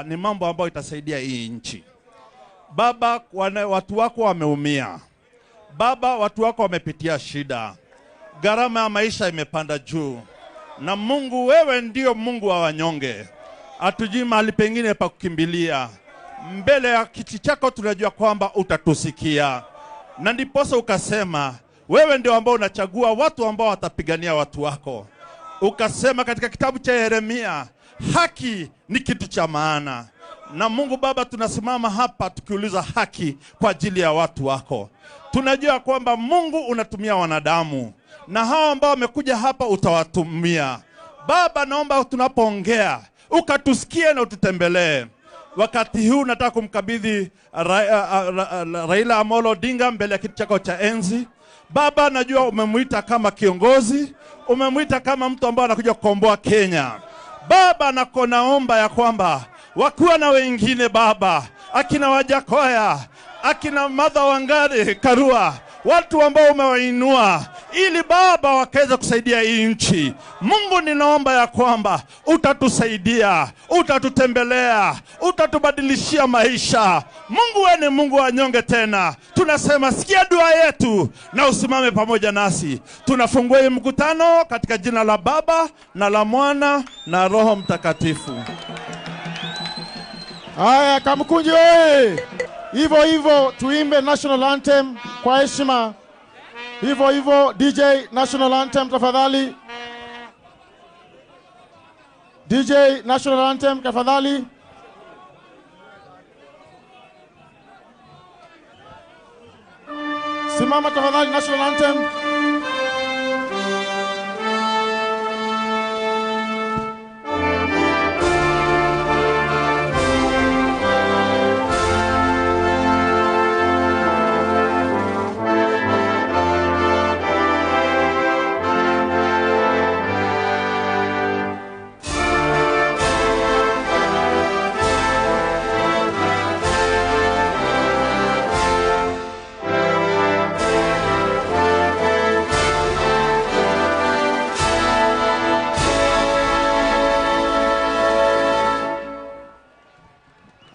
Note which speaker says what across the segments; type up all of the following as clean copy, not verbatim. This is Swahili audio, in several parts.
Speaker 1: Ni mambo ambayo itasaidia hii nchi. Baba, watu wako wameumia. Baba, watu wako wamepitia shida. Gharama ya maisha imepanda juu. Na Mungu, wewe ndio Mungu wa wanyonge. Hatujui mahali pengine pa kukimbilia. Mbele ya kiti chako tunajua kwamba utatusikia. Na ndiposa ukasema wewe ndio ambao unachagua watu ambao watapigania watu wako. Ukasema katika kitabu cha Yeremia, haki ni kitu cha maana. Na Mungu Baba, tunasimama hapa tukiuliza haki kwa ajili ya watu wako. Tunajua kwamba Mungu unatumia wanadamu, na hao ambao wamekuja hapa utawatumia. Baba, naomba tunapoongea ukatusikie na ututembelee. Wakati huu nataka kumkabidhi Raila Amolo Odinga mbele ya kiti chako cha enzi. Baba, najua umemuita kama kiongozi, umemuita kama mtu ambaye anakuja kukomboa Kenya. Baba, naomba ya kwamba wakiwa na wengine Baba, akina Wajakoya, akina Martha Wangari Karua, watu ambao umewainua ili Baba wakaweza kusaidia hii nchi. Mungu, ninaomba ya kwamba utatusaidia, utatutembelea, utatubadilishia maisha. Mungu, wewe ni Mungu wa wanyonge tena. Tunasema sikia dua yetu na usimame pamoja nasi. Tunafungua hii mkutano katika jina la Baba na la Mwana na Roho Mtakatifu.
Speaker 2: Haya, Kamkunji oye! Hivyo hivyo tuimbe national anthem kwa heshima. Hivyo hivyo DJ, national anthem tafadhali. DJ, national anthem tafadhali. Simama tafadhali, national anthem.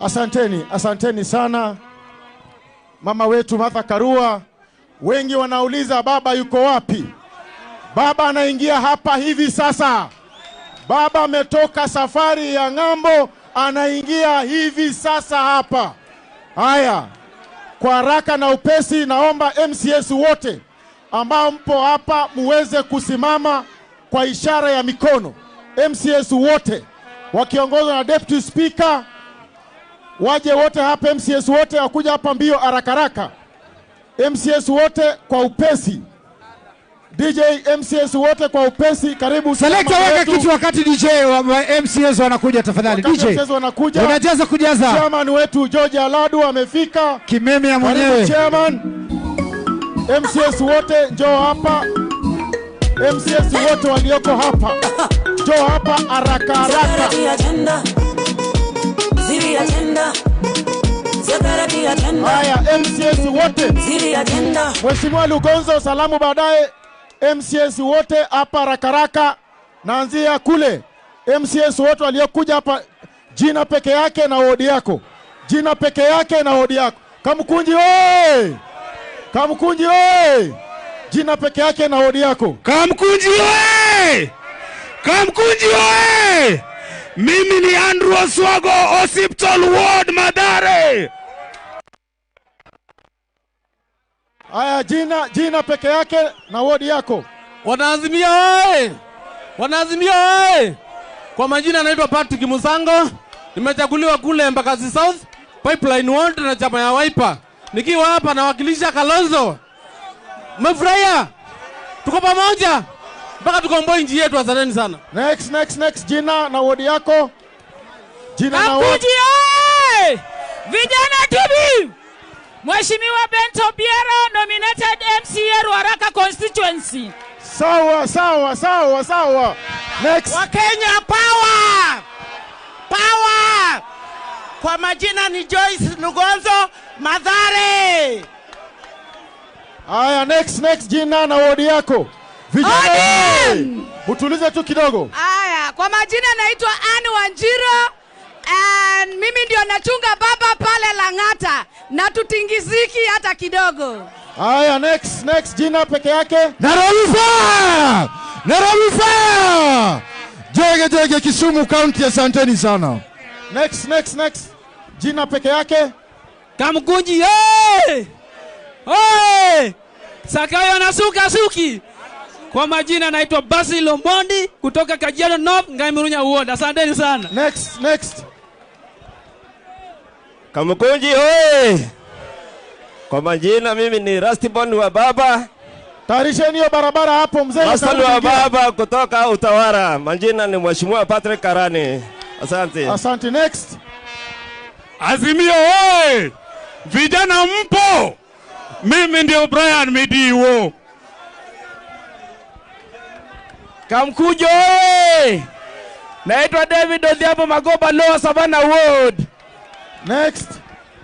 Speaker 2: Asanteni, asanteni sana mama wetu Martha Karua. Wengi wanauliza baba yuko wapi? Baba anaingia hapa hivi sasa. Baba ametoka safari ya ng'ambo, anaingia hivi sasa hapa. Haya, kwa haraka na upesi naomba MCS wote ambao mpo hapa muweze kusimama kwa ishara ya mikono. MCS wote wakiongozwa na Deputy Speaker waje wote hapa. MCS wote wakuja hapa mbio haraka haraka. MCS wote kwa upesi. DJ, MCS wote kwa upesi, karibu.
Speaker 3: Selector, weka kitu wakati DJ wa MCS wanakuja tafadhali.
Speaker 2: Wakati
Speaker 3: DJ
Speaker 2: MCS wanakuja.
Speaker 3: Unajaza kujaza.
Speaker 2: Chairman wetu George Aladu amefika.
Speaker 3: Kimeme ya
Speaker 2: Karibu
Speaker 3: mwenyewe.
Speaker 2: chairman. MCS wote njoo hapa. MCS wote walioko hapa njoo hapa haraka haraka. Haya, MCS wote. Mheshimiwa Lugonzo, salamu baadaye. MCS wote hapa haraka haraka. Naanzia kule. MCS wote waliokuja hapa, jina peke yake na wodi yako. Jina peke yake na wodi yako. Kamkunji oye! Kamkunji oye! Jina peke yake na wodi yako.
Speaker 3: Kamkunji oye! Kamkunji oye! Mimi ni Andrew Oswago, Hospital Ward, Mathare.
Speaker 2: Haya, jina peke yake na wodi yako.
Speaker 4: Wanaazimia oye! Wanaazimia oye! Kwa majina naitwa Patrick Musango. Nimechaguliwa kule Embakasi South, Pipeline Ward na chama ya Wiper. Nikiwa hapa nawakilisha Kalonzo. Mmefurahia? Tuko pamoja mpaka tukomboe nchi yetu. Asanteni sana.
Speaker 2: Next, next, next, jina na wodi yako. Jina na wodi.
Speaker 5: Kamkunji oye! Vijana TV! Mheshimiwa Bento Biero, nominated MCA Ruaraka constituency.
Speaker 2: Sawa, sawa, sawa, sawa. Next.
Speaker 6: Wakenya power! Power! Kwa majina ni Joyce Lugonzo, Mathare.
Speaker 2: Haya, next, next, jina na wodi yako. Vijana,
Speaker 5: ODM!
Speaker 2: mtulize tu kidogo.
Speaker 5: Haya, kwa majina naitwa Anne Wanjira,
Speaker 7: And mimi ndio nachunga baba pale Lang'ata na tutingiziki hata kidogo.
Speaker 2: Haya, next, next, jina peke yake.
Speaker 3: Nairobi fire! Nairobi fire! Jege jege Kisumu County, asanteni sana.
Speaker 2: Next, next, next. Jina peke yake.
Speaker 8: Kamkunji, hey! Hey! Sakayo nasuka suki. Kwa majina naitwa Basil Omondi kutoka Kajiado North, Ngaimurunya Ward. Asanteni sana.
Speaker 2: Next, next.
Speaker 9: Kamkunji oye! Kwa majina mimi ni Rastibon wa baba.
Speaker 2: Tayarisheni hiyo barabara hapo mzee.
Speaker 9: Rastibon wa baba kutoka Utawara. Majina ni Mheshimiwa Patrick Karani. Asante.
Speaker 2: Asante, next.
Speaker 10: Azimio oye! Vijana mpo? Mimi ndio Brian Midiwo.
Speaker 11: Kamkunji oye! Naitwa David Odhiambo Magoba, Lower Savannah Ward.
Speaker 2: Next.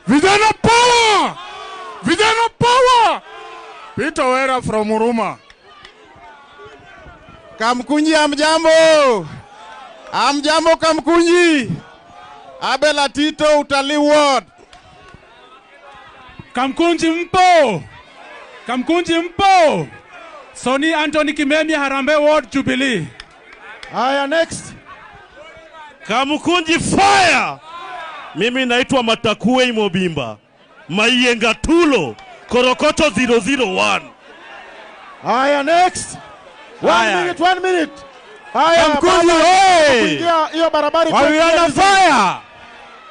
Speaker 10: Vijana power! Vijana power! Peter Wera from Huruma.
Speaker 12: Kamkunji amjambo. Amjambo Kamkunji. Abel Tito, Utalii Ward.
Speaker 13: Kamkunji mpo. Kamkunji mpo. Soni Anthony Kimemia, Harambee Ward, Jubilee.
Speaker 2: Haya, next.
Speaker 1: Kamkunji fire! Mimi naitwa Matakue Mobimba. Maiyenga Tulo, Korokoto 001.
Speaker 2: Haya, next. 1 minute, 1 minute. Haya,
Speaker 3: Kamkunji oye!
Speaker 2: Hiyo barabara
Speaker 3: Wawiana fire!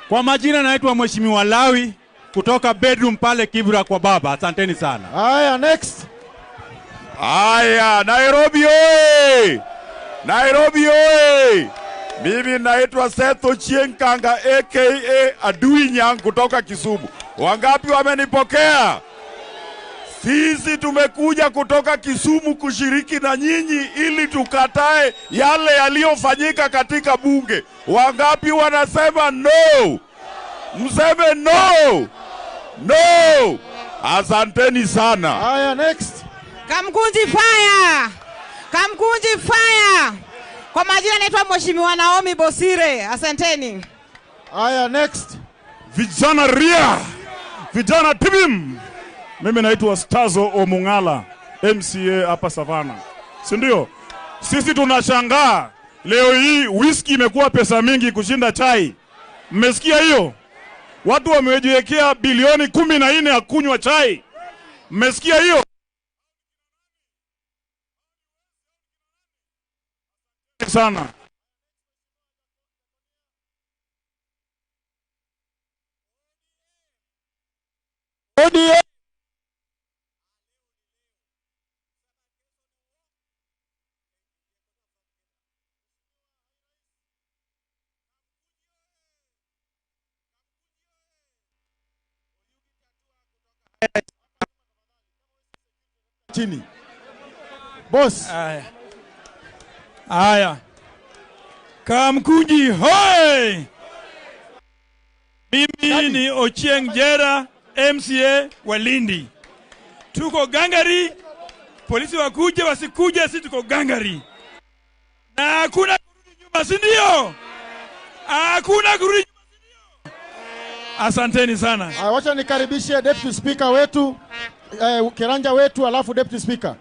Speaker 13: Kwa majina naitwa Mheshimiwa Lawi kutoka bedroom pale Kibra kwa baba. Asanteni sana.
Speaker 2: Haya, next.
Speaker 14: Haya, Nairobi oye! Nairobi oye! Mimi naitwa Seth Ochieng Kanga aka Adui Nyang kutoka Kisumu. Wangapi wamenipokea? Sisi tumekuja kutoka Kisumu kushiriki na nyinyi ili tukatae yale yaliyofanyika katika bunge. Wangapi wanasema no? Mseme no. No. Asanteni sana.
Speaker 2: Haya, next.
Speaker 7: Kamkunji fire! Kamkunji fire! Kwa majina naitwa Mheshimiwa Naomi Bosire. Asanteni.
Speaker 2: Haya, next.
Speaker 10: Vijana ria. Vijana tibim. Mimi naitwa Stazo Omungala, MCA hapa Savannah. Si ndio? Sisi tunashangaa leo hii whisky imekuwa pesa mingi kushinda chai. Mmesikia hiyo? Watu wamejiwekea bilioni 14 ya kunywa chai. Mmesikia hiyo? Sana.
Speaker 2: ODM. Chini. Boss.
Speaker 15: Aya. Aya. Kamkunji hoi! Mimi ni Ochieng Jera, MCA wa Lindi. Tuko gangari, polisi wakuje wasikuje, sisi tuko gangari. Na hakuna kurudi nyuma, si ndio? Hakuna kurudi nyuma, si ndio? Asanteni sana.
Speaker 2: Wacha nikaribishe Deputy Speaker wetu, Kiranja wetu, alafu Deputy Speaker.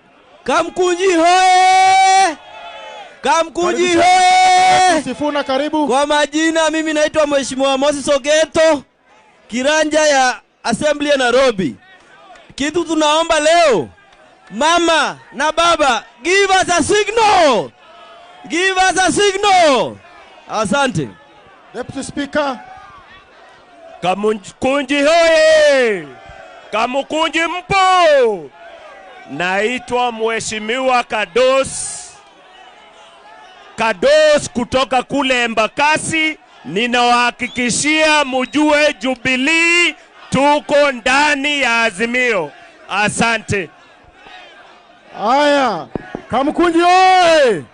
Speaker 11: Kamkunji hoye! Kamkunji hoye!
Speaker 2: Sifuna, karibu.
Speaker 11: Kwa majina mimi naitwa Mheshimiwa Moses Ogeto, Kiranja ya Assembly ya Nairobi. Kitu tunaomba leo, mama na baba, give us a signal. Give us a signal. Asante.
Speaker 2: Deputy Speaker.
Speaker 16: Kamkunji hoye! Kamkunji mpo! Naitwa Mheshimiwa Kados kutoka kule Embakasi. Ninawahakikishia mjue Jubilee tuko ndani ya Azimio. Asante.
Speaker 2: Haya, Kamkunji oye!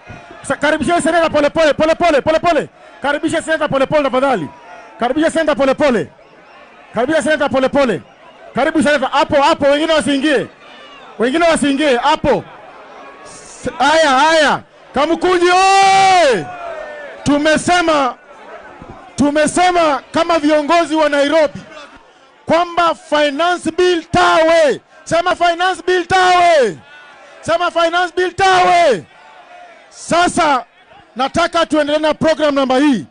Speaker 2: Karibisha seneta pole pole pole pole pole pole. Karibisha seneta pole pole tafadhali. Karibisha seneta pole pole. Karibisha seneta pole pole. Karibu seneta hapo hapo, wengine wasiingie. Wengine wasiingie hapo. Haya haya. Kamkunji oye! Tumesema Tumesema kama viongozi wa Nairobi kwamba finance bill tawe. Sema finance bill tawe. Sema finance bill tawe. Sasa nataka tuendelee na program namba hii,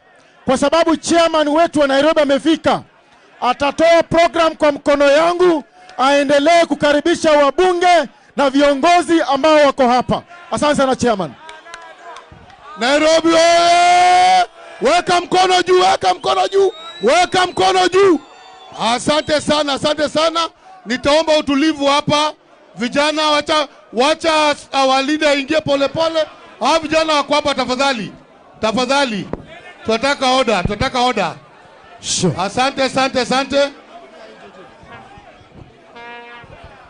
Speaker 2: kwa sababu chairman wetu wa Nairobi amefika. Atatoa program kwa mkono yangu, aendelee kukaribisha wabunge na viongozi ambao wako hapa. Asante sana chairman.
Speaker 17: Nairobi oye! Weka mkono juu, weka mkono juu, weka mkono juu. Asante sana, asante sana. Nitaomba utulivu hapa. Vijana wacha awalinde ingie pole pole. Hawa vijana wako hapa tafadhali. Tafadhali. Tunataka order, tunataka order.
Speaker 2: Sure.
Speaker 17: Asante, asante, asante.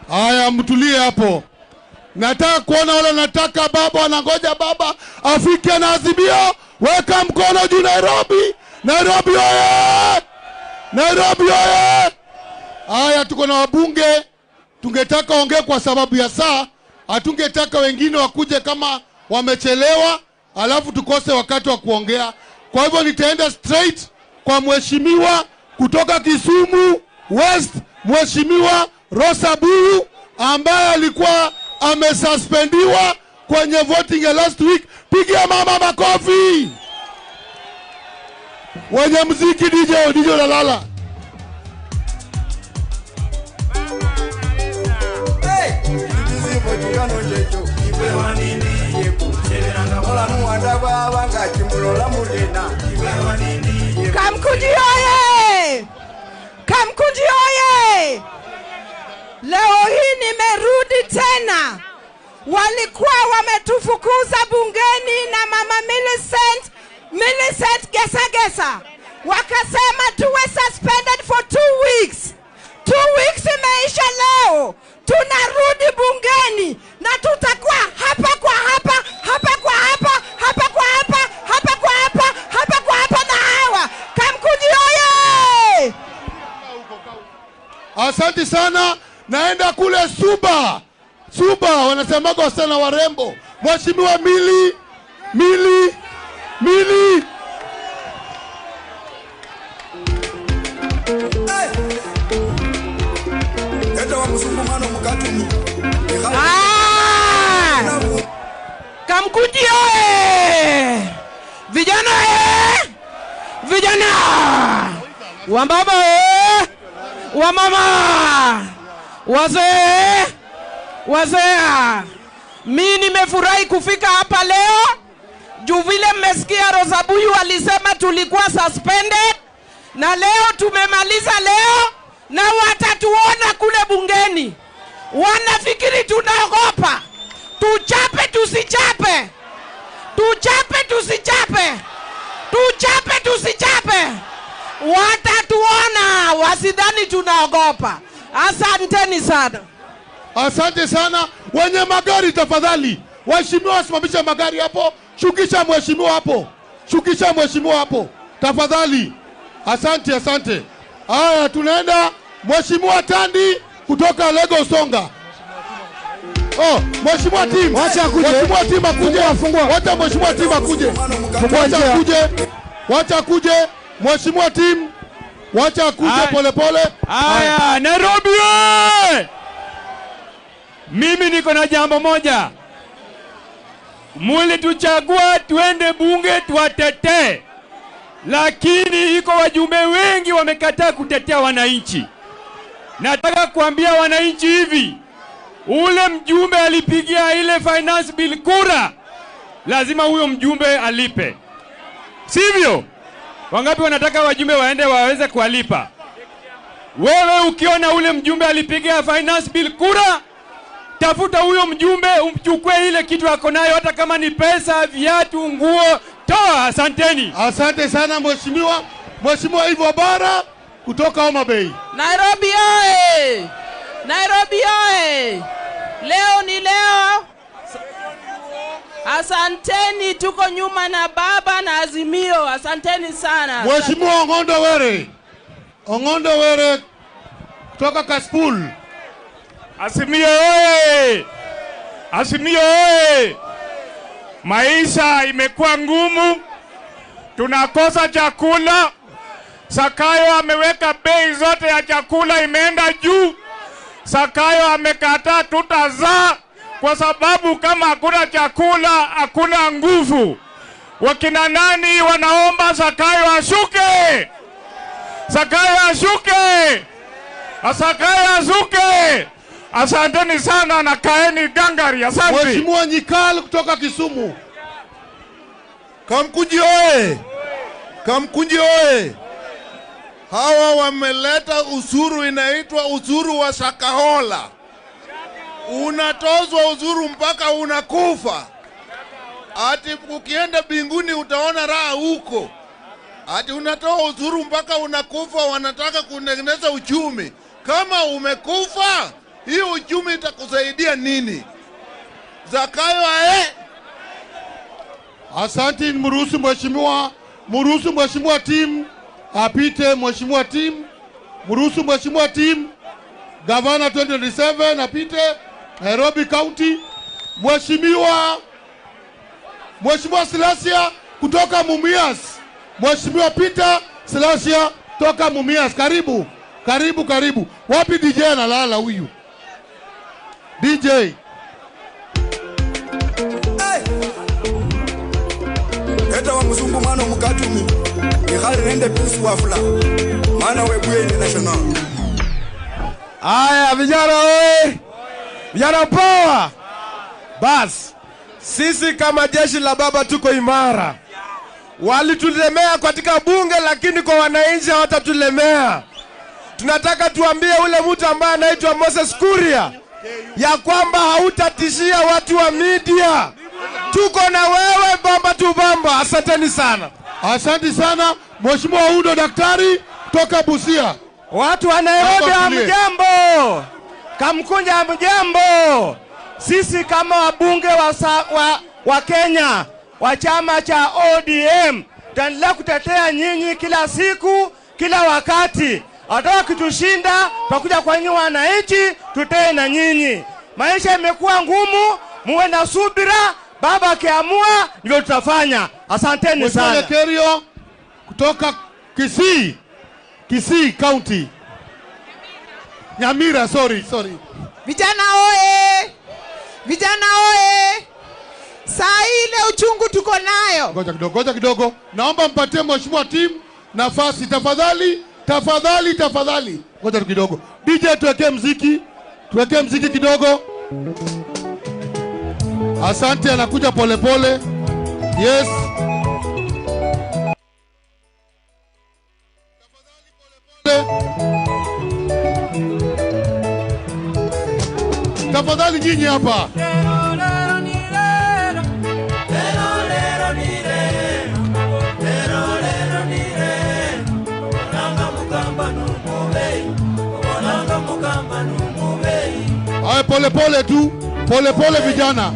Speaker 17: Haya, mtulie hapo. Nataka kuona wale nataka baba wanangoja baba afike na Azimio. Weka mkono juu Nairobi. Nairobi oye! Nairobi oye! Haya, tuko na wabunge. Tungetaka ongee kwa sababu ya saa. Hatungetaka wengine wakuje kama wamechelewa, alafu tukose wakati wa kuongea. Kwa hivyo nitaenda straight kwa mheshimiwa kutoka Kisumu West, Mheshimiwa Rosa Buyu, ambaye alikuwa amesuspendiwa kwenye voting ya last week. Pigia mama makofi. Wenye muziki DJ unalala.
Speaker 7: Kamkunji oye! Kamkunji oye! Leo hii nimerudi tena. Walikuwa wametufukuza bungeni na mama Millicent Gesa. Wakasema tuwe suspended for 2 weeks. 2 weeks imeisha leo. Tunarudi bungeni na tutakuwa hapa kwa hapa, hapa kwa hapa, hapa kwa hapa, hapa kwa hapa, hapa kwa hapa na hawa. Kamkunji oye!
Speaker 17: Asante sana. Naenda kule Suba. Suba wanasemaga sana warembo. Mheshimiwa Mili.
Speaker 6: Kamkunji oye! Vijana oye! Vijana! Wambaba oye! Wamama! Wazee! Wazee! Mi nimefurahi kufika hapa leo. Juu vile mmesikia Rosa Buyu alisema tulikuwa suspended, na leo tumemaliza leo, na watatuona kule bungeni. Wanafikiri tunaogopa. Tuchape tusichape. Tuchape tusichape. Tuchape tusichape. Watatuona, wasidhani tunaogopa. Asanteni sana.
Speaker 17: Asante sana. Wenye magari tafadhali, waheshimiwa wasimamishe magari hapo. Shukisha mheshimiwa hapo. Shukisha mheshimiwa hapo tafadhali. Asante, asante. Haya, tunaenda Mheshimiwa Tandi kutoka Lagos Songa. Oh, Mheshimiwa Tim.
Speaker 3: Wacha akuje.
Speaker 17: Mheshimiwa Tim akuje.
Speaker 3: Fungua.
Speaker 17: Wacha Mheshimiwa Tim akuje. Wacha akuje. Wacha akuje. Mheshimiwa Tim. Wacha akuje pole pole.
Speaker 15: Haya, Nairobi oye! Mimi niko na jambo moja. Mulituchagua tuende bunge tuwatetee. Lakini iko wajumbe wengi wamekataa kutetea wananchi. Nataka kuambia wananchi hivi, ule mjumbe alipigia ile finance bill kura, lazima huyo mjumbe alipe. Sivyo? Wangapi wanataka wajumbe waende waweze kuwalipa? Wewe ukiona ule mjumbe alipigia finance bill kura, tafuta huyo mjumbe umchukue ile kitu ako nayo, hata kama ni pesa, viatu, nguo, toa. Asanteni.
Speaker 17: Asante sana mheshimiwa. Mheshimiwa Ivo Bara kutoka Homa Bay.
Speaker 18: Nairobi oye! Nairobi oye! Leo ni leo. Asanteni, tuko nyuma na baba na Azimio. Asanteni sana.
Speaker 17: Mheshimiwa Ong'ondo Were. Ong'ondo Were kutoka Kasipul.
Speaker 14: Azimio oye! Azimio oye! Maisha imekuwa ngumu, tunakosa chakula, Zakayo ameweka bei zote ya chakula imeenda juu. Zakayo amekataa tutazaa, kwa sababu kama hakuna chakula hakuna nguvu. Wakina nani wanaomba Zakayo ashuke? Zakayo ashuke! Zakayo ashuke! Asanteni sana na kaeni gangari. Asante.
Speaker 17: Mheshimiwa Nyikal kutoka Kisumu.
Speaker 19: Kamkunji oye! Kamkunji oye! Hawa wameleta ushuru inaitwa ushuru wa Shakahola. Unatozwa ushuru mpaka unakufa. Ati ukienda binguni utaona raha huko. Ati unatoa ushuru mpaka unakufa, wanataka kutengeneza uchumi. Kama umekufa, hii uchumi itakusaidia nini? Zakayo ae.
Speaker 17: Asante, mruhusu mheshimiwa Tim apite. Mheshimiwa Tim, mruhusu mheshimiwa Tim, Gavana 2027 apite Nairobi County. Mheshimiwa Silasia kutoka Mumias. Mheshimiwa Peter Silasia toka Mumias, karibu. Karibu, karibu. Wapi DJ analala huyu? DJ.
Speaker 20: Hey. Eta wa mzungu mwana mukatumi. Nikhali nende peace wafula. Mwana webuye international.
Speaker 3: Aya vijana oye. Vijana power. Bas. Sisi kama jeshi la baba tuko imara. Walitulemea katika bunge, lakini kwa wananchi hawatatulemea. Tunataka tuambie ule mtu ambaye anaitwa Moses Kuria ya kwamba hautatishia watu wa media. Tuko na wewe bamba tu bamba. Asanteni sana.
Speaker 17: Asante sana Mheshimiwa Udo Daktari toka Busia.
Speaker 21: Watu wa Nairobi hamjambo. Kamkunja hamjambo. Sisi kama wabunge wa Kenya wa chama cha ODM tutaendelea kutetea nyinyi kila siku, kila wakati. Hata wakitushinda tutakuja kwa nyinyi wananchi, tutee na nyinyi. Maisha imekuwa ngumu, muwe na subira. Baba akiamua ndivyo tutafanya. Asanteni sana.
Speaker 17: Mheshimiwa Kerio kutoka Kisii, Kisii County. Nyamira, sorry.
Speaker 22: Vijana oye! Vijana oye! Saa ile uchungu tuko nayo.
Speaker 17: Ngoja kidogo. Naomba mpatie Mheshimiwa Tim nafasi tafadhali. Tafadhali. Ngoja kidogo. DJ tuwekee muziki. Tuwekee muziki kidogo. Asante, anakuja pole pole. Yes. Tafadhali nyinyi hapa. Haya, pole pole tu, pole pole vijana.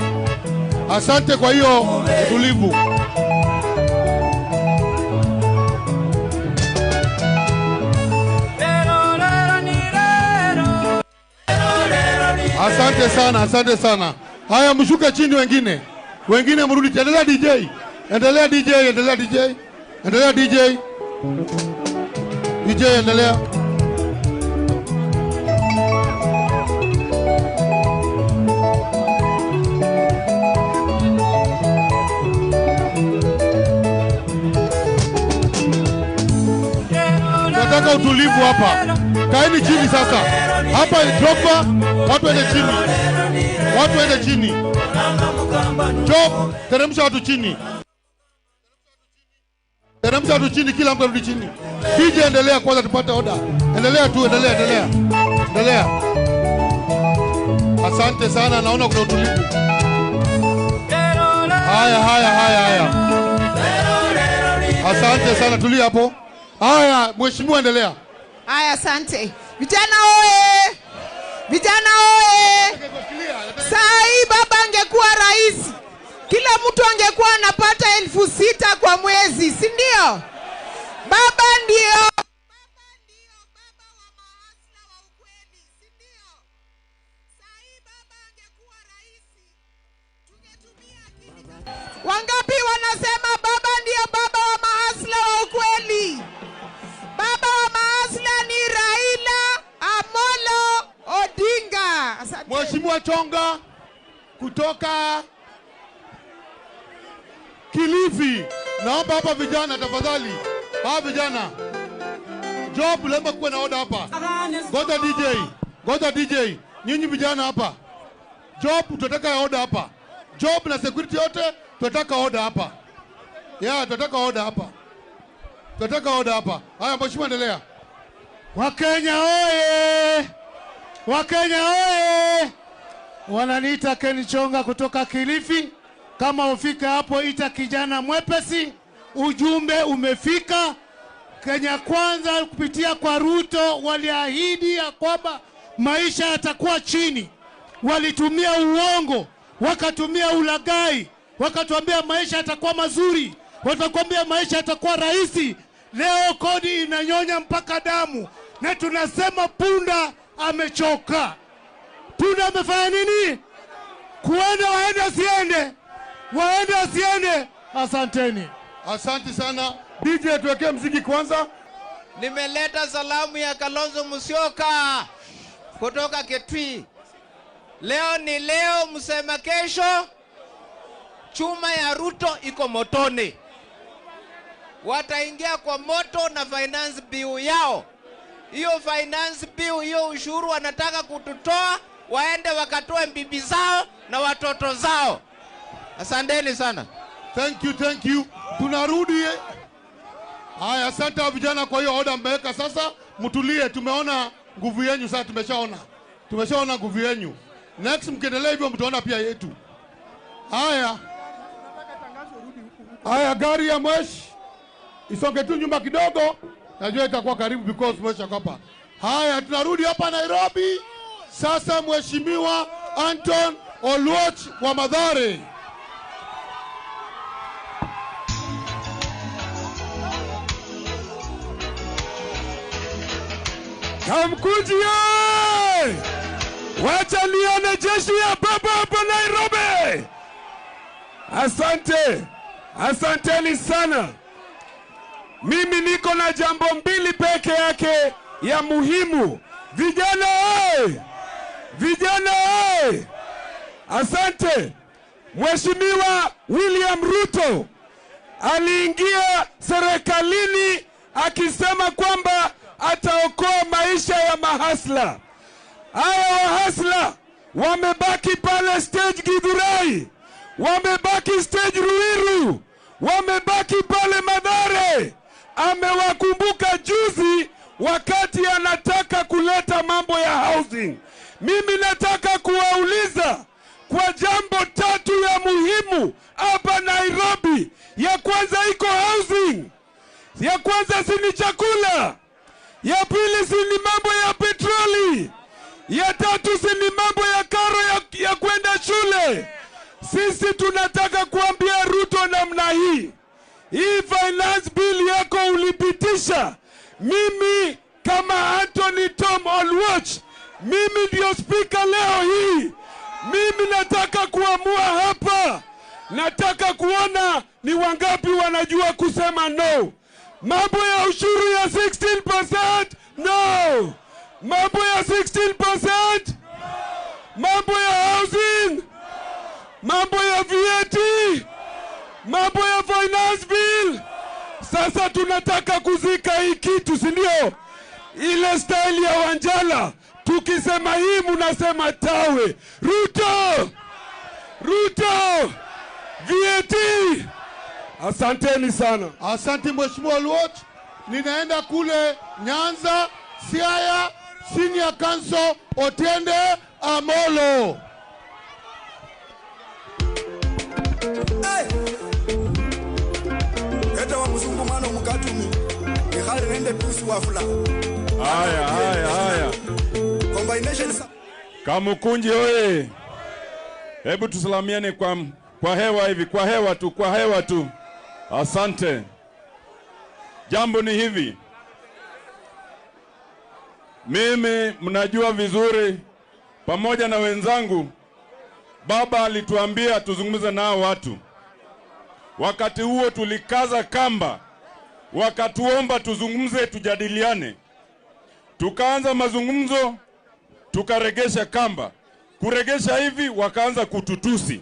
Speaker 17: Asante kwa hiyo utulivu. Asante sana, asante sana. Haya, mshuke chini wengine. Wengine mrudi. Endelea DJ. Endelea DJ, endelea DJ. Endelea DJ. DJ endelea. Nataka utulivu hapa. Kaeni chini sasa. Hapa dropa, watu waende chini. Watu waende chini. Drop, teremsha watu chini. Teremsha watu chini, kila mtu arudi chini. DJ endelea kwanza tupate order. Endelea tu, endelea, endelea. Endelea. Asante sana, naona kuna utulivu. Haya, haya, haya, haya. Asante sana, tulia hapo. Haya, mheshimiwa endelea.
Speaker 22: Haya, asante. Vijana oye! Vijana oye! Saa hii baba angekuwa rais, kila mtu angekuwa anapata 6,000 kwa mwezi, si ndio? Baba ndio Wangapi wanasema baba ndio baba wa mahasla wa ukweli? Baba
Speaker 17: Mheshimiwa Chonga kutoka Kilifi. Naomba hapa vijana tafadhali. Hawa vijana. Job lazima kuwe na order hapa. Ngoja DJ. Ngoja DJ. Nyinyi vijana hapa. Job tunataka order hapa. Job na security yote tunataka order hapa. Yeah, tunataka order hapa. Tunataka order hapa. Haya mheshimiwa, endelea.
Speaker 4: Wakenya oye! Wakenya oye! Wananiita Ken Chonga kutoka Kilifi. Kama ufika hapo ita kijana mwepesi. Ujumbe umefika. Kenya Kwanza kupitia kwa Ruto waliahidi ya kwamba maisha yatakuwa chini. Walitumia uongo, wakatumia ulaghai, wakatuambia maisha yatakuwa mazuri, watakwambia maisha yatakuwa rahisi. Leo kodi inanyonya mpaka damu, na tunasema punda amechoka. Punda amefanya nini? Kuenda waende asiende, waende asiende. Asanteni.
Speaker 17: Asante sana. DJ tuwekee mziki kwanza.
Speaker 5: Nimeleta salamu ya Kalonzo Musyoka kutoka Kitui. Leo ni leo, msema kesho. Chuma ya Ruto iko motoni. Wataingia kwa moto na finance bill yao. Hiyo finance bill, hiyo ushuru wanataka kututoa, waende wakatoe bibi zao na watoto zao. Asanteni sana.
Speaker 17: Thank you, thank you. Tunarudi. Haya, asante vijana kwa hiyo order mmeweka sasa. Mtulie, tumeona nguvu yenu sasa, tumeshaona. Tumeshaona nguvu yenu. Next mkiendelea hivyo mtaona pia yetu. Haya. Haya, gari ya mwesh isonge tu nyuma kidogo. Najua itakuwa karibu because mwesh hapa. Haya, tunarudi hapa Nairobi. Sasa Mheshimiwa Anton Oluoch wa Mathare.
Speaker 3: Kamkunji ye! Wacha nione jeshi ya baba hapa Nairobi. Asante. Asanteni sana. Mimi niko na jambo mbili peke yake ya muhimu. Vijana oye! Vijana oye! Asante. Mheshimiwa William Ruto aliingia serikalini akisema kwamba ataokoa maisha ya mahasla. Haya wahasla wamebaki pale stage Githurai, wamebaki stage Ruiru, wamebaki pale Mathare. Amewakumbuka juzi wakati anataka kuleta mambo ya housing. Mimi nataka kuwauliza kwa jambo tatu ya muhimu hapa Nairobi. Ya kwanza iko housing, ya kwanza si ni chakula, ya pili si ni mambo ya petroli, ya tatu si ni mambo ya karo ya kwenda shule. Sisi tunataka kuambia Ruto namna hii. Hii finance bill yako ulipitisha. Mimi kama Anthony Tom Oluoch, mimi ndio speaker leo hii. Mimi nataka kuamua hapa. Nataka kuona ni wangapi wanajua kusema no. Mambo ya ushuru ya 16%, no. Mambo ya 16%, mambo ya housing, mambo ya VAT, mambo ya finance bill. Sasa tunataka kuzika hii kitu, si ndio? Ile style ya Wanjala, tukisema hii mnasema tawe. Ruto! Ruto! VAT! Asanteni sana.
Speaker 17: Asante Mheshimiwa Oluoch. Ninaenda kule Nyanza, Siaya, Senior Counsel Otiende Amolo.
Speaker 20: Hey! Eta wa mzungu mwana mukatumi. Nikhale nende pusi wafula.
Speaker 23: Haya, haya, haya.
Speaker 20: Combination.
Speaker 23: Kamukunji oye. Hebu tusalamiane kwa hewa hivi, kwa hewa tu, kwa hewa tu. Asante. Jambo ni hivi. Mimi mnajua vizuri pamoja na wenzangu, baba alituambia tuzungumze nao watu. Wakati huo tulikaza kamba, wakatuomba tuzungumze, tujadiliane. Tukaanza mazungumzo, tukaregesha kamba. Kuregesha hivi wakaanza kututusi.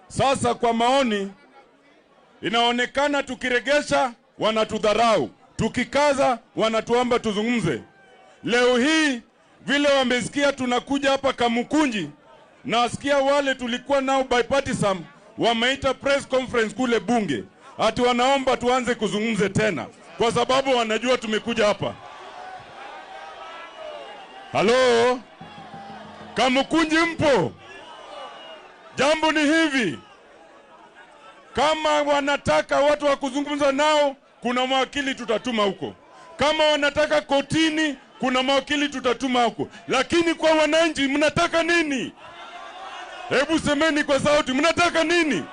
Speaker 23: Sasa kwa maoni inaonekana tukiregesha wanatudharau, tukikaza wanatuomba tuzungumze. Leo hii vile wamesikia tunakuja hapa Kamukunji, nasikia wale tulikuwa nao bipartisan wameita press conference kule bunge, ati wanaomba tuanze kuzungumze tena kwa sababu wanajua tumekuja hapa. Halo, Kamukunji mpo? Jambo ni hivi, kama wanataka watu wa kuzungumza nao, kuna mawakili tutatuma huko. Kama wanataka kotini, kuna mawakili tutatuma huko. Lakini kwa wananchi mnataka nini? Hebu semeni kwa sauti, mnataka nini?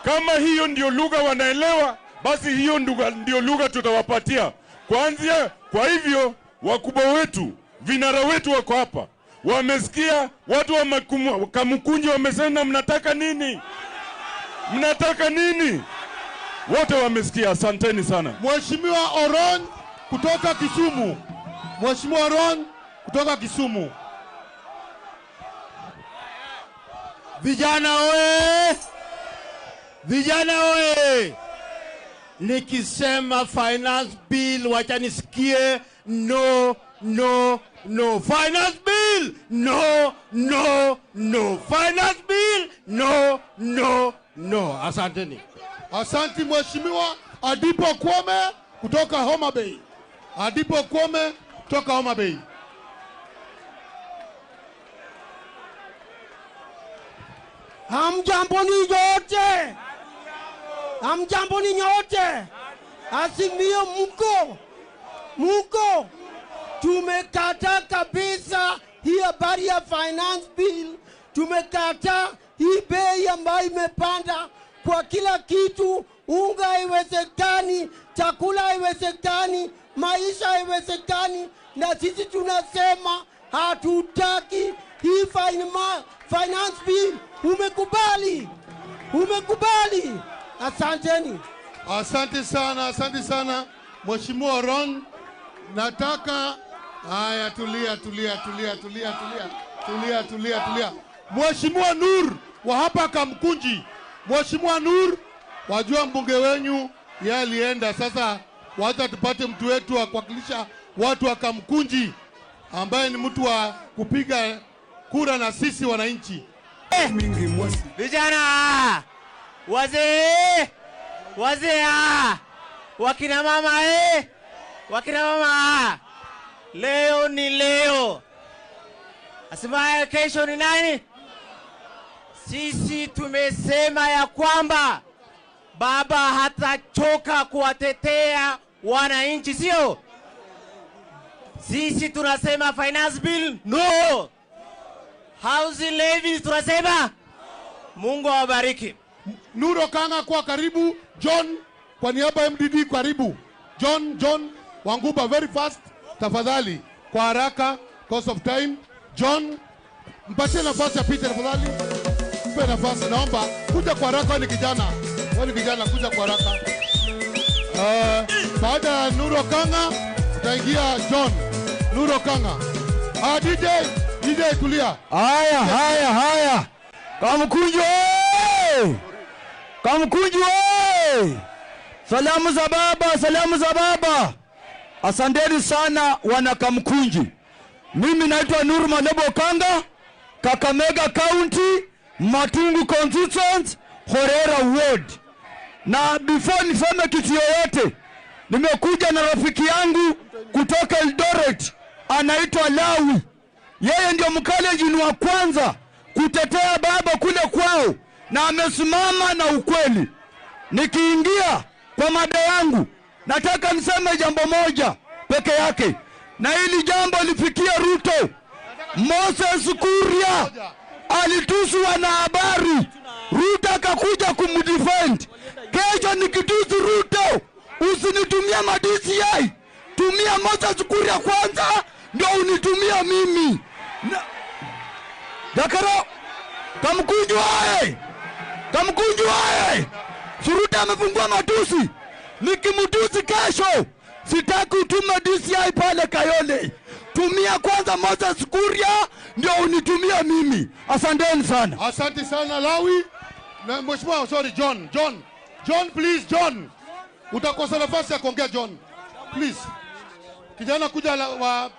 Speaker 23: Kama hiyo ndio lugha wanaelewa, basi hiyo ndio lugha tutawapatia. Kwanza, kwa hivyo wakubwa wetu, vinara wetu wako hapa. Wamesikia watu wa Kamukunji wamesema mnataka nini? Mnataka nini? Wote wamesikia, asanteni sana.
Speaker 17: Mheshimiwa Oron kutoka Kisumu. Mheshimiwa Oron kutoka Kisumu.
Speaker 8: Vijana oe! Vijana oe! Nikisema finance bill wacha nisikie no, no, no. Finance bill no, no, no. Finance bill no, no, no. Asanteni.
Speaker 17: Asanti Mheshimiwa Adipo Kwame kutoka Homa Bay. Adipo Kwame kutoka Homa Bay.
Speaker 9: Hamjambo ni nyote. Hamjambo ni nyote. Azimio mko. Mko. Tumekataa kabisa hii habari ya finance bill. Tumekataa hii bei ambayo imepanda kwa kila kitu. Unga haiwezekani, chakula haiwezekani, maisha haiwezekani, na sisi tunasema hatutaki hii finance bill. Umekubali? Umekubali? Asanteni.
Speaker 17: Asante sana, asante sana Mheshimiwa Ron. Nataka haya, tulia tulia tulia tulia tulia tulia tulia tulia. Mheshimiwa Nur wa hapa Kamkunji. Mheshimiwa Nur, wajua mbunge wenyu yeye alienda, sasa wacha tupate mtu wetu wa kuwakilisha watu wa Kamkunji ambaye ni mtu wa kupiga kura na sisi wananchi.
Speaker 5: Vijana, wazee, wazee, wakina mama, wakina mama, leo ni leo. Asemaye kesho ni nani? Sisi tumesema ya kwamba baba hatachoka kuwatetea wananchi, sio? Sisi tunasema finance bill no. Housing levy tunasema. Mungu awabariki.
Speaker 17: Nuro Kanga kwa karibu, John kwa niaba ya MDD karibu. John Wanguba very fast tafadhali, kwa haraka because of time. John, mpatie nafasi ya Peter tafadhali. Mpe nafasi, naomba kuja kwa haraka, ni kijana. Wewe ni kijana, kuja kwa haraka. Baada ya Nuro Kanga utaingia John. Nuro Kanga. DJ tulia.
Speaker 12: Haya haya haya. Kamkunji oye! Kamkunji oye! Salamu za baba, salamu za baba. Asanteni sana wana Kamkunji. Mimi naitwa Nuru Malebo Kanga, Kakamega County, Matungu Constituent, Horera Ward. Na before niseme kitu yoyote, nimekuja na rafiki yangu kutoka Eldoret, anaitwa Lawi. Yeye ndio mkalenjin wa kwanza kutetea baba kule kwao, na amesimama na ukweli. Nikiingia kwa mada yangu, nataka niseme jambo moja peke yake, na hili jambo lifikie Ruto. Moses Kuria alitusu wanahabari, Ruto akakuja kumdefend. Kesho nikitusu Ruto, usinitumie ma DCI, tumia Moses Kuria kwanza ndio unitumia mimi. Dakaro, Kamkunji wae! Kamkunji wae! Suruta amefungua matusi. Nikimtusi kesho, sitaki utume DCI pale Kayole. Tumia kwanza Moses Kuria ndio unitumie mimi. Asanteni sana.
Speaker 17: Asante sana Lawi. Na mheshimiwa, sorry John, John. John please, John. Utakosa nafasi ya kuongea John. Please. Kijana kuja wa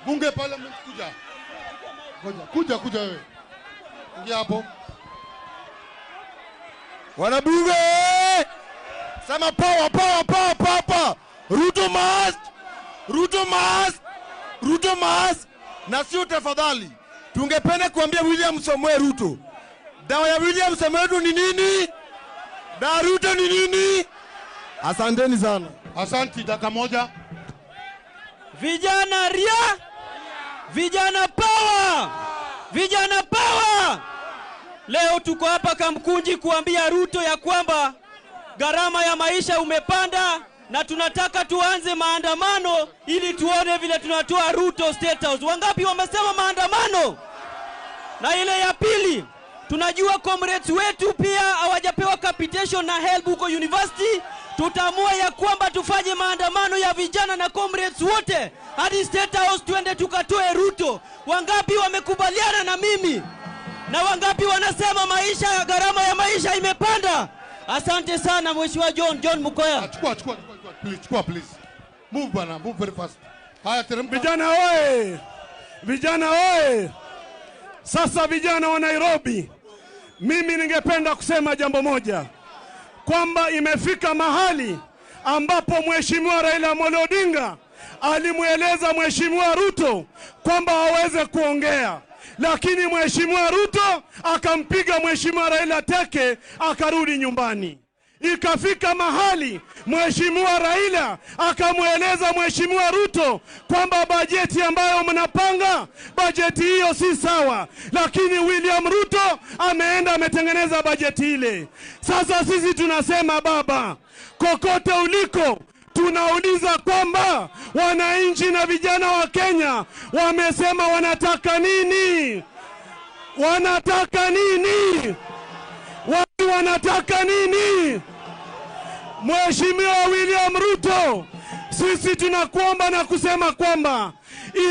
Speaker 17: bunge parliament kuja. Kuja kuja wewe. Ingia hapo.
Speaker 1: Wanabunge! Sema power power power power power. Ruto must. Ruto must. Ruto must. Na sio tafadhali. Tungependa kuambia William Samoei Ruto. Dawa ya William Samoei Ruto ni nini? Da Ruto ni nini? Asanteni sana.
Speaker 17: Asante, dakika moja.
Speaker 11: Vijana ria, vijana power, vijana power. Leo tuko hapa Kamkunji kuambia Ruto ya kwamba gharama ya maisha umepanda na tunataka tuanze maandamano ili tuone vile tunatoa Ruto State House. Wangapi wamesema maandamano? Na ile ya pili, tunajua comrades wetu pia hawajapewa capitation na help huko university. Tutaamua ya kwamba tufanye maandamano ya vijana na comrades wote hadi State House, tuende tukatoe Ruto. Wangapi wamekubaliana na mimi? Na wangapi wanasema maisha ya gharama ya maisha imepanda? Asante sana Mheshimiwa John Mukoya.
Speaker 17: Chukua please, chukua please. Move bana, move very fast. Haya teremka.
Speaker 10: Vijana oye! Vijana oye! Sasa vijana wa Nairobi, mimi ningependa kusema jambo moja, kwamba imefika mahali ambapo Mheshimiwa Raila Amolo Odinga alimueleza Mheshimiwa Ruto kwamba aweze kuongea, lakini Mheshimiwa Ruto akampiga Mheshimiwa Raila teke akarudi nyumbani. Ikafika mahali Mheshimiwa Raila akamueleza Mheshimiwa Ruto kwamba bajeti ambayo mnapanga, bajeti hiyo si sawa, lakini William Ruto ameenda ametengeneza bajeti ile. Sasa sisi tunasema baba, kokote uliko, tunauliza kwamba wananchi na vijana wa Kenya wamesema wanataka nini? Wanataka nini? Watu wanataka nini? Mheshimiwa William Ruto, sisi tunakuomba na kusema kwamba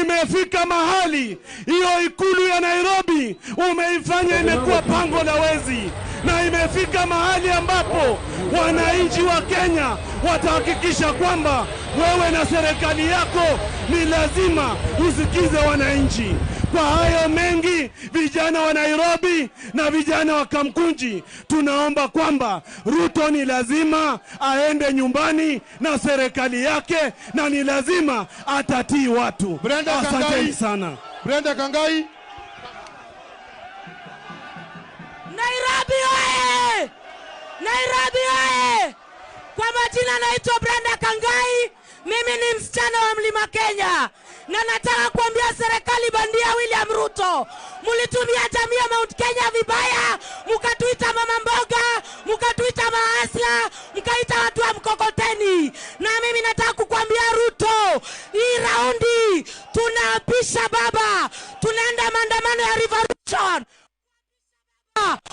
Speaker 10: imefika mahali hiyo ikulu ya Nairobi umeifanya imekuwa pango la wezi, na imefika mahali ambapo wananchi wa Kenya watahakikisha kwamba wewe na serikali yako ni lazima usikize wananchi. Kwa hayo mengi, vijana wa Nairobi na vijana wa Kamkunji, tunaomba kwamba Ruto ni lazima aende nyumbani na serikali yake, na ni lazima atatii watu. Asanteni sana.
Speaker 17: Brenda Kangai.
Speaker 13: Nairobi oye! Nairobi oye! Kwa majina naitwa Brenda Kangai. Mimi ni msichana wa Mlima Kenya. Na nataka kuambia serikali bandia William Ruto, mulitumia jamii ya Mount Kenya vibaya, mukatuita mama mboga, mukatuita maasla, mkaita watu wa mkokoteni. Na mimi nataka kukuambia Ruto, hii raundi tunaapisha baba, tunaenda maandamano ya revolution.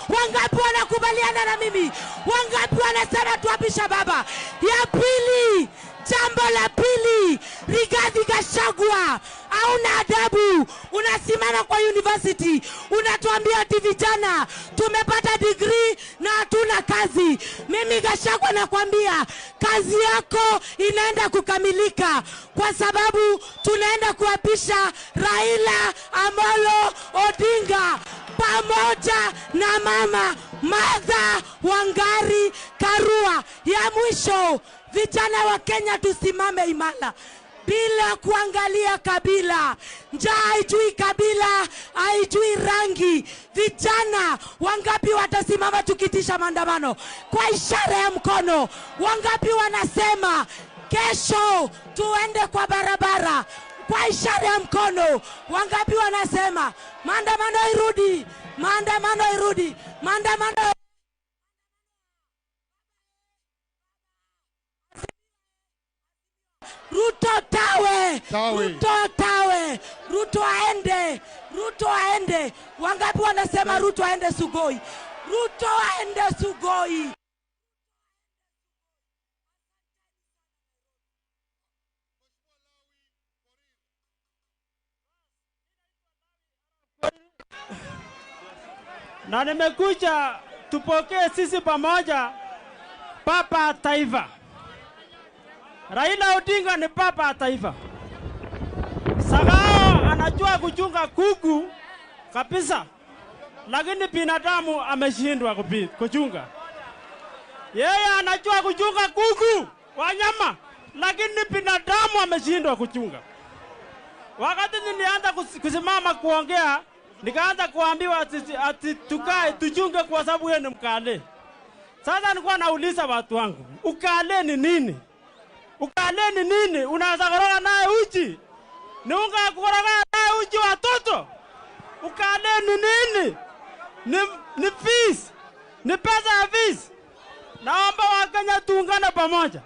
Speaker 13: Wangapi wanakubaliana na mimi? Wangapi wanasema tuapisha baba? Ya pili, jambo la pili, Rigathi Gachagua, hauna adabu. Unasimama kwa university, unatuambia ati vijana tumepata degree na hatuna kazi. Mimi Gachagua nakwambia kazi yako inaenda kukamilika, kwa sababu tunaenda kuapisha Raila Amolo Odinga pamoja na mama Martha Wangari Karua. Ya mwisho, vijana wa Kenya tusimame imara bila kuangalia kabila. Njaa haijui kabila, haijui rangi. Vijana wangapi watasimama tukitisha maandamano kwa ishara ya mkono? Wangapi wanasema kesho tuende kwa barabara kwa ishara ya mkono? Wangapi wanasema maandamano irudi, maandamano irudi, maandamano? Ruto tawe, tawe. Ruto tawe, Ruto aende, Ruto aende. Wangapi wanasema Ruto aende Sugoi? Ruto aende Sugoi.
Speaker 2: Na nimekuja tupokee sisi pamoja Papa Taifa. Raila Odinga ni Papa Taifa. Sagao anajua kuchunga kuku kabisa, lakini binadamu ameshindwa kuchunga. Yeye anajua kuchunga kuku wanyama, lakini binadamu ameshindwa kuchunga. Wakati nilianza kusimama kuongea, nikaanza kuambiwa ati tukae tuchunge kwa sababu yeye ni mkale. Sasa nilikuwa nauliza watu wangu, ukale ni nini? Ukale ni nini? Unaweza koroga naye uji? Ni unga koroga naye uji watoto? Ukale ni nini? Ni fees. Ni pesa ya fees. Naomba Wakenya tuungane pamoja.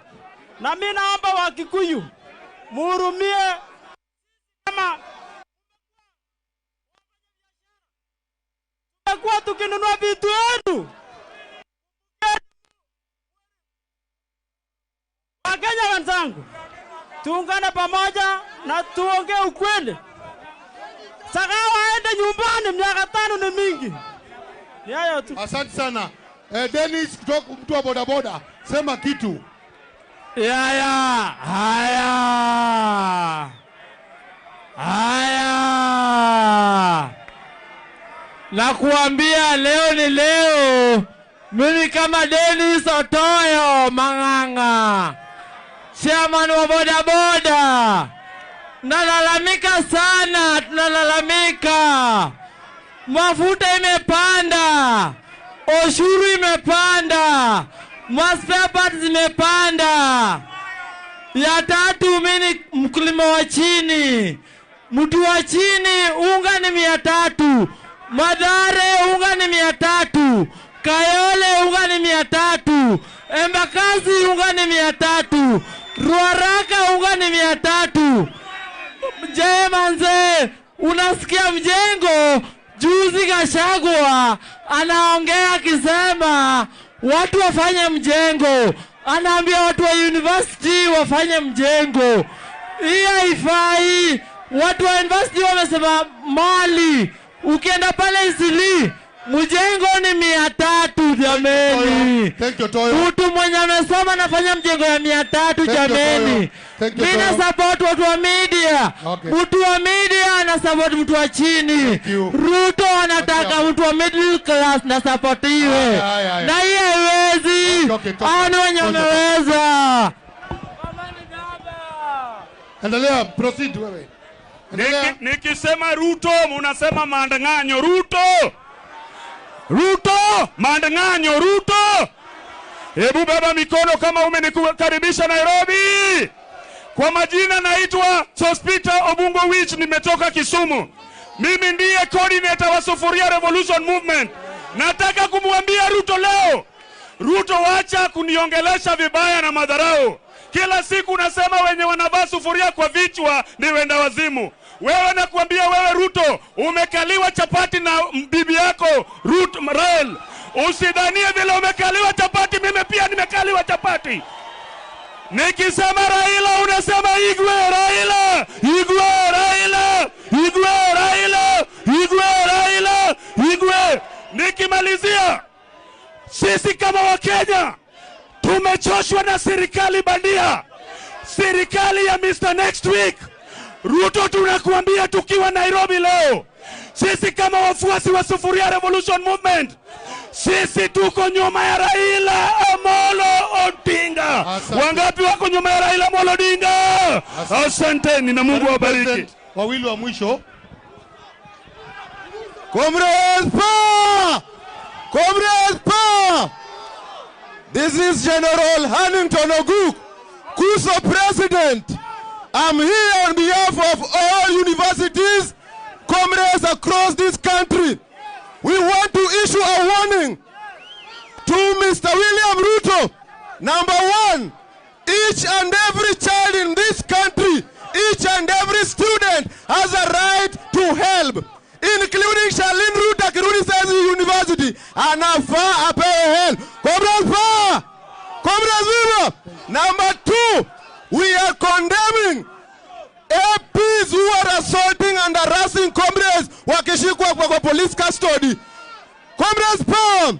Speaker 2: Na mimi naomba Wakikuyu muhurumie kama kwa tukinunua vitu yetu. Wakenya wenzangu, tuungane pamoja na tuongee ukweli. Sakawa aende nyumbani, miaka 5 ni mingi. Ni hayo tu.
Speaker 17: Asante sana. Dennis kutoka mtu wa bodaboda, sema kitu.
Speaker 7: Haya, haya. Haya. Nakuambia leo ni leo. Mimi kama Dennis Otoyo Mang'ang'a, chairman wa bodaboda, nalalamika sana, tunalalamika. Mafuta imepanda, ushuru imepanda, spare parts zimepanda. Ya tatu, mimi mkulima wa chini, mtu wa chini, unga ni 300, Madhare unga ni 300, Kayole unga ni 300, Embakasi unga ni 300, Ruaraka unga ni 300. Je, manze, unasikia mjengo? Juzi Gachagua anaongea akisema watu wafanye mjengo, anaambia watu wa university wafanye mjengo. Hii haifai. Watu wa university wamesema mali, ukienda pale Isili mjengo ni 300 jameni. Mtu mwenye amesoma anafanya mjengo ya 300 jameni. Mimi na support watu wa media. Mtu wa media ana support mtu wa chini. Ruto anataka mtu wa middle class na supportiwe. Na hii haiwezi. Hao ni wenye wameweza.
Speaker 17: Endelea, proceed wewe.
Speaker 14: Nikisema Ruto munasema maandang'anyo. Ruto, Ruto, maandang'anyo, Ruto. Hebu beba mikono kama umenikukaribisha Nairobi. Kwa majina naitwa Sospita Obungo Wich, nimetoka Kisumu. Mimi ndiye coordinator wa Sufuria Revolution Movement. Nataka kumwambia Ruto leo, Ruto, wacha kuniongelesha vibaya na madharau. Kila siku unasema wenye wanavaa sufuria kwa vichwa ni wenda wazimu. Wewe nakuambia wewe Ruto, umekaliwa chapati na bibi yako Ruth Rael. Usidhanie vile umekaliwa chapati, mimi pia nimekaliwa chapati. Nikisema Raila unasema Igwe, Raila, Igwe, Raila, Igwe, Raila, Igwe, Raila, Igwe. Nikimalizia, sisi kama Wakenya tumechoshwa na serikali bandia, serikali ya Mr. Next Week. Ruto, tunakuambia tukiwa Nairobi leo, sisi kama wafuasi wa Sufuria Revolution Movement, sisi tuko nyuma ya Raila Amolo Odinga. Wangapi wako nyuma ya Raila Amolo Odinga? Asanteni na Mungu awabariki.
Speaker 17: Wawili wa mwisho.
Speaker 20: Comrades power! Comrades power! This is General Hannington Oguk, KUSO President. I'm here on behalf of all universities, comrades across this country. We want to issue a warning to Mr. William Ruto. Number one, each and every child in this country, each and every student has a right to help, including Charlene Ruto akirudi saizi university, anafaa apewe help. Comrades power! Comrades viva! Number two, we are condemning APs who are assaulting and harassing comrades wakishikwa kwa police custody. Comrades power.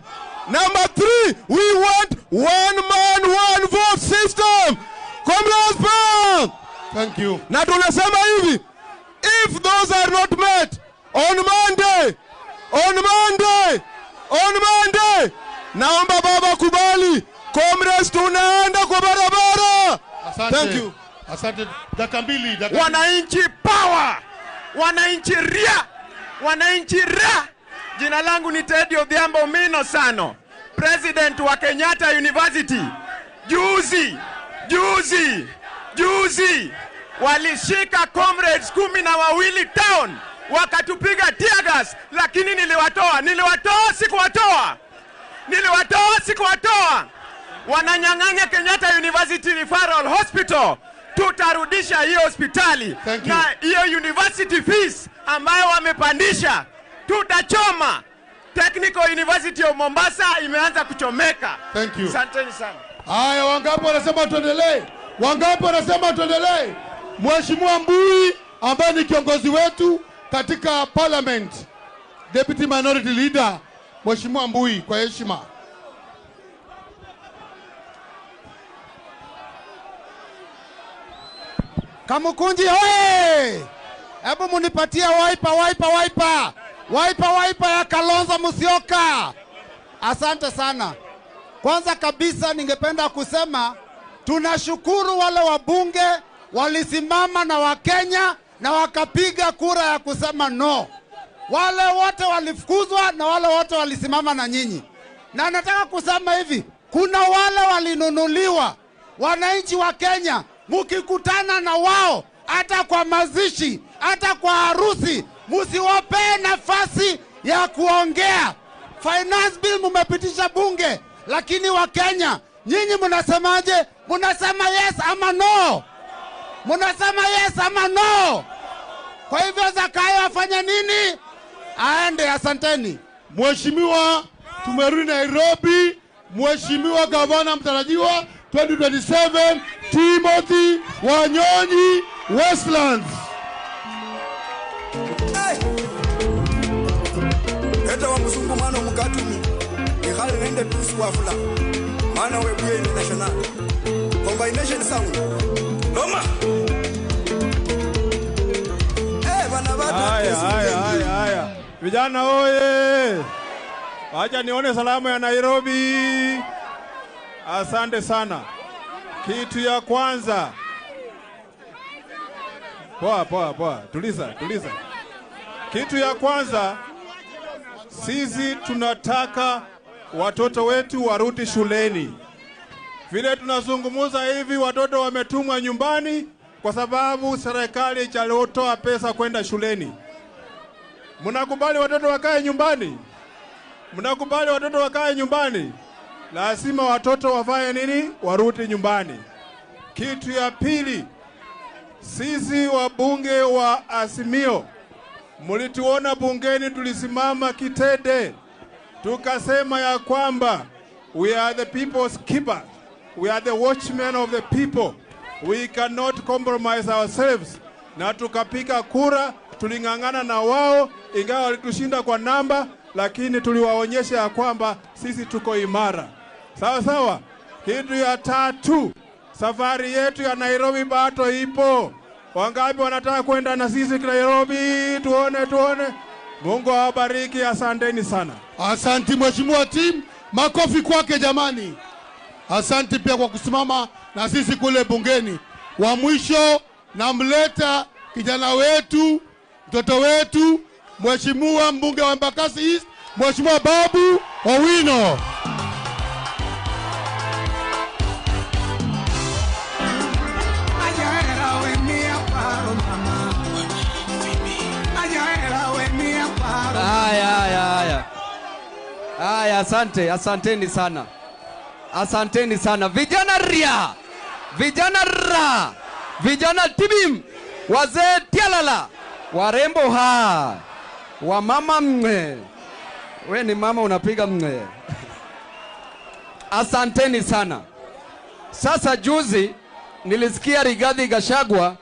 Speaker 20: Number 3, we want one man, one vote system. Comrades power.
Speaker 17: Thank you.
Speaker 20: Na tunasema hivi, if those are not met on Monday, on Monday, on Monday, naomba baba kubali, comrades tunaenda kwa barabara.
Speaker 17: Asante.
Speaker 20: Thank you.
Speaker 17: Asante. Dakika mbili, dakika.
Speaker 6: Wananchi power. Wananchi ria. Wananchi ra. Jina langu ni Teddy Odhiambo Mino Sano, President wa Kenyatta University. Juzi, juzi, juzi walishika comrades 12 town, wakatupiga tear gas, lakini niliwatoa, niliwatoa, sikuwatoa. Niliwatoa, sikuwatoa. Wananyang'anya Kenyatta University Referral Hospital. Tutarudisha hiyo hospitali na hiyo university fees ambayo wamepandisha. Tutachoma. Technical University of Mombasa imeanza kuchomeka.
Speaker 17: Thank you.
Speaker 6: Asanteni sana.
Speaker 17: Haya, wangapi wanasema tuendelee? Wangapi wanasema tuendelee? Mheshimiwa Mbui ambaye ni kiongozi wetu katika parliament, Deputy Minority Leader, Mheshimiwa Mbui, kwa heshima.
Speaker 15: Kamukunji hoye! Hebu munipatie wiper, wiper, wiper. Wiper, wiper ya Kalonzo Musyoka. Asante sana. Kwanza kabisa ningependa kusema tunashukuru wale wabunge walisimama na Wakenya na wakapiga kura ya kusema no. Wale wote walifukuzwa na wale wote walisimama na nyinyi. Na nataka kusema hivi, kuna wale walinunuliwa. Wananchi wa Kenya, mukikutana na wao hata kwa mazishi, hata kwa harusi, msiwape nafasi ya kuongea. Finance bill mumepitisha bunge, lakini wa Kenya, nyinyi mnasemaje? Mnasema yes ama no? Mnasema yes ama no? Kwa hivyo Zakayo afanya nini? Aende. Asanteni.
Speaker 17: Mheshimiwa, tumerudi Nairobi. Mheshimiwa gavana mtarajiwa 2027 Timothy Wanyonyi, Westlands.
Speaker 16: Eta wa mzungu mwana mukatumi Ikhali nende tusu wafula Mana webuye international Combination sound Loma. Bana bata.
Speaker 24: Haya, haya, haya, haya. Vijana oye. Wacha nione salamu ya Nairobi. Asante sana. Kitu ya kwanza. Poa, poa, poa. Tuliza, tuliza. Kitu ya kwanza, sisi tunataka watoto wetu warudi shuleni. Vile tunazungumza hivi, watoto wametumwa nyumbani kwa sababu serikali haijatoa pesa kwenda shuleni. Mnakubali watoto wakae nyumbani? Mnakubali watoto wakae nyumbani? Lazima watoto wafanye nini? Warudi nyumbani. Kitu ya pili, sisi wabunge wa Azimio, mlituona bungeni tulisimama kitete, tukasema ya kwamba we are the people's keeper, we are the watchmen of the people, we cannot compromise ourselves. Na tukapiga kura, tuling'ang'ana na wao, ingawa walitushinda kwa namba, lakini tuliwaonyesha ya kwamba sisi tuko imara. Sawa sawa. Kitu ya tatu, safari yetu ya Nairobi bado ipo. Wangapi wanataka kwenda na sisi Nairobi? Tuone, tuone. Mungu awabariki, asanteni sana.
Speaker 17: Asante Mheshimiwa Tim, makofi kwake jamani. Asante pia kwa kusimama na sisi kule bungeni. Wa mwisho namleta kijana wetu, mtoto wetu, Mheshimiwa mbunge wa Embakasi East, Mheshimiwa Babu Owino.
Speaker 25: Haya, haya, haya. Haya, asante, asanteni sana. Asanteni sana. Vijana ria, vijana ra, vijana tibim, wazee tialala, warembo ha, wamama mwe. We ni mama unapiga mwe. Asanteni sana. Sasa juzi nilisikia Rigathi Gachagua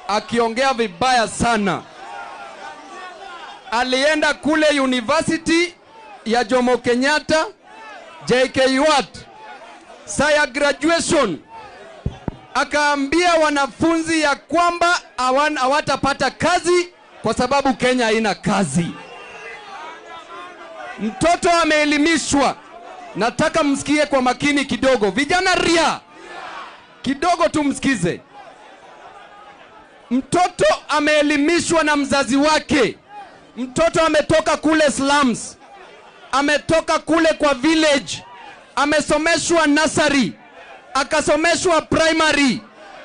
Speaker 25: akiongea vibaya sana. Alienda kule university ya Jomo Kenyatta JKUAT, saa ya graduation akaambia wanafunzi ya kwamba hawatapata kazi kwa sababu Kenya haina kazi. Mtoto ameelimishwa. Nataka msikie kwa makini kidogo. Vijana ria kidogo tu msikize. Mtoto ameelimishwa na mzazi wake. Mtoto ametoka kule slums, ametoka kule kwa village, amesomeshwa nursery, akasomeshwa primary,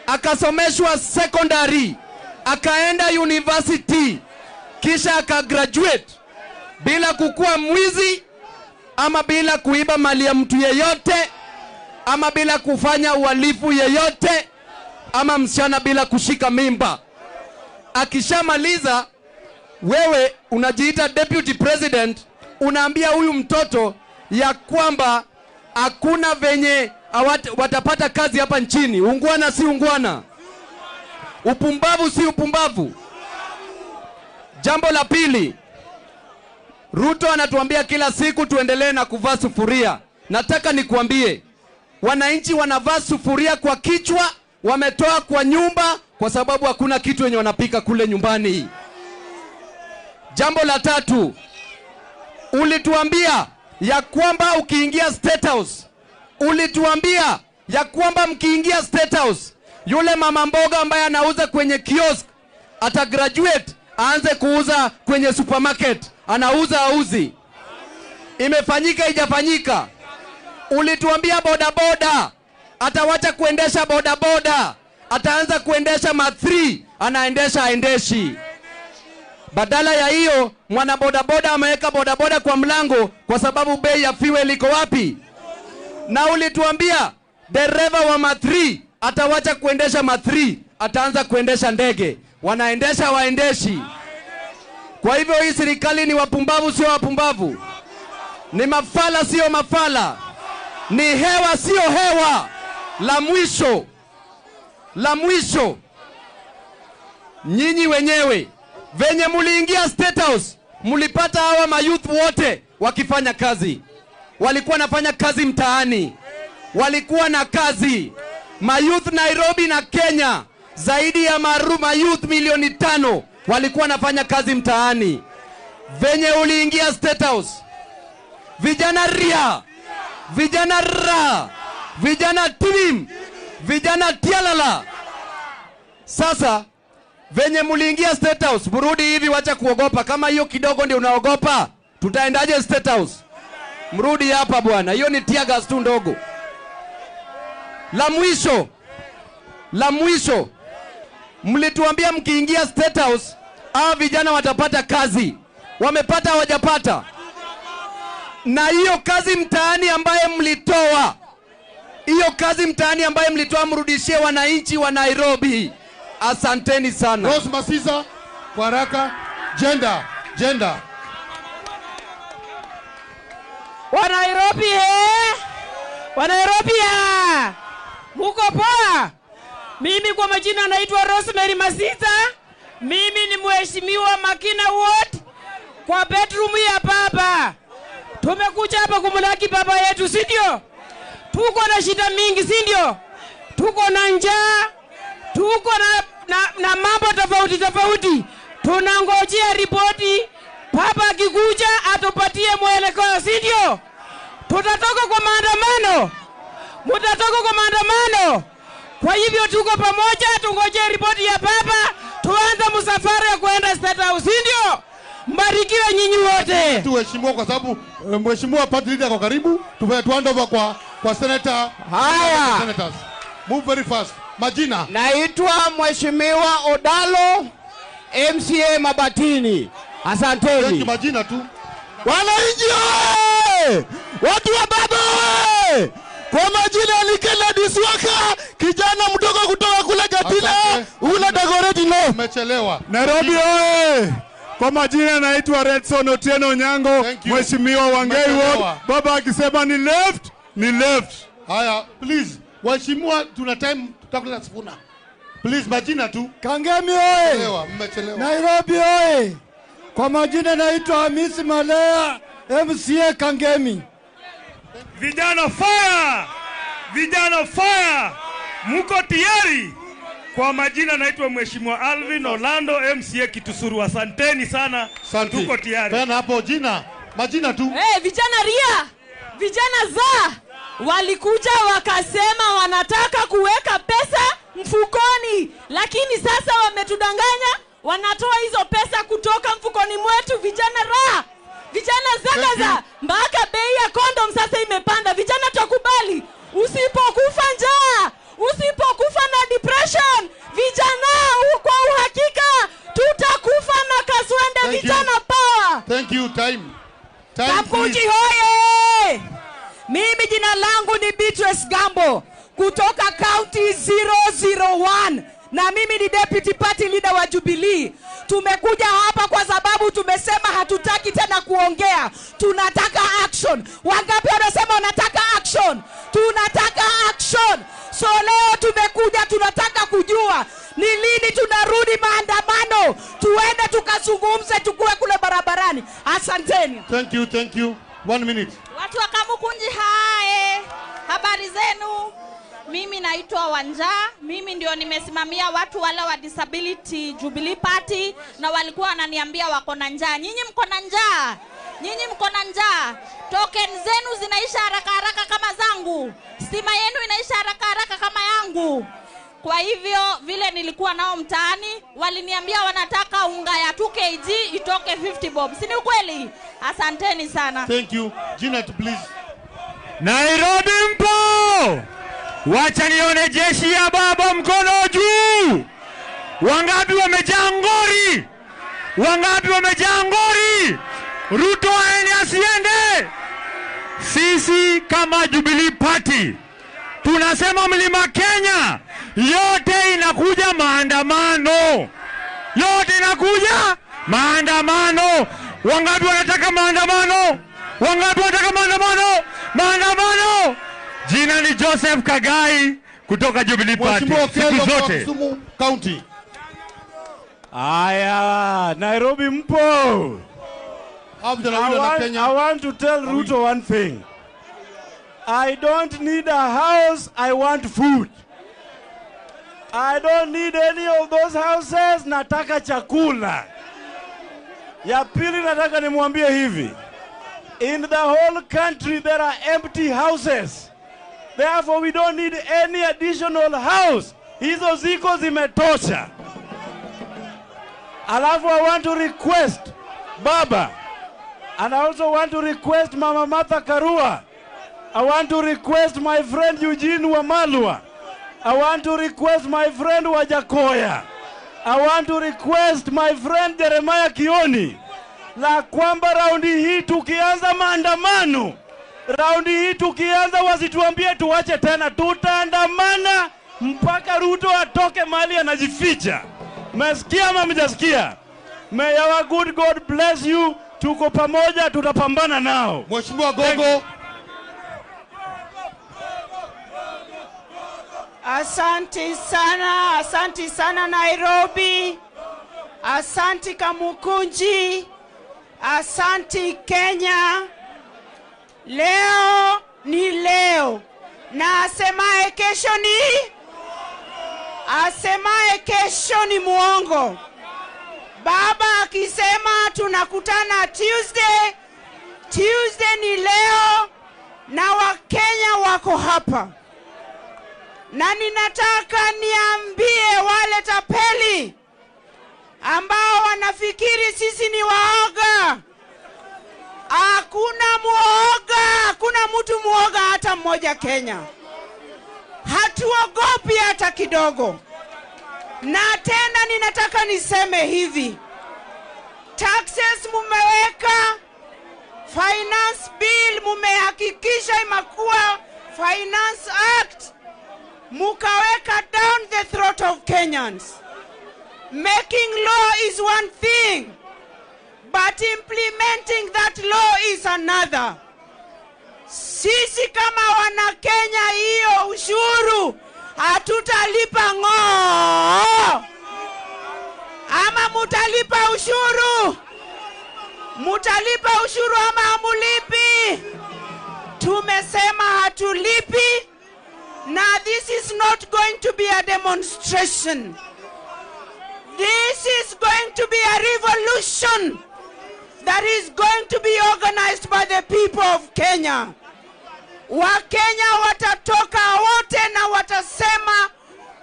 Speaker 25: akasomeshwa secondary, akaenda university, kisha akagraduate bila kukua mwizi ama bila kuiba mali ya mtu yeyote ama bila kufanya uhalifu yeyote ama msichana bila kushika mimba. Akishamaliza, wewe unajiita deputy president, unaambia huyu mtoto ya kwamba hakuna venye watapata kazi hapa nchini. Ungwana si ungwana, upumbavu si upumbavu. Jambo la pili, Ruto anatuambia kila siku tuendelee na kuvaa sufuria. Nataka nikuambie, wananchi wanavaa sufuria kwa kichwa, wametoa kwa nyumba kwa sababu hakuna kitu yenye wanapika kule nyumbani. Jambo la tatu, ulituambia ya kwamba ukiingia State House, ulituambia ya kwamba mkiingia State House, yule mama mboga ambaye anauza kwenye kiosk ata graduate aanze kuuza kwenye supermarket. Anauza auzi? Imefanyika ijafanyika? Ulituambia bodaboda atawacha kuendesha bodaboda, ataanza kuendesha ma3, anaendesha aendeshi. Badala ya hiyo, mwana bodaboda ameweka bodaboda kwa mlango kwa sababu bei ya fuel iko wapi? Na ulituambia dereva wa ma3 atawacha kuendesha ma3, ataanza kuendesha ndege. Wanaendesha waendeshi. Kwa hivyo hii serikali ni wapumbavu sio wapumbavu? Ni mafala sio mafala? Ni hewa sio hewa? La mwisho, la mwisho, nyinyi wenyewe venye muliingia State House, mulipata hawa mayouth wote wakifanya kazi. Walikuwa wanafanya kazi mtaani, walikuwa na kazi. Mayouth Nairobi na Kenya, zaidi ya mayouth milioni 5 walikuwa wanafanya kazi mtaani. Venye uliingia State House, vijana ria, vijana ra, vijana tim, vijana tialala. Sasa venye muliingia State House, burudi hivi, wacha kuogopa. Kama hiyo kidogo ndio unaogopa, tutaendaje State House? Mrudi hapa bwana, hiyo ni tear gas tu ndogo. La mwisho, la mwisho, mlituambia mkiingia State House hawa vijana watapata kazi. Wamepata hawajapata? Na hiyo kazi mtaani ambaye mlitoa, hiyo kazi mtaani ambaye mlitoa, mrudishie wananchi wa Nairobi. Asanteni sana.
Speaker 17: Rose Masiza kwa haraka. Gender, gender.
Speaker 13: Wa Nairobi Wa Nairobi ya. Muko poa? Mimi kwa majina naitwa Rosemary Masiza. Mimi ni mheshimiwa Makina Ward kwa bedroom ya baba. Tumekuja hapa kumlaki baba yetu, si ndio? Tuko na shida mingi, si ndio? Tuko na njaa, tuko na mambo tofauti tofauti. Tunangojea ripoti, baba akikuja atupatie mwelekeo, si ndio? Tutatoka kwa maandamano. Mutatoka kwa maandamano. Kwa hivyo tuko pamoja, tungojee ripoti ya baba, tuanze msafara ya kuenda State House, si ndio? Mbarikiwe nyinyi wote.
Speaker 17: Tuheshimiwa kwa sababu mheshimiwa party leader kwa karibu, tuende over kwa senator.
Speaker 5: Haya.
Speaker 17: Senators. Move very fast. Majina.
Speaker 5: Naitwa Mheshimiwa Odalo, MCA Mabatini. Asanteni.
Speaker 17: Majina tu.
Speaker 20: Wananchi oye! Watu wa baba oye! Kwa majina ni Kennedy Swaka, kijana mdogo kutoka kule Gatina, ule Dagoretti no.
Speaker 17: Umechelewa.
Speaker 23: Nairobi oye! Kwa majina naitwa Redson Otieno Nyango, Mheshimiwa Wangei Ward. Baba akisema ni left, ni left.
Speaker 17: Haya, please. Waheshimiwa, tuna time, tutakula sifuna. Please, majina tu.
Speaker 12: Kangemi oye!
Speaker 17: Mmechelewa.
Speaker 12: Nairobi oye! Kwa majina naitwa Hamisi Malea, MCA Kangemi.
Speaker 4: Vijana fire! Vijana fire! Muko tayari? Kwa majina naitwa Mheshimiwa Alvin Orlando, MCA Kitusuru. Asanteni sana.
Speaker 17: Asante.
Speaker 4: Tuko tayari.
Speaker 17: Tena hapo jina, majina tu.
Speaker 13: Hey, vijana ria, vijana za walikuja wakasema wanataka kuweka pesa mfukoni, lakini sasa wametudanganya, wanatoa hizo pesa kutoka mfukoni mwetu. Vijana ra, vijana zagaza, mpaka bei ya kondom sasa imepanda. Vijana tukubali, usipokufa njaa, usipokufa na depression, vijana kwa uhakika tutakufa na kaswende. Vijana power.
Speaker 17: Thank you. Time. Time.
Speaker 18: Kamkunji hoye! Mimi jina langu ni Beatrice Gambo kutoka County 001 na mimi ni Deputy Party Leader wa Jubilee. Tumekuja hapa kwa sababu tumesema hatutaki tena kuongea, tunataka action. Wangapi wanasema wanataka action? Tunataka action. So leo tumekuja, tunataka kujua ni lini tunarudi maandamano, tuende tukazungumze, tukue kule barabarani. Asanteni.
Speaker 17: Thank you, thank you. 1 minute.
Speaker 19: Watu wa Kamukunji hae, habari zenu? Mimi naitwa Wanja, mimi ndio nimesimamia watu wale wa Disability Jubilee Party, na walikuwa wananiambia wako na njaa. Nyinyi mko na njaa? Nyinyi mko na njaa? Token zenu zinaisha haraka haraka kama zangu. Stima yenu inaisha haraka haraka kama yangu. Kwa hivyo vile nilikuwa nao mtaani, waliniambia wanataka unga ya 2 kg itoke 50 bob. Si ni ukweli? Asanteni sana.
Speaker 17: Thank you. Janet, please.
Speaker 4: Nairobi mpo! Wacha nione jeshi ya baba mkono juu. Wangapi wamejaa ngori? Wangapi wamejaa ngori? Ruto aende asiende? Sisi kama Jubilee Party tunasema Mlima Kenya yote inakuja maandamano. Yote inakuja maandamano. Wangapi wanataka maandamano? Wangapi wanataka maandamano? Maandamano. Jina ni Joseph Kagai kutoka Jubilee Party. Siku zote.
Speaker 17: Kisumu County.
Speaker 2: Aya, Nairobi mpo. I want to tell Ruto one thing. I don't need a house, I want food. I don't need any of those houses, nataka chakula. Ya pili nataka nimwambie hivi. In the whole country there are empty houses. Therefore we don't need any additional house. Hizo ziko zimetosha. Alafu I want to request Baba, and I also want to request Mama Martha Karua. I want to request my friend Eugene Wamalwa. I want to request my friend Wajakoya. I want to request my friend Jeremiah Kioni, la kwamba raundi hii tukianza maandamano, raundi hii tukianza wasituambie tuache tena, tutaandamana mpaka Ruto atoke mahali anajificha. Mmesikia ama mjasikia? May our good God bless you. Tuko pamoja, tutapambana nao.
Speaker 17: Mheshimiwa Gogo.
Speaker 21: Asante sana, asante sana Nairobi. Asante Kamukunji. Asante Kenya. Leo ni leo. Na asemaye kesho ni? Asemaye kesho ni muongo. Baba akisema tunakutana Tuesday, Tuesday ni leo, na Wakenya wako hapa. Na ninataka niambie wale tapeli ambao wanafikiri sisi ni waoga. Hakuna muoga, hakuna mtu muoga hata mmoja Kenya. Hatuogopi hata kidogo. Na tena ninataka niseme hivi. Taxes mumeweka, finance bill mumehakikisha imekuwa Finance Act, mukaweka down the throat of Kenyans. Making law is one thing, but implementing that law is another. Sisi kama wana Kenya hiyo ushuru hatutalipa ng'oo. Ama mutalipa ushuru? Mutalipa ushuru ama hamulipi? Tumesema hatulipi. Na this is not going to be a demonstration. This is going to be a revolution that is going to be organized by the people of Kenya. Wakenya watatoka wote na watasema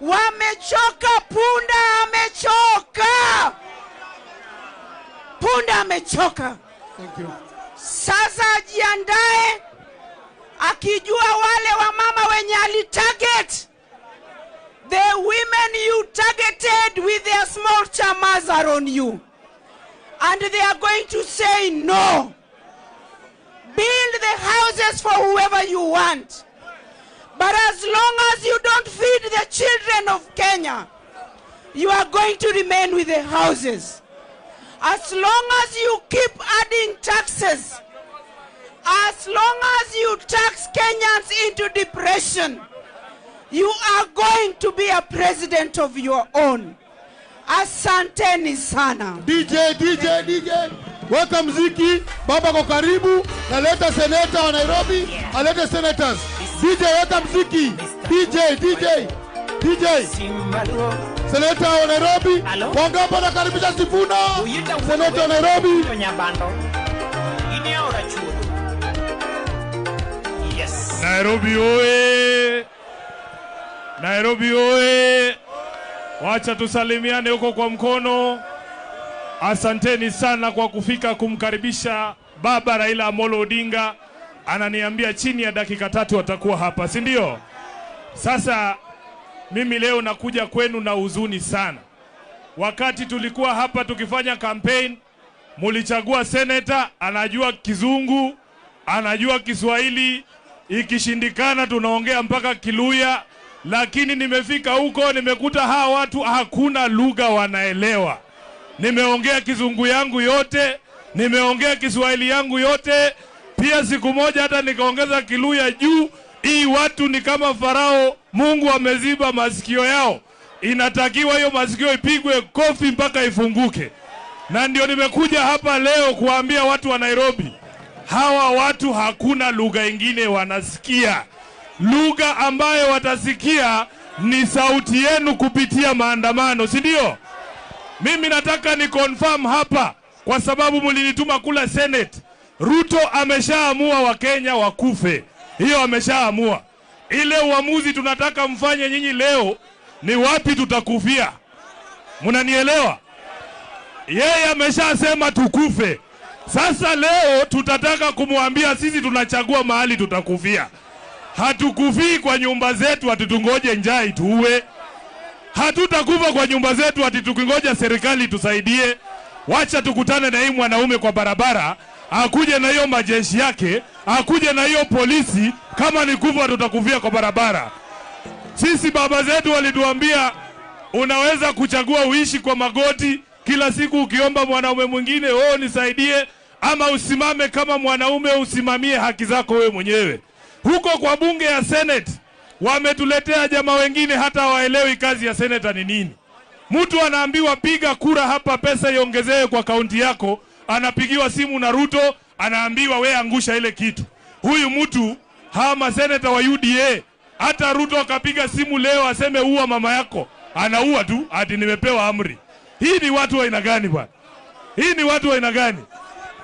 Speaker 21: wamechoka, punda amechoka. Punda amechoka.
Speaker 17: Thank you.
Speaker 21: Sasa ajiandae akijua wale wamama wenye alitarget. The women you targeted with their small chamas are on you. And they are going to say no. Build the houses for whoever you want. But as long as you don't feed the children of Kenya, you are going to remain with the houses. As long as you keep adding taxes, as long as you tax Kenyans into depression, you are going to be a president of your own. Asanteni sana.
Speaker 17: DJ, DJ, DJ. Weka mziki, baba kwa karibu, naleta seneta wa Nairobi, alete senators. DJ, weka mziki. DJ, DJ, DJ. Seneta wa Nairobi, wangapi wanakaribisha Sifuna? Seneta wa Nairobi.
Speaker 14: Nairobi oe! Nairobi oe! Wacha tusalimiane huko kwa mkono. Asanteni sana kwa kufika kumkaribisha Baba Raila Amolo Odinga. Ananiambia chini ya dakika 3 atakuwa hapa, si ndio? Sasa mimi leo nakuja kwenu na huzuni sana. Wakati tulikuwa hapa tukifanya campaign, mulichagua senator anajua Kizungu, anajua Kiswahili, ikishindikana tunaongea mpaka Kiluya. Lakini nimefika huko nimekuta hawa watu hakuna lugha wanaelewa. Nimeongea Kizungu yangu yote, nimeongea Kiswahili yangu yote, pia siku moja hata nikaongeza Kiluya juu. Hii watu ni kama Farao, Mungu ameziba masikio yao. Inatakiwa hiyo masikio ipigwe kofi mpaka ifunguke. Na ndio nimekuja hapa leo kuambia watu wa Nairobi, hawa watu hakuna lugha ingine wanasikia. Lugha ambayo watasikia ni sauti yenu kupitia maandamano, si ndio? Mimi nataka ni confirm hapa kwa sababu mlinituma kula Senate. Ruto ameshaamua Wakenya wakufe. Hiyo ameshaamua. Ile uamuzi tunataka mfanye nyinyi leo ni wapi tutakufia. Mnanielewa? Yeye ameshasema tukufe. Sasa leo tutataka kumwambia sisi tunachagua mahali tutakufia. Hatukufii kwa nyumba zetu ati tungoje njaa ituue. Hatutakufa kwa nyumba zetu ati tukingoja serikali tusaidie. Wacha tukutane na hii mwanaume kwa barabara, akuje na hiyo majeshi yake, akuje na hiyo polisi. Kama ni kufa tutakufia kwa barabara. Sisi baba zetu walituambia unaweza kuchagua uishi kwa magoti kila siku ukiomba mwanaume mwingine, oh nisaidie, ama usimame kama mwanaume usimamie haki zako wewe mwenyewe. Huko kwa bunge ya Senate wametuletea jamaa wengine hata waelewi kazi ya senator ni nini. Mtu anaambiwa piga kura hapa, pesa iongezewe kwa kaunti yako, anapigiwa simu na Ruto, anaambiwa we angusha ile kitu. Huyu mtu, hawa maseneta wa UDA, hata Ruto akapiga simu leo aseme uua mama yako, anaua tu ati nimepewa amri. Hii ni watu wa aina gani bwana? Hii ni watu wa aina gani?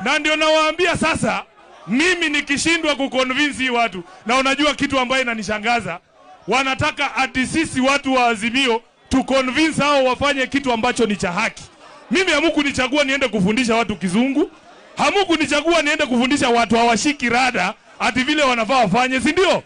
Speaker 14: Na ndio nawaambia sasa, mimi nikishindwa kuconvince watu, na unajua kitu ambaye inanishangaza, wanataka ati sisi watu wa Azimio tu convince hao wafanye kitu ambacho ni cha haki. Mimi hamkunichagua niende kufundisha watu Kizungu, hamkunichagua niende kufundisha watu hawashiki rada ati vile wanafaa wafanye, si ndio?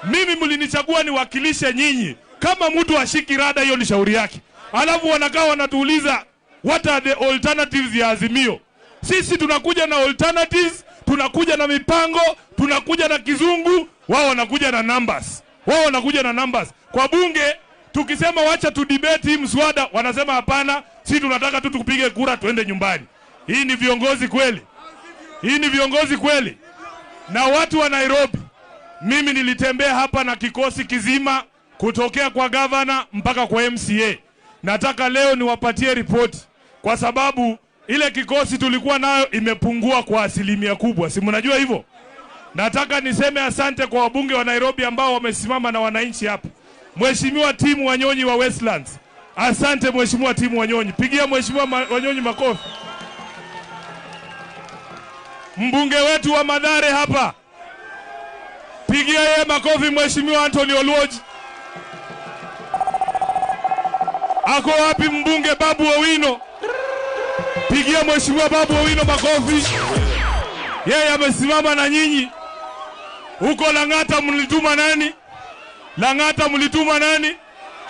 Speaker 14: Mimi mlinichagua niwakilishe nyinyi. Kama mtu hashiki rada, hiyo ni shauri yake. Alafu wanakaa wanatuuliza what are the alternatives ya Azimio. Sisi tunakuja na alternatives, tunakuja na mipango, tunakuja na Kizungu, wao wanakuja na numbers. Wao wanakuja na numbers. Kwa bunge tukisema wacha tu debate hii mswada, wanasema hapana, sisi tunataka tu tupige kura tuende nyumbani. Hii ni viongozi kweli? Hii ni viongozi kweli? Na watu wa Nairobi, mimi nilitembea hapa na kikosi kizima kutokea kwa governor mpaka kwa MCA. Nataka leo niwapatie ripoti kwa sababu Ile kikosi tulikuwa nayo imepungua kwa asilimia kubwa, si mnajua hivyo? Nataka niseme asante kwa wabunge wa Nairobi ambao wamesimama na wananchi hapa. Mheshimiwa Timu Wanyonyi wa Westlands, asante Mheshimiwa Timu Wanyonyi, pigia Mheshimiwa Wanyonyi makofi. Mbunge wetu wa Mathare hapa, pigia yeye makofi Mheshimiwa Anthony Oluoch. Ako wapi mbunge Babu Owino? Pigia Mheshimiwa Babu Owino makofi. Yeye amesimama na nyinyi. Huko Lang'ata mlituma nani? Lang'ata mlituma nani?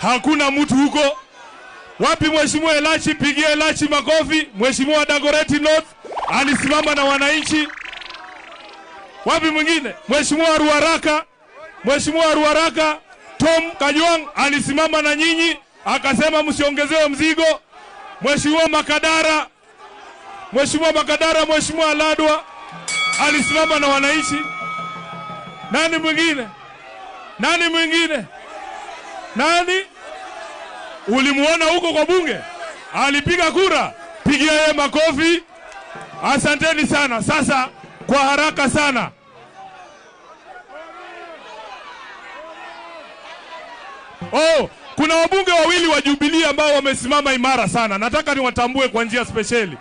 Speaker 14: Hakuna mtu huko. Wapi Mheshimiwa Elachi? Pigia Elachi makofi. Mheshimiwa Dagoretti North alisimama na wananchi. Wapi mwingine? Mheshimiwa Ruaraka. Mheshimiwa Ruaraka Tom Kajwang alisimama na nyinyi akasema msiongezewe mzigo. Mheshimiwa Makadara, Mheshimiwa Makadara, Mheshimiwa Ladwa alisimama na wananchi. Nani mwingine? Nani mwingine? Nani? Ulimuona huko kwa bunge? Alipiga kura. Pigia yeye makofi. Asanteni sana. Sasa kwa haraka sana, oh, kuna wabunge wawili wa Jubilee ambao wamesimama imara sana. Nataka niwatambue kwa njia spesheli.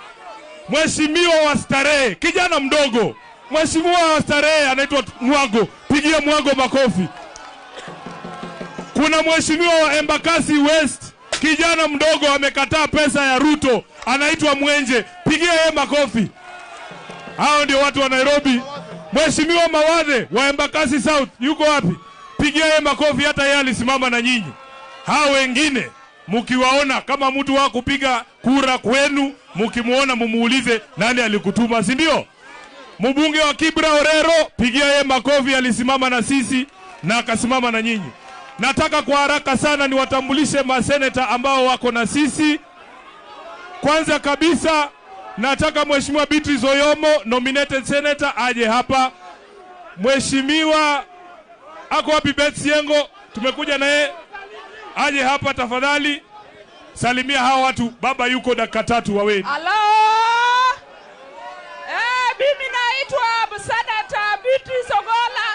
Speaker 14: Mheshimiwa wa Starehe, kijana mdogo. Mheshimiwa wa Starehe anaitwa Mwago. Pigia Mwago makofi. Kuna mheshimiwa wa Embakasi West, kijana mdogo amekataa pesa ya Ruto, anaitwa Mwenje. Pigia yeye makofi. Hao ndio watu wa Nairobi. Mheshimiwa Mawadhe wa Embakasi South yuko wapi? Pigia yeye makofi, hata yeye alisimama na nyinyi. Hao wengine mkiwaona kama mtu wa kupiga kura kwenu, mkimuona mumuulize nani alikutuma, si ndio? Mbunge wa Kibra Orero, pigia yeye makofi, alisimama na sisi na akasimama na nyinyi. Nataka kwa haraka sana niwatambulishe maseneta ambao wako na sisi. Kwanza kabisa nataka Mheshimiwa Beatrice Oyomo, nominated senator, aje hapa. Mheshimiwa ako wapi? Beth Siengo, tumekuja na yeye, aje hapa tafadhali. Salimia hawa watu, baba yuko dakika 3 wawe.
Speaker 1: Hello. Mimi naitwa Senator Beatrice Ogola,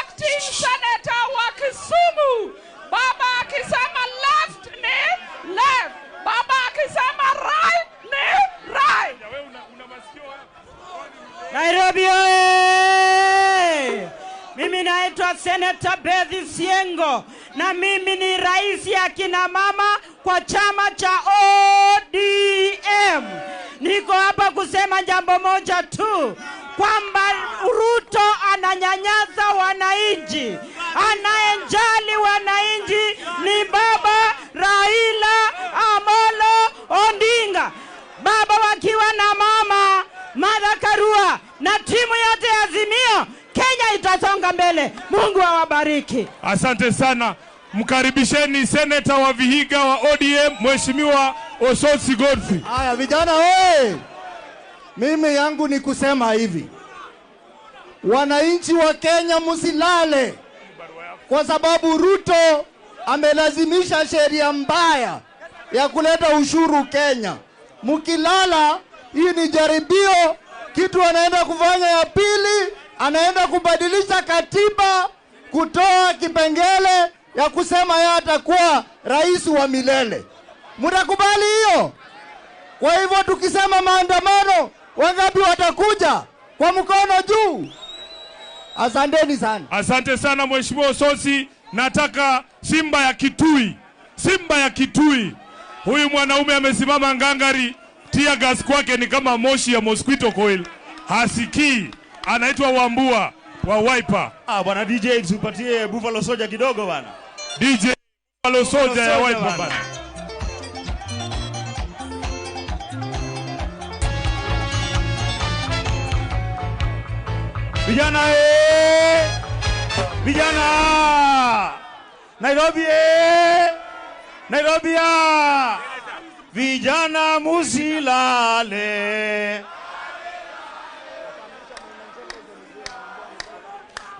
Speaker 1: acting senator wa Kisumu. Baba akisema left ni left, baba akisema right ni right.
Speaker 21: Nairobi oye! Mimi naitwa Senator Beth Siengo na mimi ni rais ya kina mama kwa chama cha ODM. Niko hapa kusema jambo moja tu, kwamba Ruto ananyanyasa wananchi. Anayejali wananchi ni baba Raila Amolo Odinga. Baba wakiwa na mama Martha Karua na timu yote ya Azimio, Kenya itasonga mbele. Mungu awabariki.
Speaker 14: Asante sana. Mkaribisheni seneta wa Vihiga wa ODM Mheshimiwa Osotsi Godfrey.
Speaker 3: Haya vijana oye. Mimi yangu ni kusema hivi. Wananchi wa Kenya msilale, kwa sababu Ruto amelazimisha sheria mbaya ya kuleta ushuru Kenya. Mkilala, hii ni jaribio. Kitu anaenda kufanya ya pili, anaenda kubadilisha katiba, kutoa kipengele ya kusema yeye atakuwa rais wa milele. Mtakubali hiyo? Kwa hivyo tukisema maandamano, wangapi watakuja? Kwa mkono juu. Asanteni sana.
Speaker 14: Asante sana Mheshimiwa Osotsi. Nataka Simba ya Kitui. Simba ya Kitui. Huyu mwanaume amesimama ngangari. Tear gas kwake ni kama moshi ya mosquito coil. Hasikii. Anaitwa Wambua wa Wiper.
Speaker 8: Ah, bwana DJ tupatie Buffalo Soldier kidogo bwana.
Speaker 14: DJ Buffalo Soldier ya Wiper bwana.
Speaker 8: Vijana vijana Nairobi Nairobi vijana musilale.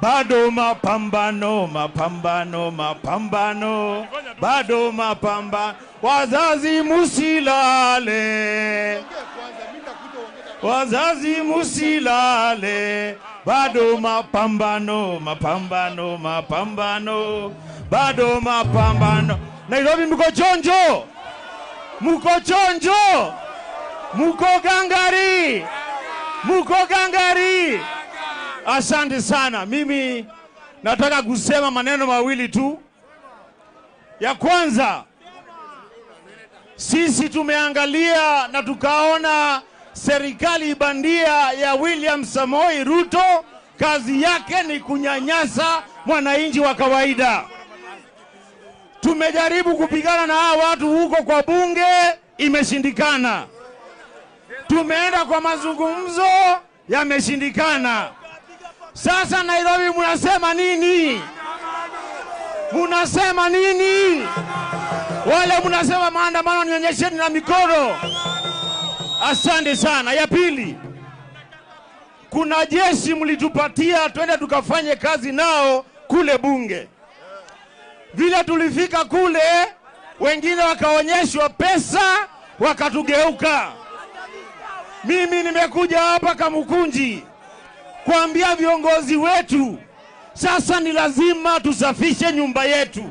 Speaker 8: Bado mapambano, mapambano, mapambano, bado mapambano, wazazi musilale. Wazazi musilale, bado mapambano, mapambano, mapambano, bado mapambano. Nairobi mko chonjo, mko chonjo, mko gangari, mko gangari. Asante sana. Mimi nataka kusema maneno mawili tu. Ya kwanza, sisi tumeangalia na tukaona serikali bandia ya William Samoei Ruto kazi yake ni kunyanyasa mwananchi wa kawaida. Tumejaribu kupigana na hawa watu huko kwa bunge, imeshindikana. Tumeenda kwa mazungumzo, yameshindikana. Sasa Nairobi mnasema nini? Mnasema nini? Wale mnasema maandamano, nionyesheni na mikono. Asante sana. Ya pili, kuna jeshi mlitupatia twende tukafanye kazi nao kule bunge. Vile tulifika kule, wengine wakaonyeshwa pesa, wakatugeuka. Mimi nimekuja hapa Kamukunji kuambia viongozi wetu, sasa ni lazima tusafishe nyumba yetu.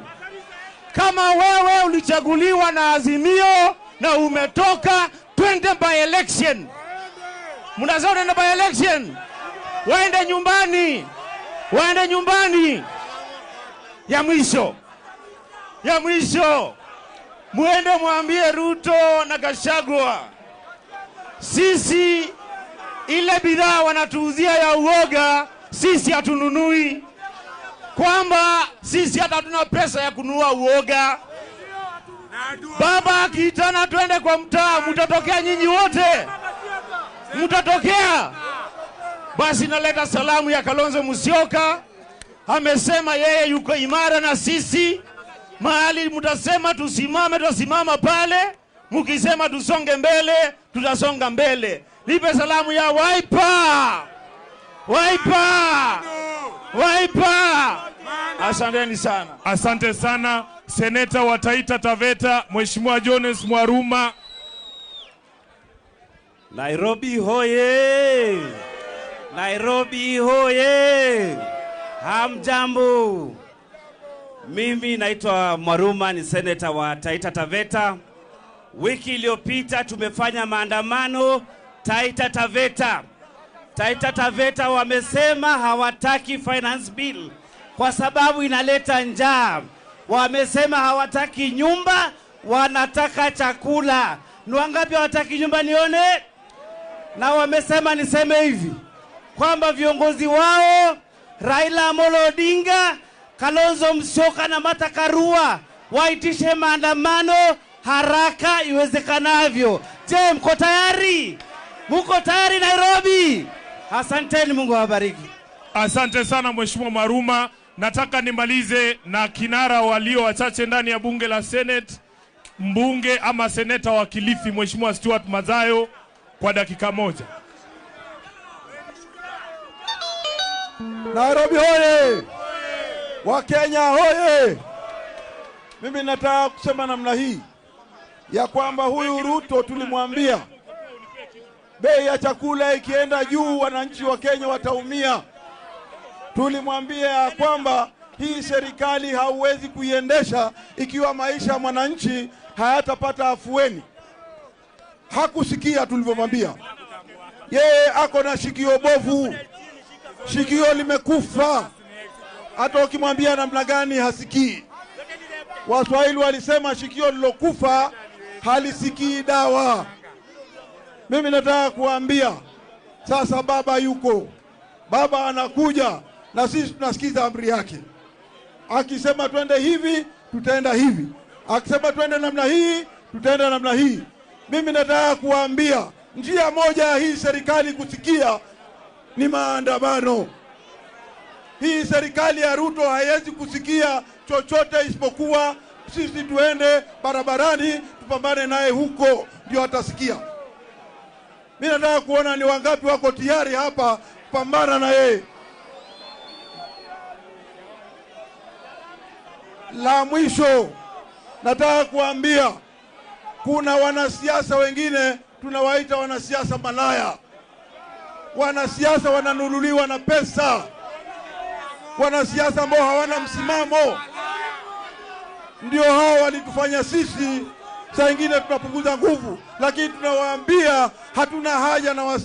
Speaker 8: Kama wewe ulichaguliwa na Azimio na umetoka, twende by election. Mnasema twende by election? Waende nyumbani, waende nyumbani. Ya mwisho, ya mwisho, muende mwambie Ruto na Gachagua, sisi ile bidhaa wanatuuzia ya uoga sisi hatununui, kwamba sisi hata hatuna pesa ya kununua uoga. Baba akiitana twende kwa mtaa, mtatokea nyinyi wote, mtatokea. Basi naleta salamu ya Kalonzo Musyoka, amesema yeye yuko imara na sisi. Mahali mtasema tusimame, tutasimama pale. Mkisema tusonge mbele, tutasonga mbele. Nipe salamu ya Wiper, Wiper, Wiper. Asanteni sana.
Speaker 23: Asante sana Seneta wa Taita Taveta Mheshimiwa Jones Mwaruma.
Speaker 7: Nairobi hoye! Nairobi hoye! Hamjambo. Mimi naitwa Mwaruma, ni seneta wa Taita Taveta. Wiki iliyopita tumefanya maandamano Taita Taveta. Taita Taveta wamesema hawataki finance bill kwa sababu inaleta njaa. Wamesema hawataki nyumba, wanataka chakula. Ni wangapi hawataki nyumba nione? Na wamesema niseme hivi kwamba viongozi wao Raila Amolo Odinga, Kalonzo Musyoka na Martha Karua waitishe maandamano haraka iwezekanavyo. Je, mko tayari? Mko tayari Nairobi? Asanteni, Mungu awabariki.
Speaker 23: Asante sana Mheshimiwa Maruma. Nataka nimalize na kinara walio wachache ndani ya bunge la Senate, mbunge ama seneta wa Kilifi Mheshimiwa Stuart Madzayo kwa dakika moja.
Speaker 9: Nairobi hoye! Wakenya hoye! Mimi nataka kusema namna hii ya kwamba huyu Ruto tulimwambia bei ya chakula ikienda juu wananchi wa Kenya wataumia. Tulimwambia kwamba hii serikali hauwezi kuiendesha ikiwa maisha ya mwananchi hayatapata afueni. Hakusikia tulivyomwambia. Yeye ako na shikio bovu, shikio limekufa, hata ukimwambia namna gani hasikii. Waswahili walisema shikio lilokufa halisikii dawa. Mimi nataka kuambia sasa, baba yuko, baba anakuja na sisi tunasikiza amri yake. Akisema twende hivi, tutaenda hivi. Akisema twende namna hii, tutaenda namna hii. Mimi nataka kuambia njia moja hii serikali kusikia ni maandamano. Hii serikali ya Ruto haiwezi kusikia chochote isipokuwa sisi tuende barabarani tupambane naye huko, ndio atasikia. Mimi nataka kuona ni wangapi wako tayari hapa kupambana na yeye. La mwisho nataka kuambia kuna wanasiasa wengine tunawaita wanasiasa malaya. Wanasiasa wananunuliwa na pesa, wanasiasa ambao hawana msimamo. Ndio hao walitufanya sisi saa ingine tunapunguza nguvu, lakini tunawaambia hatuna haja na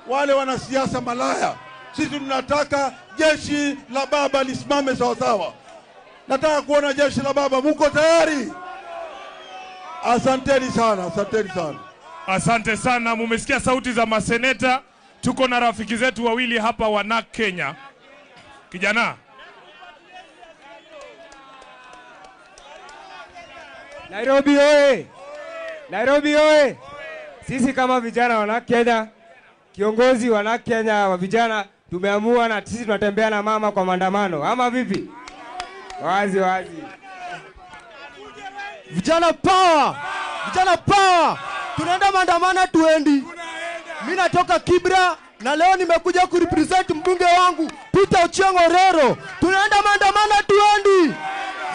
Speaker 9: wale wanasiasa malaya. Sisi tunataka jeshi la baba lisimame sawasawa. Nataka kuona jeshi la baba. Muko tayari? Asanteni sana, asanteni sana.
Speaker 14: Asante sana. Mumesikia sauti za maseneta. Tuko na rafiki zetu wawili hapa wa NARC Kenya. Kijana.
Speaker 6: Nairobi oye! Nairobi oye! Sisi kama vijana wa NARC Kenya, kiongozi wa NARC Kenya wa vijana, tumeamua na sisi tunatembea na mama kwa maandamano. Ama vipi? Wazi wazi.
Speaker 3: Vijana power! Vijana power! Tunaenda maandamano tuendi. Mimi natoka Kibra na leo nimekuja kurepresent mbunge wangu Peter Ochieng Orero. Tunaenda maandamano tuendi.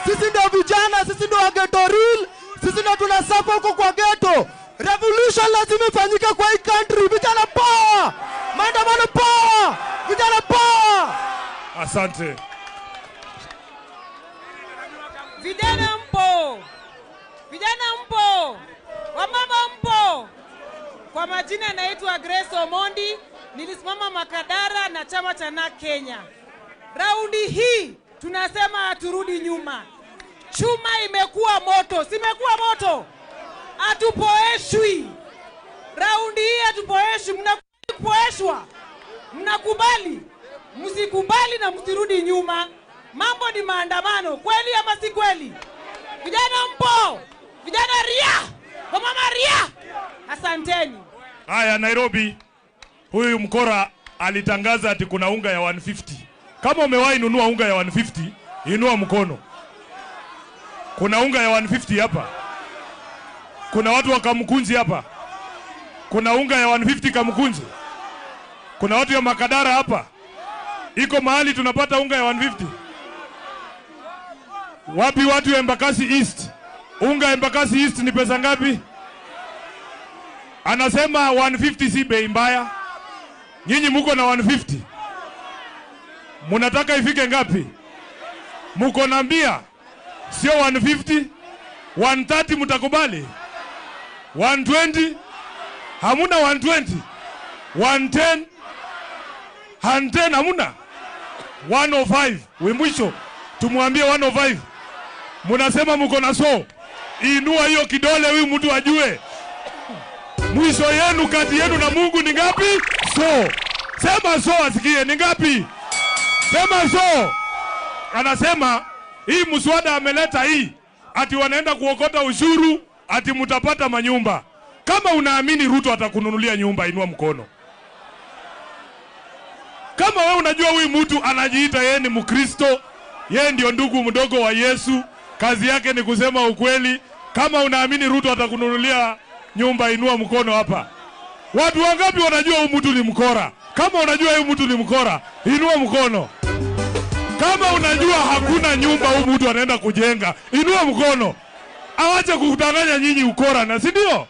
Speaker 3: Sisi ndio vijana, sisi ndio wa ghetto real, sisi ndio tunasuffer huko kwa ghetto. Revolution lazima ifanyike kwa hii country. Vijana power! Maandamano power! Vijana power!
Speaker 14: Asante.
Speaker 10: Vijana mpo. Vijana mpo. Wamama mpo. Kwa majina naitwa Grace Omondi, nilisimama Makadara na chama cha NARC Kenya. Raundi hii tunasema haturudi nyuma. Chuma imekuwa moto, simekuwa moto. Hatupoeshwi. Raundi hii hatupoeshwi, mnakupoeshwa. Mnakubali. Msikubali na msirudi nyuma. Mambo ni maandamano, kweli ama si kweli? Vijana mpo. Vijana ria. Wamama ria. Asanteni.
Speaker 14: Haya Nairobi, huyu mkora alitangaza ati kuna unga ya 150. Kama umewahi nunua unga ya 150, inua mkono. Kuna unga ya 150 hapa. Kuna watu wa Kamkunji hapa. Kuna unga ya 150 Kamkunji. Kuna watu ya Makadara hapa. Iko mahali tunapata unga ya 150. Wapi watu ya Embakasi East? Unga ya Embakasi East ni pesa ngapi? Anasema 150 si bei mbaya. Nyinyi muko na 150. Munataka ifike ngapi? Muko na 100. Sio 150. 130 mtakubali? 120? Hamuna 120. 110? 110 hamuna? 105. Mwisho tumwambie 105. Munasema muko na so. Inua hiyo kidole huyu mtu ajue. Mwisho yenu kati yenu na Mungu ni ngapi? So. Sema so asikie ni ngapi? Sema so. Anasema hii mswada ameleta hii ati wanaenda kuokota ushuru ati mtapata manyumba. Kama unaamini Ruto atakununulia nyumba, inua mkono. Kama wewe unajua huyu mtu anajiita yeye ni Mkristo, yeye ndio ndugu mdogo wa Yesu, kazi yake ni kusema ukweli. Kama unaamini Ruto atakununulia nyumba, inua mkono hapa. Watu wangapi wanajua huyu mtu ni mkora? Kama unajua huyu mtu ni mkora, inua mkono. Kama unajua hakuna nyumba huyu mtu anaenda kujenga, inua mkono. Awache kukutanganya nyinyi ukora, na si ndio?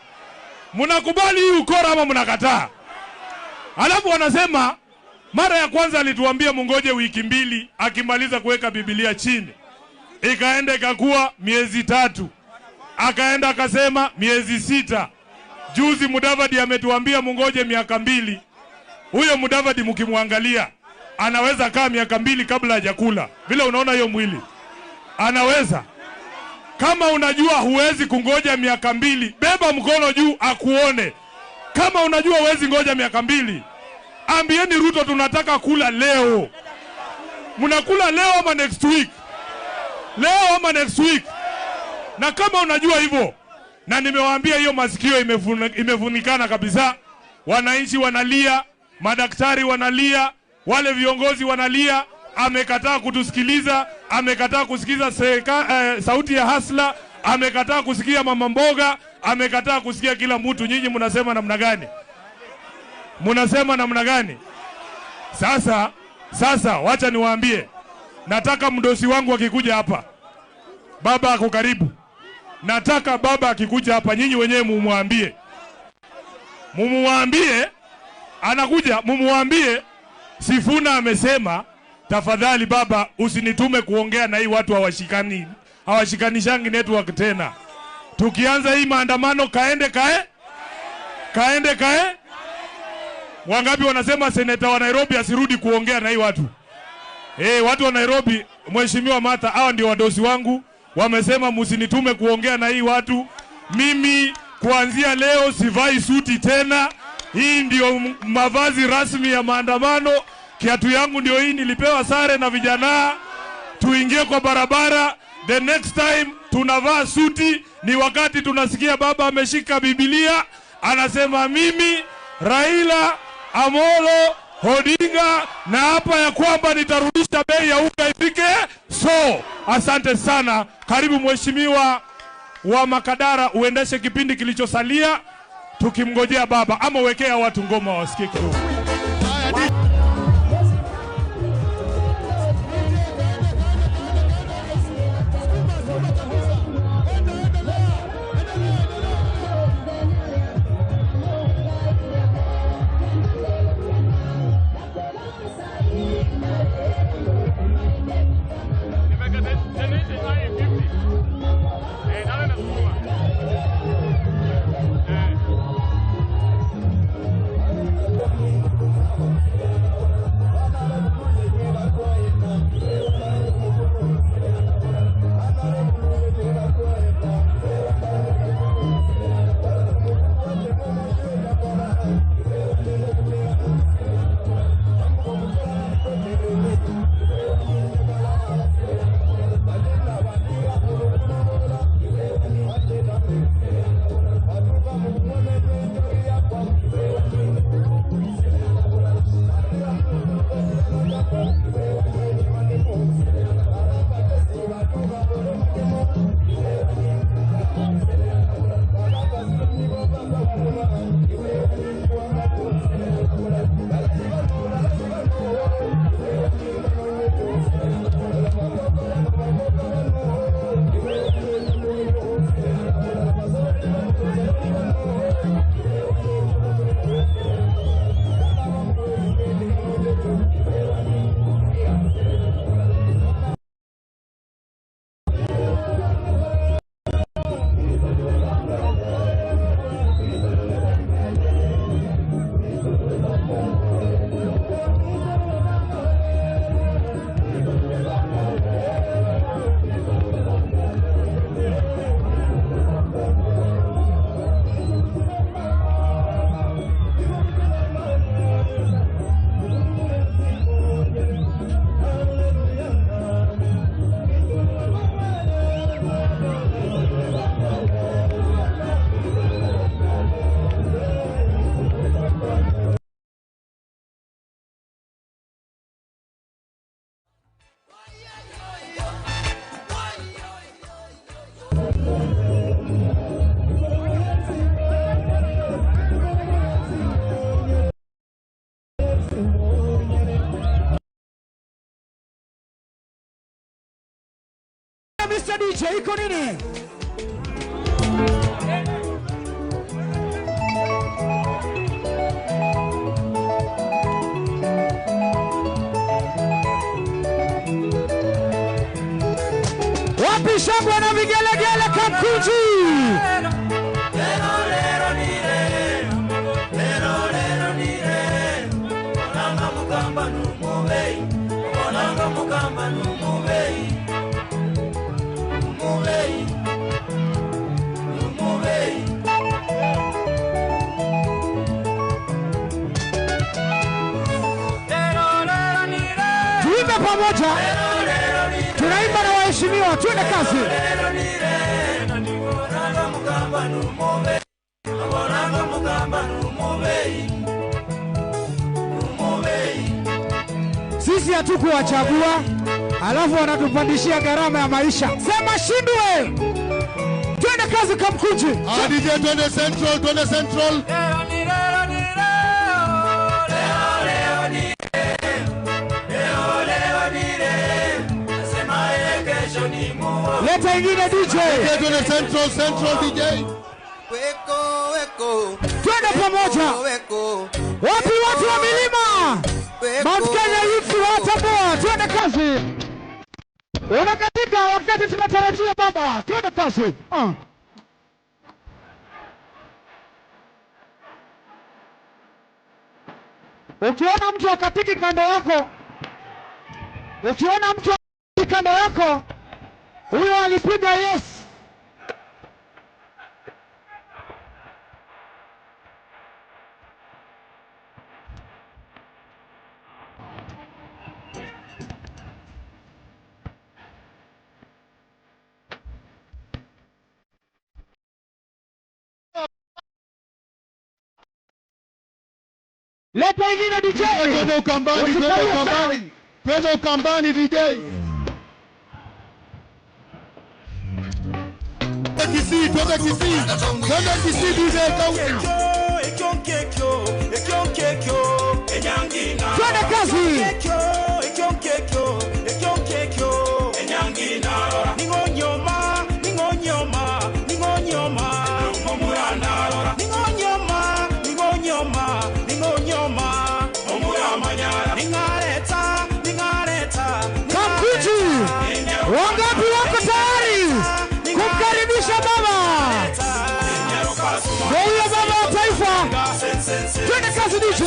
Speaker 14: Mnakubali hii ukora ama mnakataa? Alafu wanasema mara ya kwanza alituambia mungoje wiki mbili akimaliza kuweka Biblia chini. Ikaenda ikakuwa miezi 3. Akaenda akasema miezi 6. Juzi Mudavadi ametuambia mungoje miaka 2. Huyo Mudavadi mkimwangalia anaweza kaa miaka 2 kabla hajakula. Vile unaona hiyo mwili. Anaweza. Kama unajua huwezi kungoja miaka 2, beba mkono juu akuone. Kama unajua huwezi ngoja miaka 2, ambieni Ruto tunataka kula leo. Mnakula leo ama next week? Leo ama next week? Na kama unajua hivyo, na nimewaambia hiyo masikio imefunikana kabisa. Wananchi wanalia, madaktari wanalia, wale viongozi wanalia. Amekataa kutusikiliza, amekataa kusikiza sauti ya hasla, amekataa kusikia mama mboga, amekataa kusikia kila mtu. Nyinyi mnasema namna gani? Mnasema namna gani? Sasa wacha niwaambie. Nataka mdosi wangu akikuja hapa, baba ako karibu. Nataka baba akikuja hapa nyinyi wenyewe mumwambie. Mumwambie
Speaker 23: Anakuja, mumuambie Sifuna amesema tafadhali baba usinitume kuongea na hii watu hawashikani. Hawashikanishangi network tena. Tukianza hii maandamano kaende kae. Kaende kae. Wangapi wanasema seneta wa Nairobi asirudi kuongea na hii watu? Watu wa Nairobi, Mheshimiwa Martha, hawa ndio wadosi wangu. Wamesema msinitume kuongea na hii watu. Mimi kuanzia leo sivai suti tena. Hii ndio mavazi rasmi ya maandamano. Kiatu yangu ndio hii, nilipewa sare na vijana. Tuingie kwa barabara. The next time tunavaa suti ni wakati tunasikia baba ameshika Biblia anasema mimi Raila Amolo Odinga na hapa ya kwamba nitarudisha bei ya unga ifike. So asante sana. Karibu Mheshimiwa wa Makadara uendeshe kipindi kilichosalia tukimngojea baba, ama wekea watu ngoma wasikie kidogo.
Speaker 11: Mr. DJ, iko nini? Wapi shangwe na vigelegele Kamkunji? Tuimbe pamoja, tunaimba na waheshimiwa, twende kazi. Sisi hatukuwachagua, alafu wanatupandishia gharama ya maisha. Sema shindwe. Twende kazi Kamkunji.
Speaker 17: DJ, twende Central, twende Central.
Speaker 11: Leta ingine DJ.
Speaker 17: Twende Central, Central DJ.
Speaker 11: Weko, weko. Twende pamoja. Wapi watu Unakatika wakati tunatarajia baba. Twende kasi. Ukiona mtu akatiki kando yako, ukiona mtu akatiki kando yako, huyo alipiga yes. Leta ingine DJ.
Speaker 17: Twende Ukambani, twende Ukambani. Twende Ukambani DJ. Kisii, twende Kisii. Twende Kisii DJ Kaunti.
Speaker 11: Twende kazi. Kamkuji, wangapi wako tayari kumkaribisha baba? Kwa huyo baba wa taifa. Twende kazi DJ.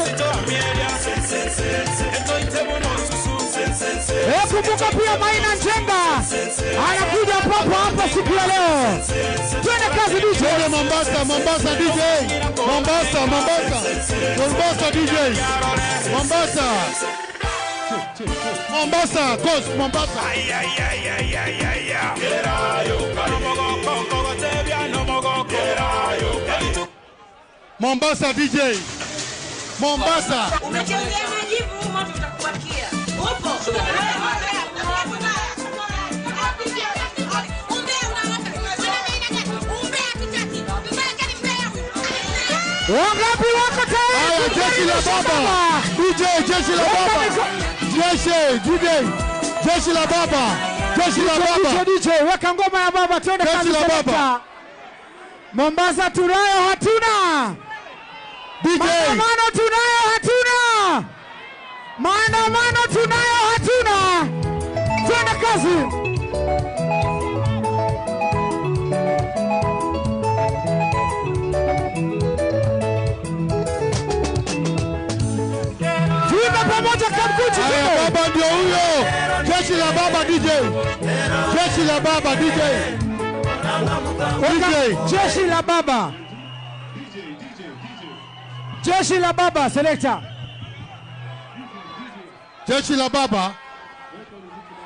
Speaker 11: Kumbuka pia Maina Njenga anakuja papo hapa siku ya leo. Twende kazi DJ.
Speaker 17: Twende Mombasa, Mombasa DJ. Mombasa, Mombasa. Mombasa DJ. Mombasa. Mombasa, Coast, Mombasa. Mombasa DJ. Mombasa.
Speaker 15: Umechezea majivu, moto utakuwakia. Upo.
Speaker 11: Wangapi wako tayari?
Speaker 17: Jeshi la baba. DJ, jeshi la baba. Jeshi, DJ. Jeshi la baba. Jeshi la baba.
Speaker 11: DJ, weka ngoma ya baba, twende
Speaker 17: Jeshi
Speaker 11: kazi
Speaker 17: la baba.
Speaker 11: selector. Mombasa tunayo hatuna.
Speaker 17: DJ.
Speaker 11: Maandamano tunayo hatuna. Maandamano tunayo hatuna. Twende kazi. Tuimbe pamoja Kamkuji.
Speaker 17: Haya, baba ndio huyo. Jeshi la baba DJ. Jeshi la baba DJ. DJ.
Speaker 11: Jeshi la baba. Jeshi la baba selector.
Speaker 17: Jeshi la baba.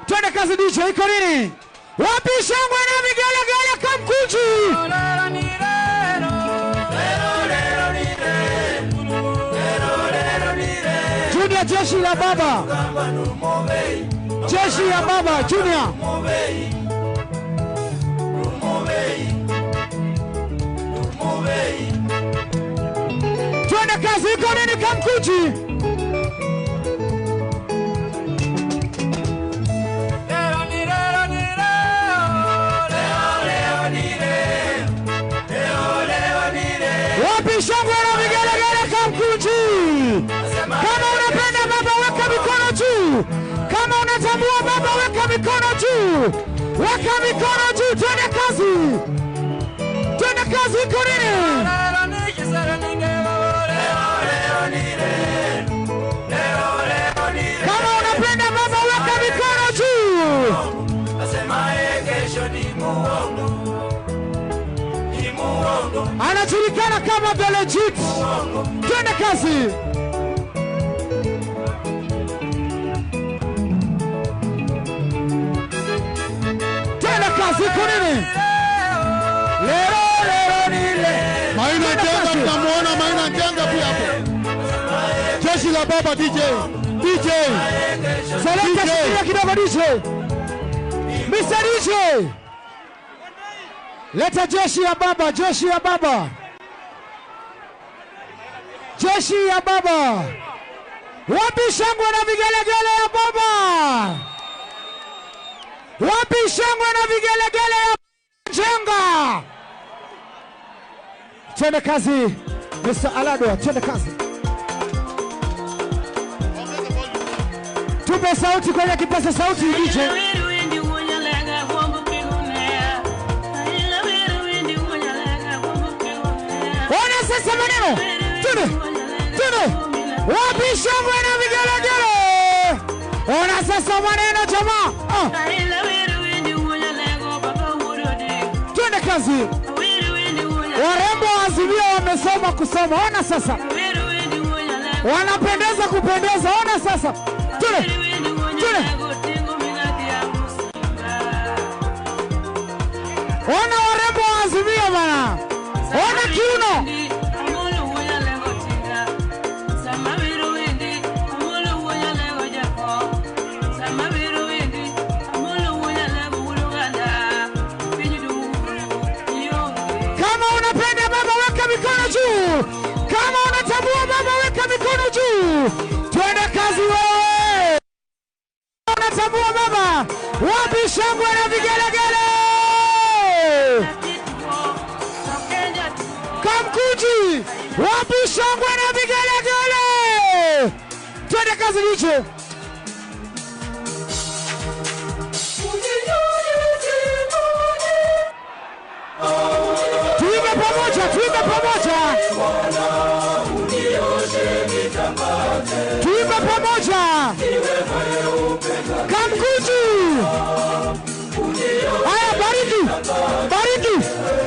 Speaker 11: Twende kazi DJ, iko nini? Wapi shangwe na vigelegele Kamkuji? Junior, jeshi la baba. Jeshi ya baba Junior. Twende kazi, iko nini Kamkuji? Wapi shangwe na vigelegele Kamkuji? Kama unapenda baba weka mikono juu. Kama unatambua baba weka mikono juu. Weka mikono juu, twende kazi. Twende kazi, iko nini? Kama unapenda baba weka mikono juu. Anajulikana kama The Legit. Twende kazi. Twende kazi, iko nini? Lero lero ni le.
Speaker 17: Maina Njenga, mnamuona Maina Njenga pia hapo. Jeshi la baba DJ. DJ.
Speaker 11: Selekta, shikilia kidogo DJ. Mr. DJ. Leta jeshi ya baba, jeshi ya baba. Jeshi ya baba. Wapi shangwe na vigelegele ya baba? Wapi shangwe na vigelegele ya Njenga? Twende kazi Mr. Alado, twende kazi. Tupe sauti kwenye kipaza sauti DJ. sasa maneno. Twende. Twende. Wapi shangwe na vigelegele? Ona sasa maneno jamaa. Twende kazi. Warembo wa Azimio wamesoma kusoma. Ona sasa. Wanapendeza kupendeza. Ona sasa. Twende. Twende. Ona warembo wa Azimio bana. Ona kiuno. Kama unapenda baba weka mikono juu. Kama unatambua baba weka mikono juu. Twende kazi wewe. Unatambua baba. Wapi shangwe na vigelegele? Kamkunji, wapi shangwe na vigelegele? Twende kazi DJ. Tuimbe pamoja, tuimbe pamoja. Tuimbe pamoja. Kamkunji. Haya, bariki. Bariki.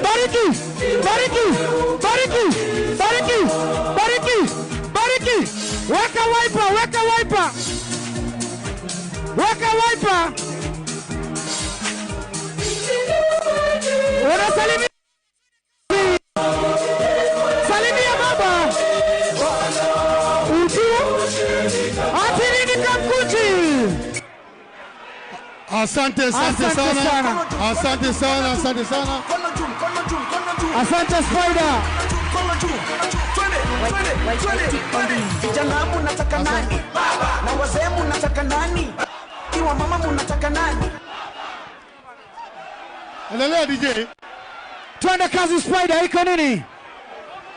Speaker 11: Bariki. Bariki. Bariki. Bariki. Bariki. Bariki. Weka wiper, weka wiper. Weka wiper. Unasalimia. Salimia baba. Utu. Ati nini Kamkunji?
Speaker 17: Asante, asante sana. Asante sana, asante sana.
Speaker 11: Asante Spider.
Speaker 5: Vijana munataka nani? Na wazee munataka nani? Iwa mama munataka nani?
Speaker 17: Endelea DJ.
Speaker 11: Twende kazi Spider, iko nini?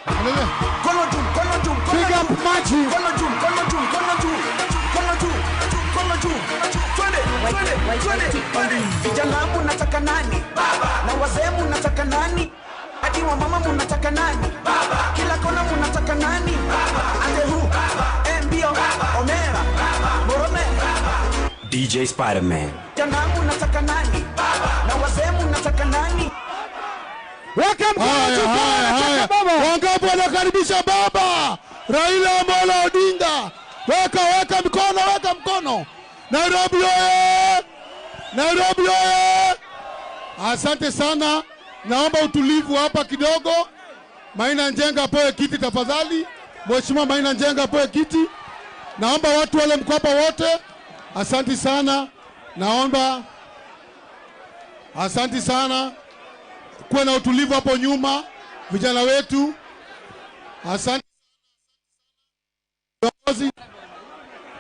Speaker 17: Endelea.
Speaker 5: Kono juu, kono juu, kono
Speaker 11: Big up Maji.
Speaker 5: Kono juu, kono juu, kono juu. Kono juu, kono juu. Twende, twende, twende. Vijana munataka nani? Na wazee munataka nani? Hadi wa mama munataka nani? Kila kona munataka nani? Ande hu, Mbio, Omera, Morome.
Speaker 16: DJ Spider-Man.
Speaker 5: Vijana munataka nani? Na wazee munataka nani?
Speaker 11: Weka mkono juu kama unataka baba.
Speaker 17: Wangapi wanakaribisha baba Raila Amolo Odinga? Weka, weka mkono, weka mkono. Nairobi oye! Nairobi oye! Asante sana. Naomba utulivu hapa kidogo. Maina Njenga apewe kiti tafadhali. Mheshimiwa Maina Njenga apewe kiti. Naomba watu wale mko hapa wote. Asante sana. Naomba. Asante sana. Kuwa na utulivu hapo nyuma vijana wetu. Asante.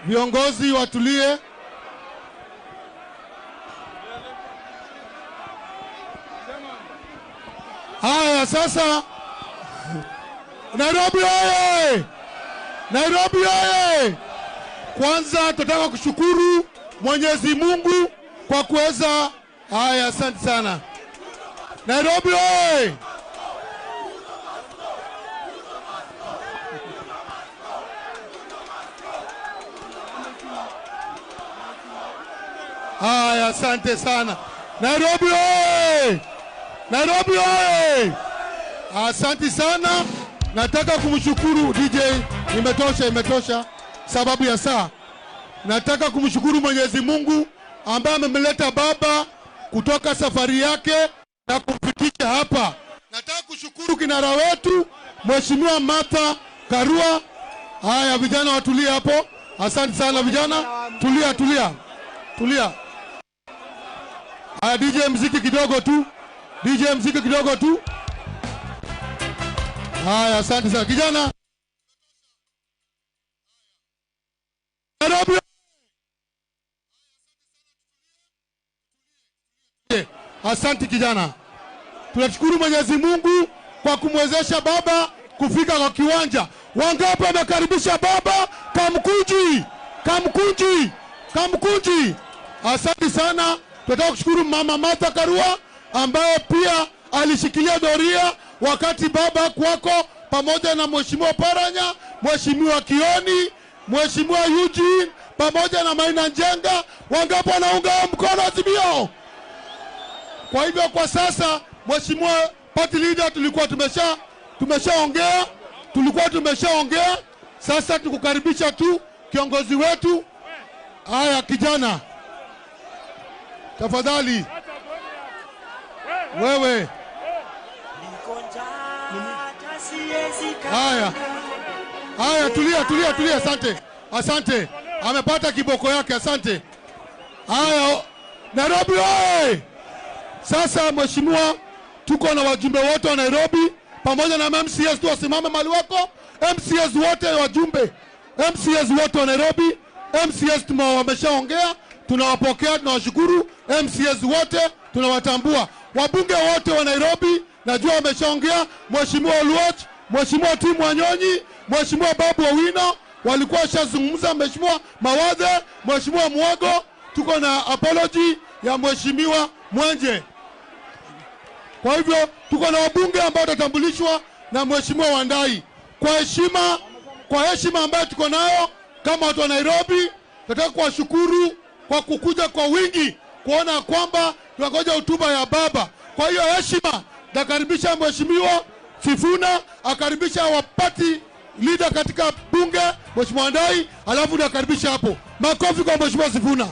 Speaker 17: Viongozi watulie. Haya sasa, Nairobi oye! Nairobi oye! Kwanza tunataka kushukuru Mwenyezi Mungu kwa kuweza. Haya, asante sana. Nairobi oye! Haya, asante sana. Nairobi oye! Nairobi oye! Asante sana. Nataka kumshukuru DJ. Imetosha, imetosha sababu ya saa. Nataka kumshukuru Mwenyezi Mungu ambaye amemleta baba kutoka safari yake na kumfikisha hapa. Nataka kushukuru kinara wetu Mheshimiwa Martha Karua. Haya vijana watulie hapo. Asante sana vijana. Tulia, tulia. Tulia. Haya DJ mziki kidogo tu. DJ mziki kidogo tu. Haya, asante sana kijana. Nairobi. Asante kijana. Tunashukuru Mwenyezi Mungu kwa kumwezesha baba kufika kwa kiwanja. Wangapi wamekaribisha baba? Kamkunji, Kamkunji, Kamkunji. Asante sana. Tunataka kushukuru Mama Martha Karua ambaye pia alishikilia doria wakati baba kwako pamoja na Mheshimiwa Paranya, Mheshimiwa Kioni, Mheshimiwa Eugene pamoja na Maina Njenga. Wangapi wanaunga mkono Azimio? Kwa hivyo kwa sasa Mheshimiwa Party Leader, tulikuwa tumeshaongea, tulikuwa tumeshaongea. Sasa tukukaribisha tu kiongozi wetu. Haya kijana, tafadhali wewe. Haya, haya, tulia, tulia, tulia. Asante, asante. Amepata kiboko yake, asante. Haya, Nairobi oye! Sasa mheshimiwa, tuko na wajumbe wote wa Nairobi pamoja na MCS tu wasimame mahali wako. MCS wote wajumbe, MCS wote wa Nairobi, MCS wameshaongea, tunawapokea, tunawashukuru. MCS wote tunawatambua. Wabunge wote wa Nairobi najua wameshaongea, Mheshimiwa Oluoch, Mheshimiwa Tim Wanyonyi, Mheshimiwa Babu Owino walikuwa washazungumza, Mheshimiwa Mawadhe, Mheshimiwa Mwago, tuko na apology ya Mheshimiwa Mwenje. Kwa hivyo tuko na wabunge ambao watatambulishwa na Mheshimiwa Wandai. Kwa heshima ambayo tuko nayo kama watu wa Nairobi, tunataka kuwashukuru kwa kukuja kwa wingi kuona kwamba tunangoja hotuba ya baba. Kwa hiyo heshima, nakaribisha Mheshimiwa Sifuna, akaribisha wa party leader katika bunge Mheshimiwa Wandai, alafu nakaribisha hapo. Makofi kwa Mheshimiwa Sifuna.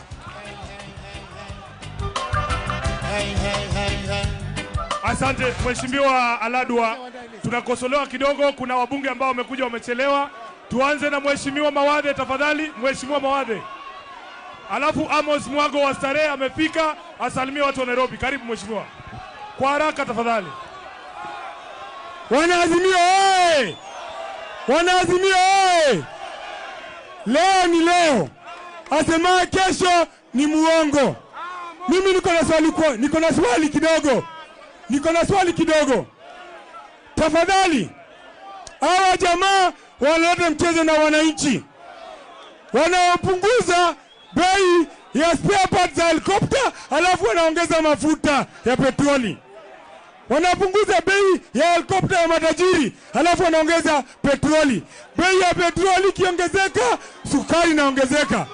Speaker 14: Asante Mheshimiwa Aladwa. Tunakosolewa kidogo, kuna wabunge ambao wamekuja wamechelewa. Tuanze na Mheshimiwa Mawadhe tafadhali, Mheshimiwa Mawadhe. Alafu Amos Mwago wa Starehe amefika, asalimie watu wa Nairobi. Karibu mheshimiwa. Kwa haraka tafadhali.
Speaker 6: Wanaazimio oye! Wanaazimio oye! Leo ni leo. Asemaye kesho ni muongo. Mimi niko na swali, niko na swali kidogo. Niko na swali kidogo. Tafadhali, hawa jamaa wanaleta mchezo na wananchi. Wanaopunguza bei ya spare parts za helicopter, alafu wanaongeza mafuta ya petroli. Wanapunguza bei ya helicopter ya matajiri, alafu wanaongeza petroli. Bei ya petroli ikiongezeka, sukari inaongezeka.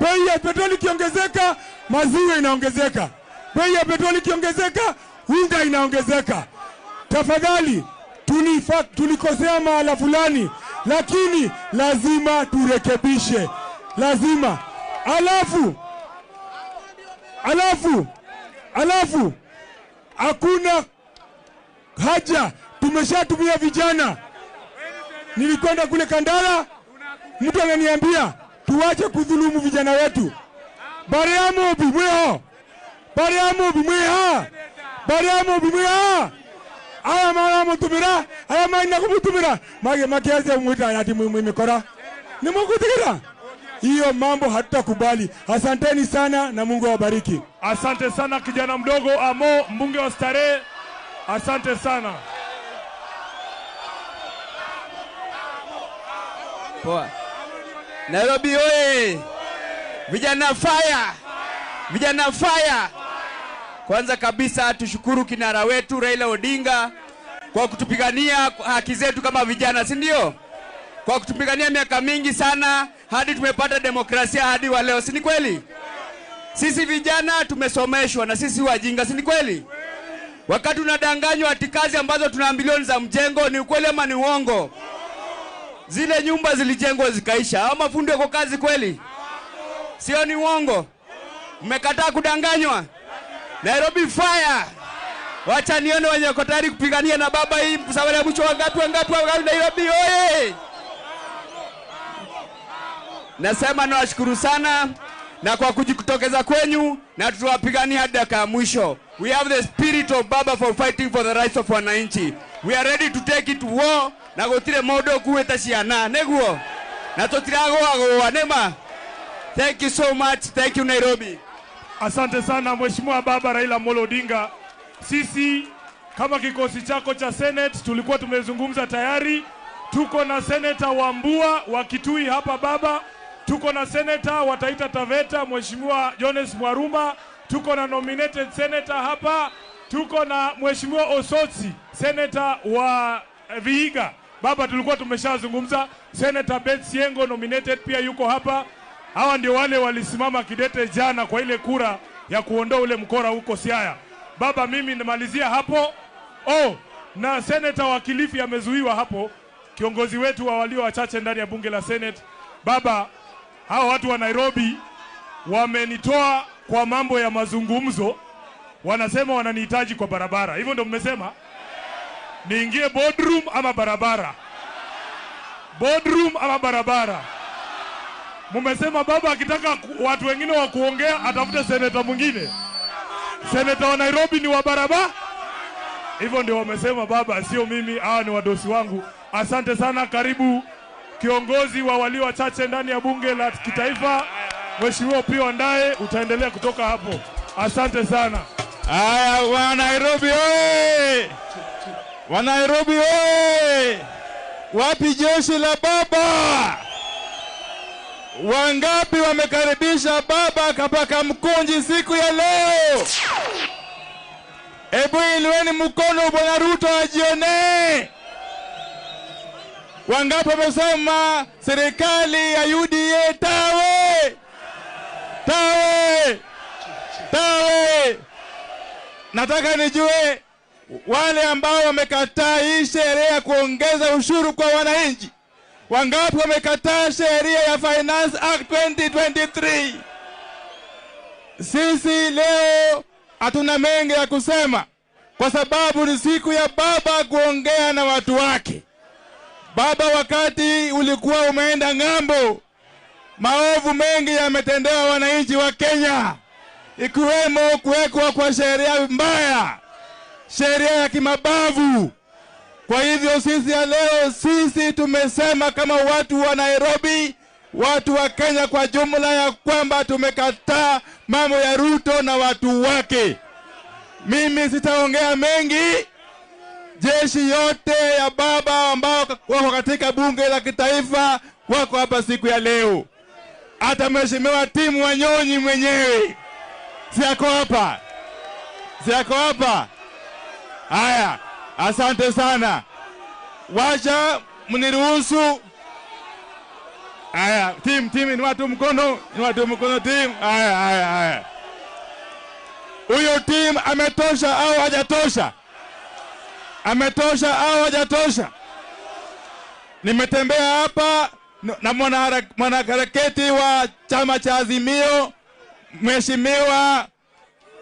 Speaker 6: Bei ya petroli ikiongezeka, maziwa inaongezeka. Bei ya petroli ikiongezeka, unga inaongezeka. Tafadhali, tulikosea mahala fulani, lakini lazima turekebishe. Lazima. Alafu hakuna haja, tumeshatumia vijana. Nilikwenda kule Kandara, mtu ananiambia tuache kudhulumu vijana wetu. Bariamu bimweho, bariamu bimweha, bariamu bimweha. Aya mara mutumira, aya maina kumutumira. Mage makiaze mwita ati mwimikora. Ni Mungu tikira. Hiyo mambo hatutakubali. Asanteni sana na Mungu awabariki.
Speaker 14: Asante sana kijana mdogo Amo, mbunge wa Starehe. Asante sana.
Speaker 12: Poa. Nairobi oye! Vijana fire! Vijana fire! Kwanza kabisa tushukuru kinara wetu Raila Odinga kwa kutupigania haki zetu kama vijana, si ndio? Kwa kutupigania miaka mingi sana hadi tumepata demokrasia hadi wa leo, si ni kweli? Sisi vijana tumesomeshwa na sisi wajinga, si ni kweli? Wakati tunadanganywa ati kazi ambazo tunaambiliwa ni za mjengo, ni ukweli ama ni uongo? Zile nyumba zilijengwa zikaisha. Hao mafundi wako kazi kweli? Sio, ni uongo? Mmekataa kudanganywa? Nairobi fire! Wacha nione wenye wako tayari kupigania na baba hii safari ya mwisho. Wangapi wangapi wangapi? Nairobi oye! Nasema nawashukuru sana na kwa kujitokeza kwenyu, na tutawapigania hadi dakika ya mwisho. We have the spirit of Baba for fighting for the rights of wananchi. We are ready to take it to war na gutire mundu kuweta ciana niguo na tutiragoagoa nema. Thank you so much. Thank you Nairobi.
Speaker 14: Asante sana Mheshimiwa Baba Raila Amolo Odinga. Sisi kama kikosi chako cha Senate tulikuwa tumezungumza tayari. Tuko na Senator Wambua wa Kitui hapa baba. Tuko na Senator wa Taita Taveta Mheshimiwa Jones Mwaruma. Tuko na nominated senator hapa. Tuko na Mheshimiwa Osotsi, senator wa Vihiga. Baba, tulikuwa tumeshazungumza. Senator Beth Siengo nominated pia yuko hapa. Hawa ndio wale walisimama kidete jana kwa ile kura ya kuondoa ule mkora huko Siaya. Baba, mimi nimalizia hapo. Oh, na Senator wa Kilifi amezuiwa hapo, kiongozi wetu wa walio wachache ndani ya bunge la Senate. Baba, hawa watu wa Nairobi wamenitoa kwa mambo ya mazungumzo, wanasema wananihitaji kwa barabara. Hivyo ndio mmesema? Niingie boardroom ama barabara? Boardroom ama barabara? Mmesema baba akitaka watu wengine wa kuongea atafute seneta mwingine. Seneta wa Nairobi ni wa barabara? Hivyo ndio wamesema baba, sio mimi, hawa ni wadosi wangu. Asante sana, karibu kiongozi wa walio wachache ndani ya bunge la kitaifa, Mheshimiwa Opiyo Wandayi, utaendelea kutoka hapo. Asante sana.
Speaker 13: Haya, wa Nairobi oye! Wa Nairobi oye! Wapi jeshi la baba? Wangapi wamekaribisha baba kapaka Mkunji siku ya leo? Ebu inueni mkono Bwana Ruto ajione. Wangapi wamesema serikali ya UDA tawe? Tawe! Tawe! Nataka nijue wale ambao wamekataa hii sheria ya kuongeza ushuru kwa wananchi. Wangapi wamekataa sheria ya Finance Act 2023? Sisi leo hatuna mengi ya kusema kwa sababu ni siku ya baba kuongea na watu wake. Baba, wakati ulikuwa umeenda ng'ambo, maovu mengi yametendewa wananchi wa Kenya, ikiwemo kuwekwa kwa sheria mbaya, sheria ya kimabavu. Kwa hivyo sisi ya leo, sisi tumesema kama watu wa Nairobi, watu wa Kenya kwa jumla, ya kwamba tumekataa mambo ya Ruto na watu wake. Mimi sitaongea mengi. Jeshi yote ya baba ambao wako katika bunge la kitaifa wako hapa siku ya leo. Hata Mheshimiwa Timu Wanyonyi mwenyewe si ako hapa? Si ako hapa? Haya, asante sana. Wacha mniruhusu. Haya, team ni watu mkono, ni watu mkono team. Haya, haya, haya. Huyo team ametosha au hajatosha? Ametosha au hajatosha? Nimetembea hapa na mwanaharakati wa chama cha Azimio, Mheshimiwa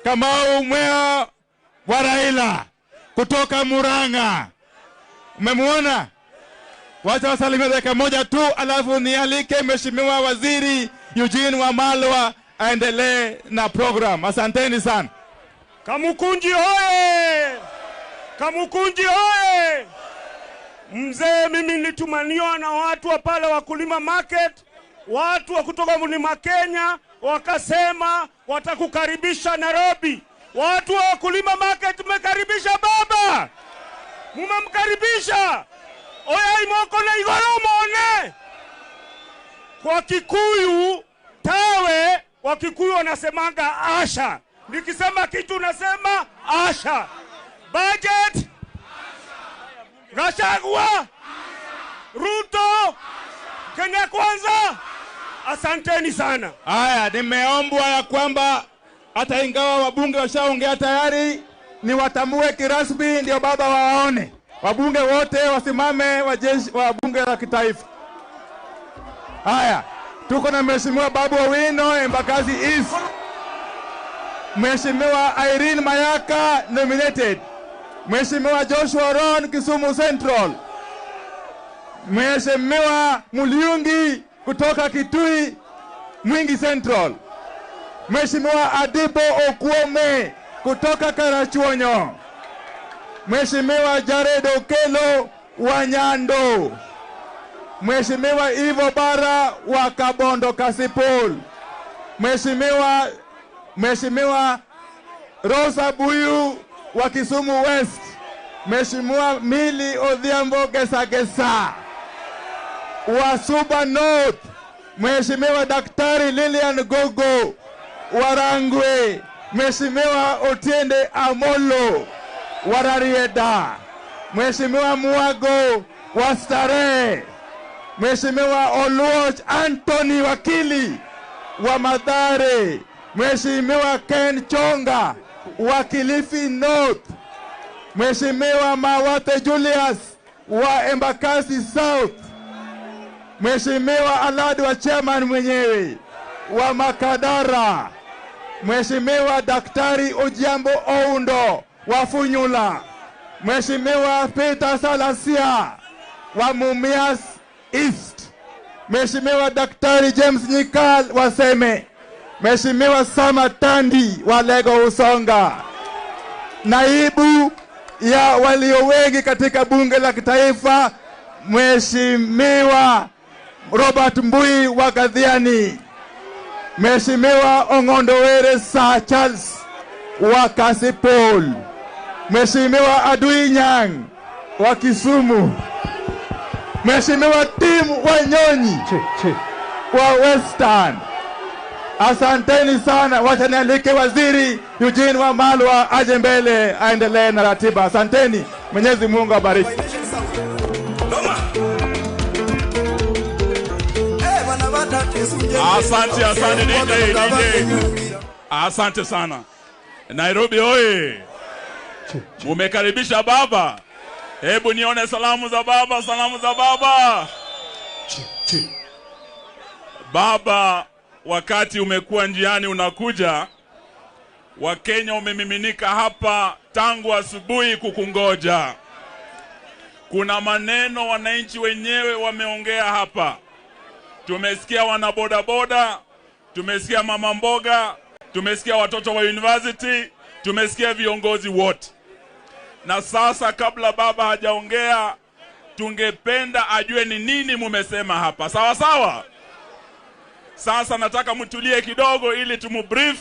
Speaker 13: Kamau Mwea wa Raila kutoka Murang'a. Umemuona? Wacha wasalimie dakika moja tu, alafu nialike Mheshimiwa Waziri Eugene Wamalwa aendelee na program. Asanteni sana.
Speaker 20: Kamukunji hoye! Kamukunji hoye! Mzee, mimi nilitumaniwa na watu wa pale Wakulima Market, watu wa kutoka Mlima Kenya, wakasema watakukaribisha Nairobi. Watu wa Wakulima Market, mmekaribisha baba, mumemkaribisha. Oya imoko na igoro mone. Kwa Kikuyu tawe, wa Kikuyu wanasemanga asha. Nikisema kitu nasema asha. Budget Gachagua, Ruto, Kenya Kwanza. Asanteni sana.
Speaker 13: Haya, nimeombwa ya kwamba hata ingawa wabunge washaongea tayari, ni watambue kirasmi ndio baba waone. Wabunge wote wasimame, wajeshi wa bunge la kitaifa. Haya, tuko na Mheshimiwa Babu Owino, Embakasi East. Mheshimiwa Irene Mayaka nominated. Mheshimiwa Joshua Ron, Kisumu Central. Mheshimiwa Muliungi kutoka Kitui Mwingi Central. Mheshimiwa Adibo Okuome kutoka Karachuonyo. Mheshimiwa Jared Okelo wa Nyando. Mheshimiwa Ivo Bara wa Kabondo Kasipul. Mheshimiwa Rosa Buyu wa Kisumu West. Mheshimiwa Mili Odhiambo Gesagesa wa Suba North. Mheshimiwa Daktari Lilian Gogo wa Rangwe. Mheshimiwa Otiende Amolo wa Rarieda. Mheshimiwa Muago wa Starehe, Mheshimiwa Oluoch Anthony wakili wa Mathare, Mheshimiwa Ken Chonga wa Kilifi North, Mheshimiwa Mawate Julius wa Embakasi South, Mheshimiwa Alad wa chairman mwenyewe wa Makadara, Mheshimiwa Daktari Ojiambo Oundo wa Funyula, Mheshimiwa Peter Salasia wa Mumias East, Mheshimiwa Daktari James Nyikal wa Seme, Mheshimiwa Sama Tandi wa Lego Usonga, naibu ya walio wengi katika bunge la kitaifa Mheshimiwa Robert Mbui wa Gadhiani, Mheshimiwa Ong'ondo Were Sir Charles wa Kasipul, Mheshimiwa Adui Nyang wa Kisumu, Mheshimiwa Tim Wanyonyi wa Western. Asanteni sana. Wacha nialike Waziri Eugene Wamalwa aje mbele aendelee na ratiba. Asanteni. Mwenyezi Mungu abariki.
Speaker 14: Asante, asante DJ, DJ. Asante sana. Nairobi oye. Mumekaribisha baba. Hebu nione salamu za baba, salamu za baba. Baba, wakati umekuwa njiani unakuja, Wakenya umemiminika hapa tangu asubuhi kukungoja. Kuna maneno wananchi wenyewe wameongea hapa. Tumesikia wanabodaboda, tumesikia mama mboga, tumesikia watoto wa university, tumesikia viongozi wote. Na sasa kabla baba hajaongea, tungependa ajue ni nini mumesema hapa. Sawa sawa? Sasa nataka mtulie kidogo ili tumubrief,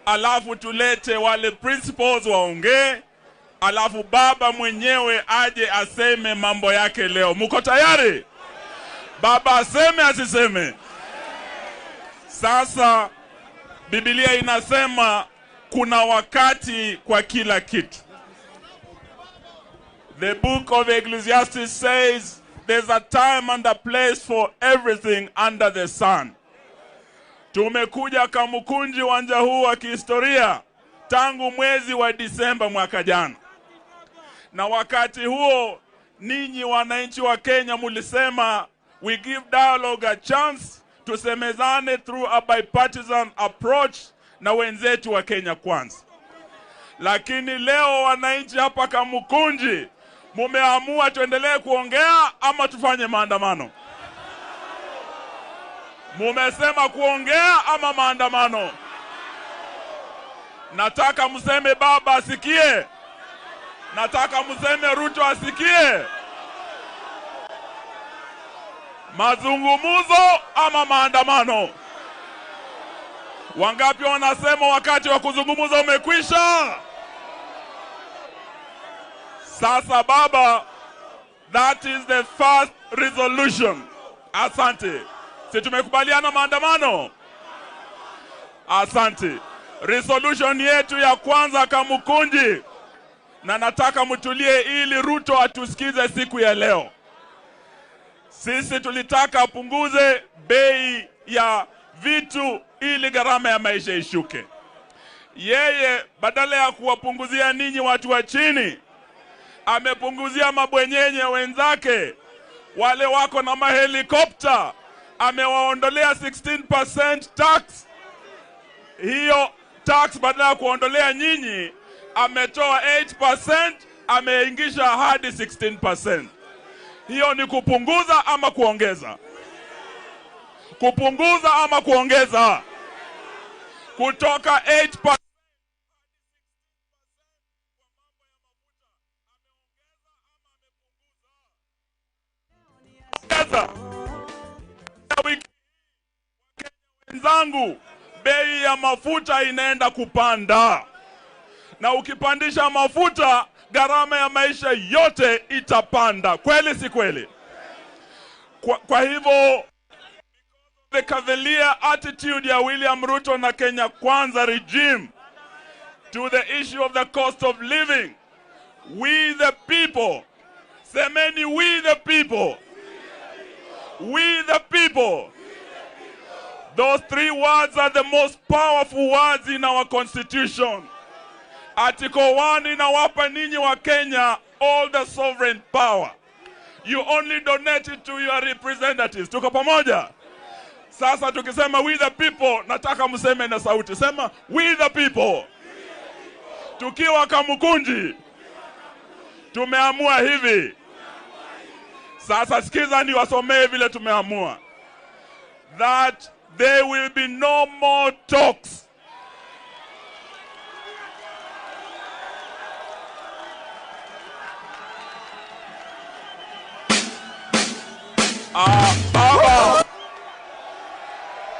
Speaker 14: alafu tulete wale principals waongee, alafu baba mwenyewe aje aseme mambo yake leo. Muko tayari? Baba aseme asiseme? Sasa Biblia inasema kuna wakati kwa kila kitu. The book of Ecclesiastes says there's a time and a place for everything under the sun. Tumekuja Kamukunji uwanja huu wa kihistoria tangu mwezi wa Disemba mwaka jana. Na wakati huo ninyi wananchi wa Kenya mulisema we give dialogue a chance, tusemezane through a bipartisan approach na wenzetu wa Kenya Kwanza. Lakini leo wananchi hapa Kamukunji mumeamua tuendelee kuongea ama tufanye maandamano? Mumesema kuongea ama maandamano? Nataka mseme baba asikie. Nataka mseme Ruto asikie. Mazungumuzo ama maandamano? Wangapi wanasema wakati wa kuzungumuza umekwisha? Sasa baba, that is the first resolution. Asante. Si tumekubaliana maandamano? Asante. Resolution yetu ya kwanza Kamukunji, na nataka mtulie ili Ruto atusikize siku ya leo. Sisi tulitaka apunguze bei ya vitu ili gharama ya maisha ishuke. Yeye badala ya kuwapunguzia ninyi watu wa chini, amepunguzia mabwenyenye wenzake wale wako na mahelikopta, amewaondolea 16% tax. Hiyo tax badala ya kuondolea nyinyi, ametoa 8%, ameingisha hadi 16%. Hiyo ni kupunguza ama kuongeza? Kupunguza ama kuongeza? Kutoka 8% wenzangu, bei ya mafuta inaenda kupanda. Na ukipandisha mafuta, gharama ya maisha yote itapanda. Kweli si kweli? Kwa hivyo, the cavalier attitude ya William Ruto na Kenya Kwanza regime to the issue of the cost of living, we the people, Semeni we the people. We the people. Those three words are the most powerful words in our constitution. Article 1 inawapa ninyi wa Kenya all the sovereign power. You only donate it to your representatives. Tuko pamoja? Sasa tukisema we the people, nataka mseme na sauti. Sema we the people. Tukiwa Kamukunji tumeamua hivi. Sasa sikiza niwasomee vile tumeamua. That there will be no more talks. Baba,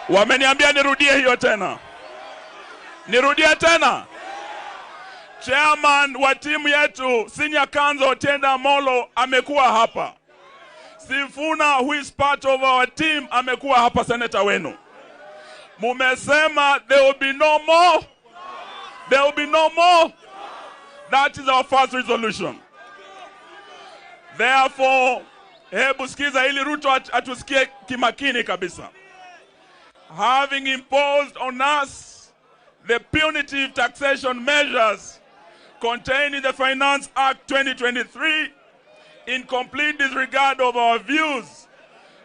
Speaker 14: wameniambia nirudie hiyo tena. Nirudie tena. Chairman wa timu yetu Senior Counsel Otiende Amollo amekuwa hapa. Sifuna, who is part of our team, amekuwa hapa, senator wenu. Mumesema there will be no more. There will be no more. That is our first resolution. Therefore, hebu sikiza ili Ruto atusikie kimakini kabisa. Having imposed on us the punitive taxation measures contained in the Finance Act 2023, in complete disregard of our views,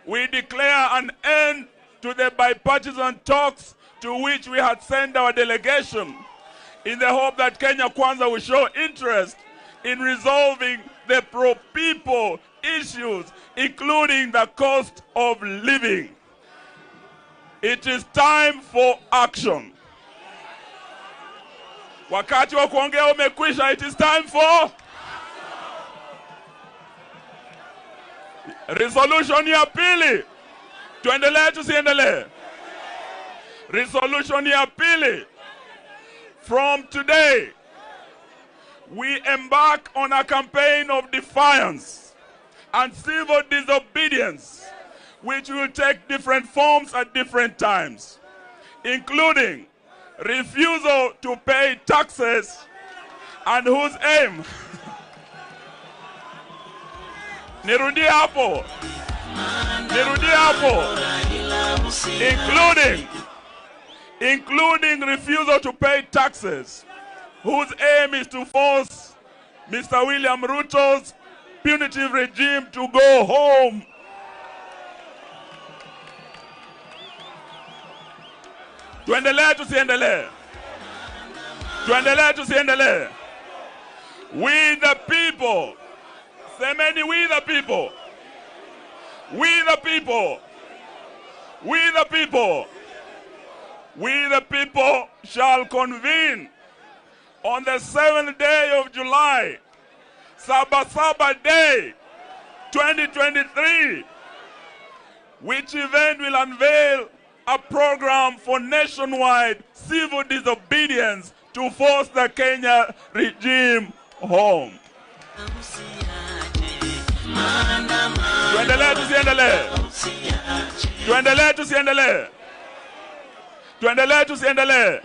Speaker 14: we declare an end to the bipartisan talks to which we had sent our delegation in the hope that Kenya Kwanza will show interest in resolving the pro-people issues, including the cost of living. It is time for action. Wakati wa kuongea umekwisha. It is time for resolution ya pili. Tuendelee tusiendelee? Resolution ya pili. From today, we embark on a campaign of defiance and civil disobedience, which will take different forms at different times, including refusal to pay taxes and whose aim nirudie hapo, including refusal to pay taxes, whose aim is to force Mr. William Ruto's punitive regime to go home. Tuendelee tusiendelee? Tuendelee tusiendelee? We the people. Semeni we the people. We the people. We the people. We the people shall convene on the 7th day of July, Saba Saba Day, 2023, which event will unveil a program for nationwide civil disobedience to force the Kenya regime home. Tuendelee tusiendelee? Tuendelee tusiendelee? Tuendelee tusiendelee?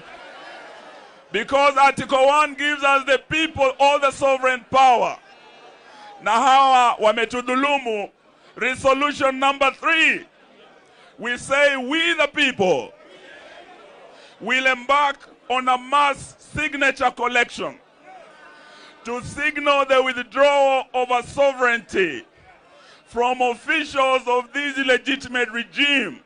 Speaker 14: Because Article 1 gives us the people all the sovereign power. Na hawa wametudhulumu. Resolution number 3. We say we the people will embark on a mass signature collection to signal the withdrawal of our sovereignty from officials of this illegitimate regime,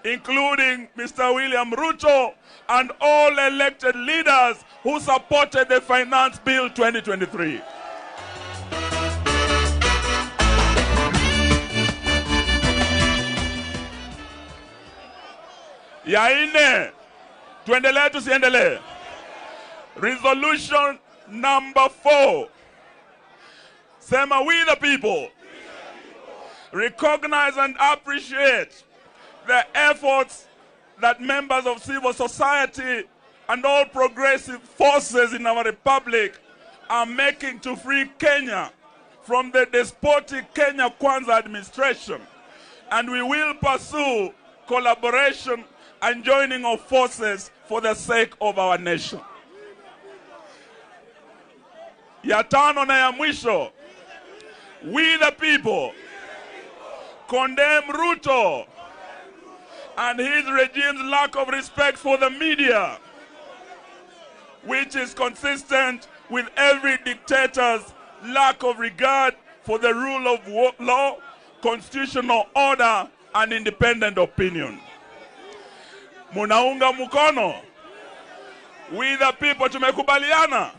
Speaker 14: including Mr. William Ruto and all elected leaders who supported the Finance Bill 2023. Ya nne, tuendelee tusiendelee? Resolution number 4. Sema we the people recognize and appreciate the efforts that members of civil society and all progressive forces in our republic are making to free Kenya from the despotic Kenya Kwanza administration. And we will pursue collaboration and joining of forces for the sake of our nation. Ya tano na ya mwisho, We the people condemn Ruto and his regime's lack of respect for the media, which is consistent with every dictator's lack of regard for the rule of law, constitutional order, and independent opinion. Munaunga mkono? We the people tumekubaliana.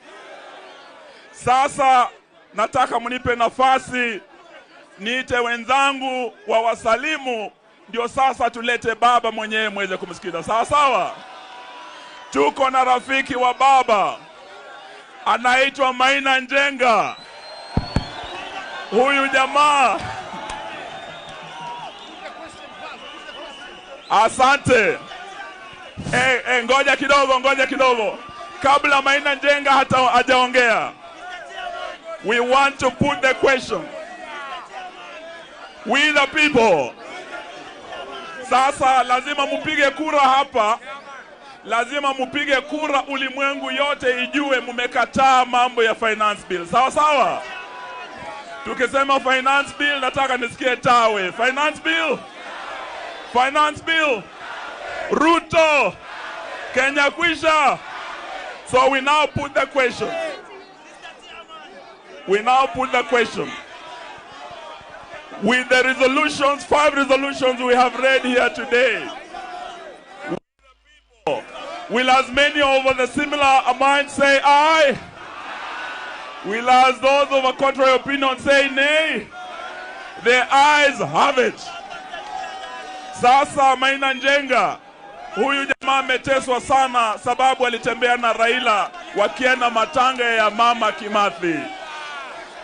Speaker 14: Sasa nataka mnipe nafasi niite wenzangu wa wasalimu, ndio sasa tulete baba mwenyewe muweze kumsikiza. Sawa sawa. Tuko na rafiki wa baba anaitwa Maina Njenga. Huyu jamaa, asante. Ngoja kidogo, ngoja kidogo. Kabla Maina Njenga hata hajaongea, we want to put the question. We the people. Sasa lazima mupige kura hapa. Lazima mupige kura, ulimwengu yote ijue mumekataa mambo ya finance bill. Sawa sawa? Tukisema finance bill, nataka nisikie tawe. Finance bill. Finance bill. Ruto. Kenya kwisha. So we now put the question. We now put the question. With the resolutions, 5 resolutions we have read here today, will as many over the similar mind say aye? Will as those of a contrary opinion say nay? The ayes have it. Sasa Maina Njenga, huyu jamaa ameteswa sana sababu alitembea na Raila wakienda matanga ya mama Kimathi.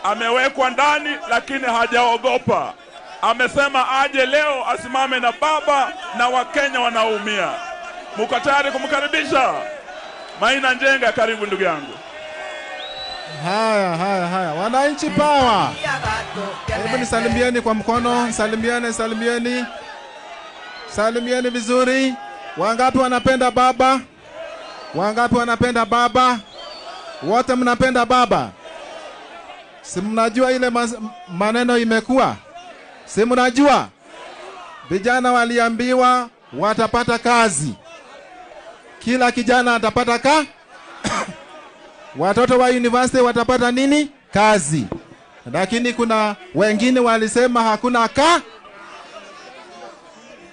Speaker 14: Amewekwa ndani lakini hajaogopa. Amesema aje leo asimame na baba na Wakenya wanaumia. Mko tayari kumkaribisha? Maina Njenga, karibu ndugu yangu.
Speaker 13: Haya, haya, haya. Wananchi power. Hebu nisalimieni kwa mkono, salimieni, salimieni. Salimieni vizuri. Wangapi wanapenda baba? Wangapi wanapenda baba? Wote mnapenda baba? Si mnajua ile maneno imekuwa? Si mnajua? Vijana waliambiwa watapata kazi. Kila kijana atapata ka? Watoto wa university watapata nini? Kazi. Lakini kuna wengine walisema hakuna ka.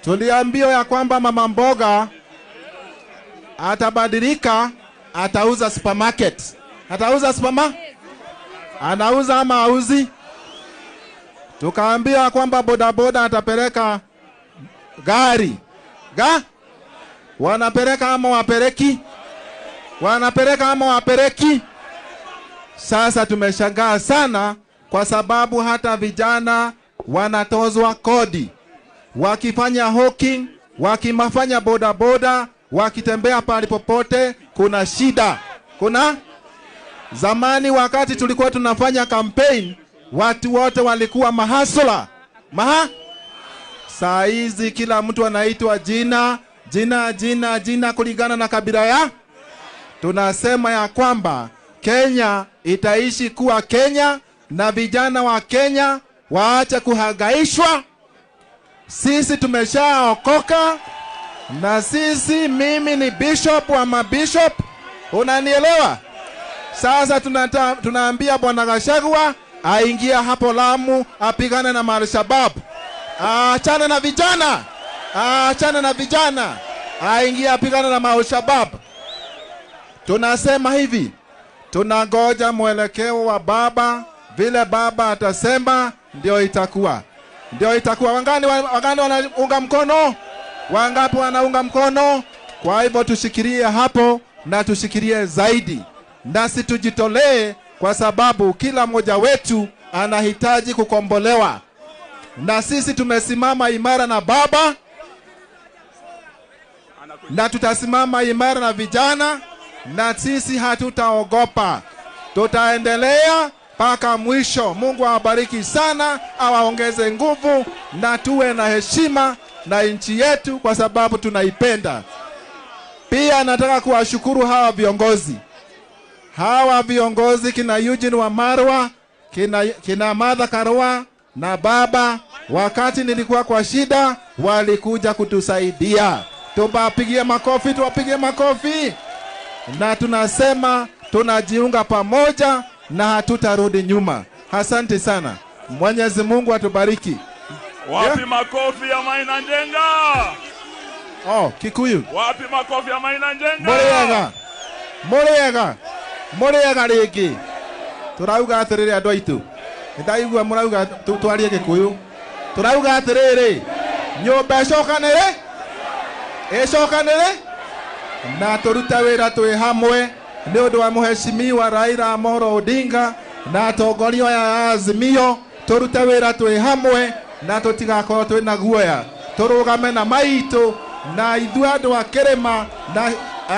Speaker 13: Tuliambiwa ya kwamba mama mboga atabadilika, atauza supermarket. Atauza supermarket? Anauza ama auzi? Tukaambiwa kwamba bodaboda atapeleka gari. Ga? Wanapeleka ama wapeleki? Wanapeleka ama wapeleki? Sasa tumeshangaa sana kwa sababu hata vijana wanatozwa kodi. Wakifanya hawking, wakimafanya bodaboda, wakitembea pali popote, kuna shida. Kuna? Zamani wakati tulikuwa tunafanya campaign, watu wote walikuwa mahasula. Maha? Saa hizi kila mtu anaitwa jina, jina, jina, jina kulingana na kabila ya. Tunasema ya kwamba Kenya itaishi kuwa Kenya na vijana wa Kenya waache kuhangaishwa. Sisi tumeshaokoka na sisi, mimi ni bishop wa mabishop, unanielewa? Sasa tunaambia Bwana Gachagua aingia hapo Lamu apigane na Al-Shabaab. Achana na vijana. Achana na vijana. Aingia apigane na Al-Shabaab. Tunasema hivi, tunangoja mwelekeo wa baba, vile baba atasema ndio itakuwa. Ndio itakuwa. Wangani wanaunga mkono? Wangapi wanaunga mkono? Kwa hivyo tushikilie hapo na tushikilie zaidi. Nasi tujitolee kwa sababu kila mmoja wetu anahitaji kukombolewa. Na sisi tumesimama imara na baba, na tutasimama imara na vijana, na sisi hatutaogopa. Tutaendelea mpaka mwisho. Mungu awabariki sana, awaongeze nguvu, na tuwe na heshima na nchi yetu kwa sababu tunaipenda. Pia nataka kuwashukuru hawa viongozi. Hawa viongozi kina Eugene Wamalwa, Kina Martha Karua na baba, wakati nilikuwa kwa shida, walikuja kutusaidia. Tuwapigie makofi, tuwapigie makofi. Na tunasema tunajiunga pamoja na hatutarudi nyuma. Asante sana. Mwenyezi Mungu atubariki.
Speaker 14: Wapi makofi ya Maina Njenga?
Speaker 13: Oh, Kikuyu.
Speaker 14: Wapi makofi ya Maina Njenga?
Speaker 13: Muriega. Muriega. Muriega rĩngĩ. Turauga atĩrĩrĩ andũ aitũ. Nĩndaigua mũrauga twarie Gĩkũyũ. Turauga atĩrĩrĩ, nyũmba ĩcokanĩrĩ? Ĩcokanĩrĩ? Na tũrute wĩra twĩ hamwe nĩ ũndũ wa Mheshimiwa Raila Amolo Odinga na atongoria aya a Azimio. Tũrute wĩra twĩ hamwe na tũtigakorwo twĩ na guoya. Tũrũgame na maitũ na ithuĩ andũ a kĩrĩma na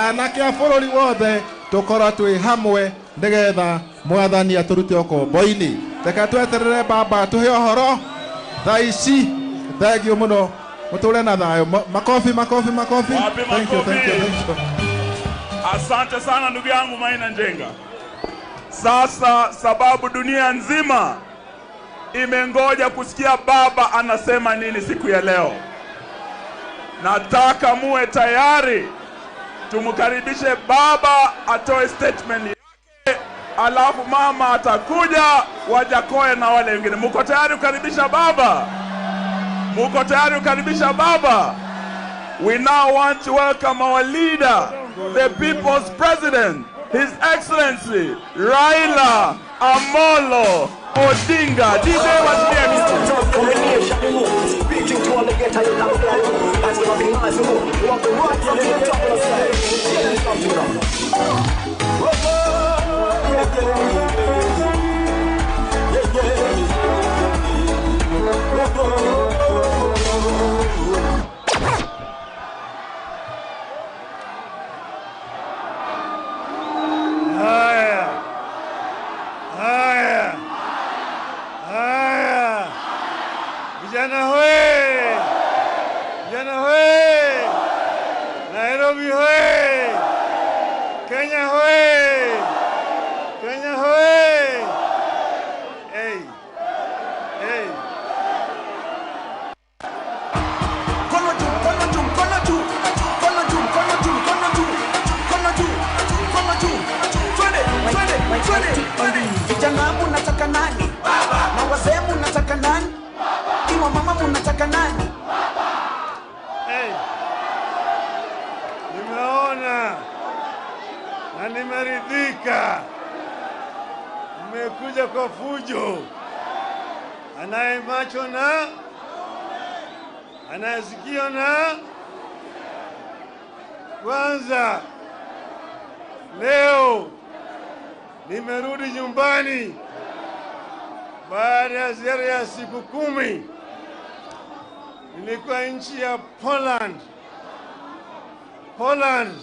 Speaker 13: anake a bũrũri wothe tũkorwo twĩ hamwe nĩgetha Mwathani atũrute ũkombo-inĩ. Reke tweterere baba tũhe ũhoro thaa ici. Thank you mũno. Mũtũre na thayũ. Makofi, makofi, makofi. Thank you, thank you, thank you.
Speaker 14: Asante sana ndugu yangu Maina Njenga. Sasa sababu dunia nzima imengoja kusikia baba anasema nini siku ya leo, nataka muwe tayari tumkaribishe baba atoe statement yake, alafu mama atakuja Wajakoya na wale wengine. Muko tayari kukaribisha baba? Muko tayari kukaribisha baba? We now want to welcome our leader, the people's president, His Excellency Raila Amolo Odinga. DJ
Speaker 8: Haya. Haya. Haya. Vijana hoe. Vijana hoe. Nairobi hoe. Kenya hoe. Kenya hoe. Hey. Hey.
Speaker 5: Mkono juu, mkono juu, mkono juu. Mkono juu, mkono juu, mkono juu. Mkono juu, mkono juu. Twende, twende, twende, twende. Vijana mnataka nani? Baba. Na wazee mnataka nani? Baba. Iwa mama mnataka nani?
Speaker 8: Baba. Hey. Nimeona na nimeridhika. Mmekuja kwa fujo. Anaye macho na anayesikio na kwanza. Leo nimerudi nyumbani baada ya ziara ya siku 10. Nilikuwa nchi ya Poland. Poland,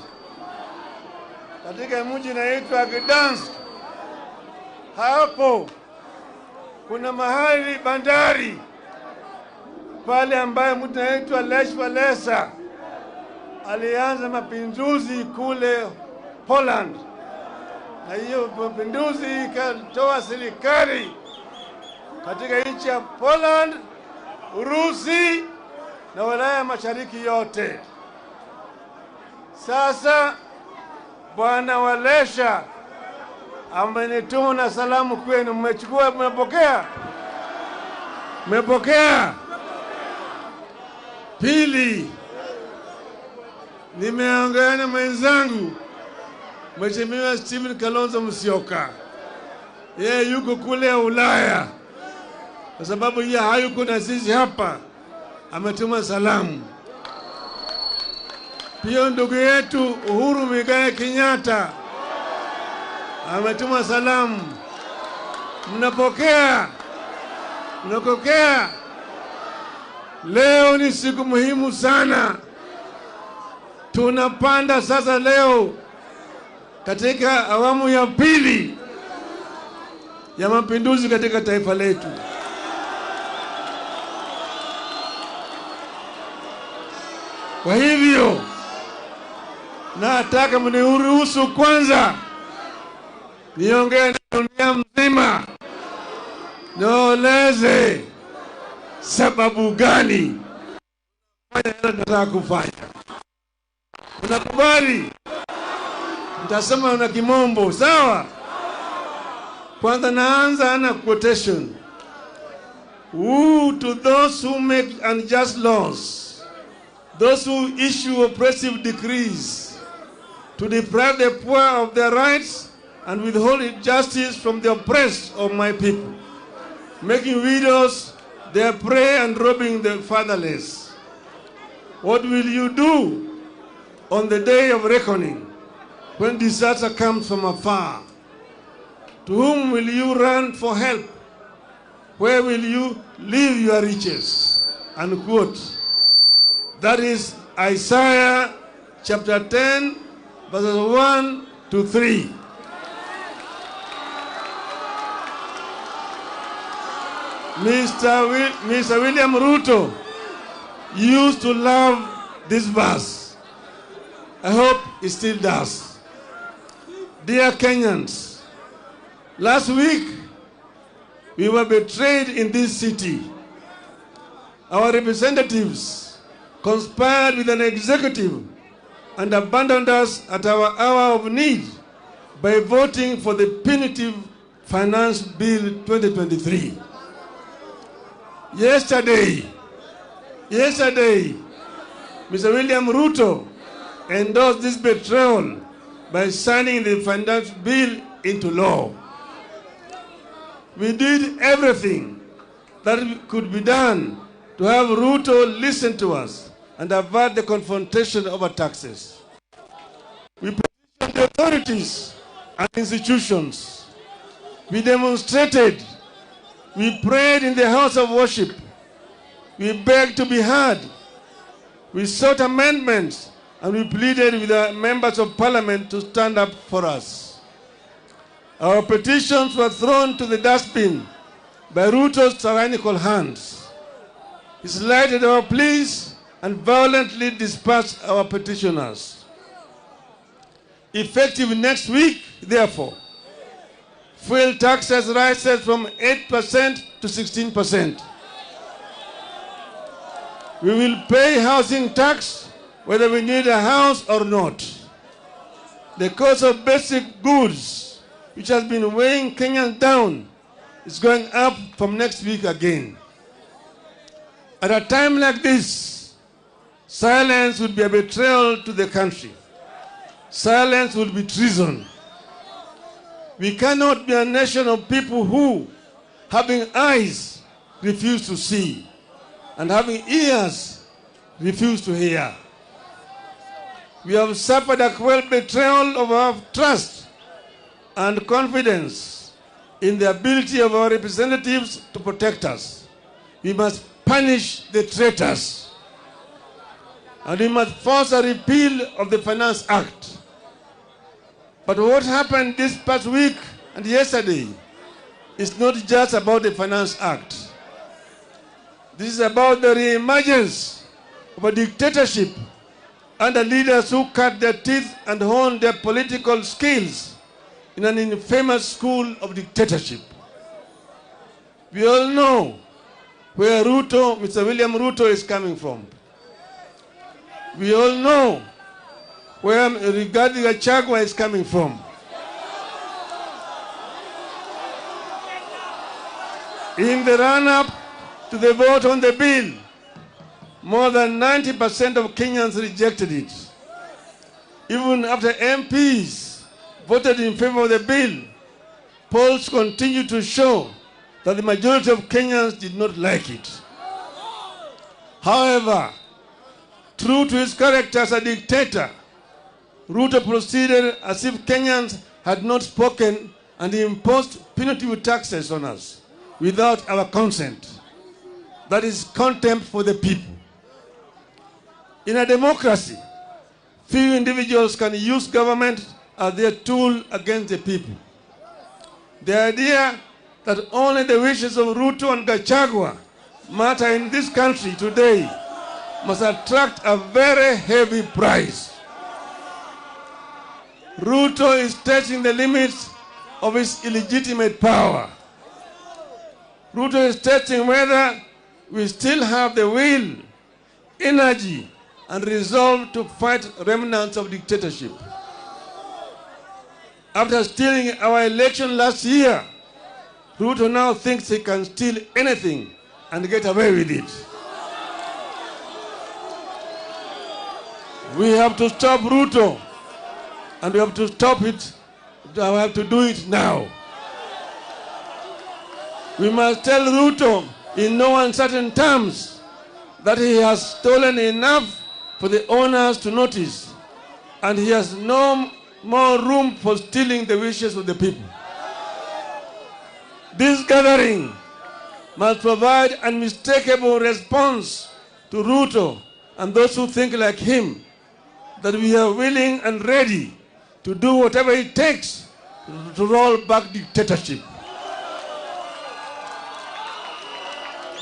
Speaker 8: katika mji unaitwa Gdansk. Hapo kuna mahali bandari pale ambaye mtu anaitwa Lech Walesa alianza mapinduzi kule Poland, na hiyo mapinduzi ikatoa serikali katika nchi ya Poland, Urusi na Ulaya Mashariki yote. Sasa Bwana Walesa amenituma na salamu kwenu. Mmechukua, mmepokea? Mmepokea? Pili, nimeongea na mwenzangu Mheshimiwa Stephen Kalonzo Musyoka. Yeye yuko kule Ulaya, kwa sababu yeye hayuko na sisi hapa, ametuma salamu. Pia ndugu yetu Uhuru Muigai Kenyatta ametuma salamu. Mnapokea? Mnapokea? Leo ni siku muhimu sana. Tunapanda sasa leo katika awamu ya pili ya mapinduzi katika taifa letu. Kwa hivyo nataka mniruhusu kwanza niongee na dunia mzima Niwaeleze sababu gani fanya yale nataka kufanya. Unakubali? Nitasema na kimombo, sawa? Kwanza naanza na quotation. Woe to those who make unjust laws, those who issue oppressive decrees, to deprive the poor of their rights and withhold justice from the oppressed of my people, making widows their prey and robbing the fatherless. What will you do on the day of reckoning, when disaster comes from afar? To whom will you run for help? Where will you leave your riches? Unquote. That is Isaiah chapter 10, verses 1 to 3. Mr. William Ruto used to love this verse. I hope he still does. Dear Kenyans, last week we were betrayed in this city. Our representatives conspired with an executive and abandoned us at our hour of need by voting for the punitive Finance Bill 2023. Yesterday, Mr. William Ruto endorsed this betrayal by signing the Finance Bill into law. We did everything that could be done to have Ruto listen to us and avert the confrontation over taxes. We petitioned the authorities and institutions. We demonstrated. We prayed in the house of worship. We begged to be heard. We sought amendments and we pleaded with the members of parliament to stand up for us. Our petitions were thrown to the dustbin by Ruto's tyrannical hands. He slighted our pleas and violently dispersed our petitioners. Effective next week, therefore, fuel taxes rises from 8% to 16%. We will pay housing tax whether we need a house or not. The cost of basic goods, which has been weighing Kenyans down, is going up from next week again. At a time like this, silence would be a betrayal to the country. Silence would be treason. We cannot be a nation of people who, having eyes, refuse to see, and having ears, refuse to hear. We have suffered a cruel betrayal of our trust and confidence in the ability of our representatives to protect us. We must punish the traitors. And we must force a repeal of the Finance Act. But what happened this past week and yesterday is not just about the Finance Act. This is about the re-emergence of a dictatorship under leaders who cut their teeth and honed their political skills in an infamous school of dictatorship. We all know where Ruto, Mr. William Ruto, is coming from. We all know where Rigathi Gachagua is coming from. In the run-up to the vote on the bill, more than 90% of Kenyans rejected it. Even after MPs voted in favor of the bill, polls continue to show that the majority of Kenyans did not like it. However, true to his character as a dictator, Ruto proceeded as if Kenyans had not spoken and he imposed punitive taxes on us without our consent. That is contempt for the people. In a democracy, few individuals can use government as their tool against the people. The idea that only the wishes of Ruto and Gachagua matter in this country today must attract a very heavy price. Ruto is testing the limits of his illegitimate power. Ruto is testing whether we still have the will, energy, and resolve to fight remnants of dictatorship. After stealing our election last year, Ruto now thinks he can steal anything and get away with it. We have to stop Ruto, and we have to stop it. We have to do it now. We must tell Ruto in no uncertain terms that he has stolen enough for the owners to notice, and he has no more room for stealing the wishes of the people. This gathering must provide unmistakable response to Ruto and those who think like him, that we are willing and ready to do whatever it takes to roll back dictatorship.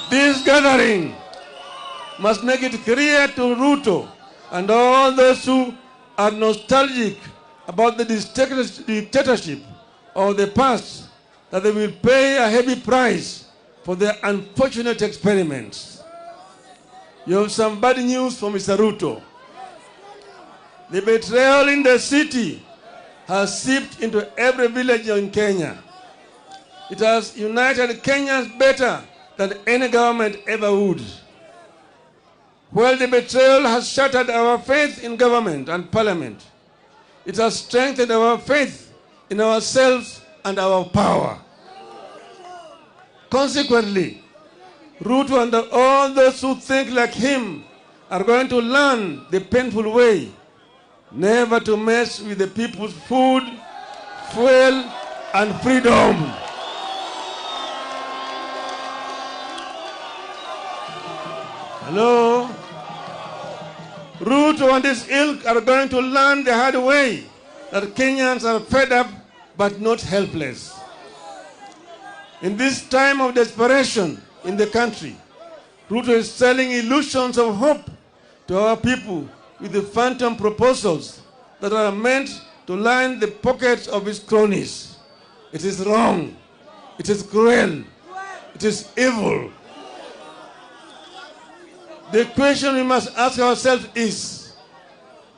Speaker 8: This gathering must make it clear to Ruto and all those who are nostalgic about the dictatorship of the past that they will pay a heavy price for their unfortunate experiments. You have some bad news for Mr. Ruto. The betrayal in the city has seeped into every village in Kenya. It has united Kenyans better than any government ever would. While the betrayal has shattered our faith in government and parliament, it has strengthened our faith in ourselves and our power. Consequently, Ruto and all those who think like him are going to learn the painful way never to mess with the people's food, fuel, and freedom. Hello? Ruto and his ilk are going to learn the hard way that Kenyans are fed up but not helpless. In this time of desperation in the country, Ruto is selling illusions of hope to our people with the phantom proposals that are meant to line the pockets of his cronies. It is wrong. It is cruel. It is evil. The question we must ask ourselves is,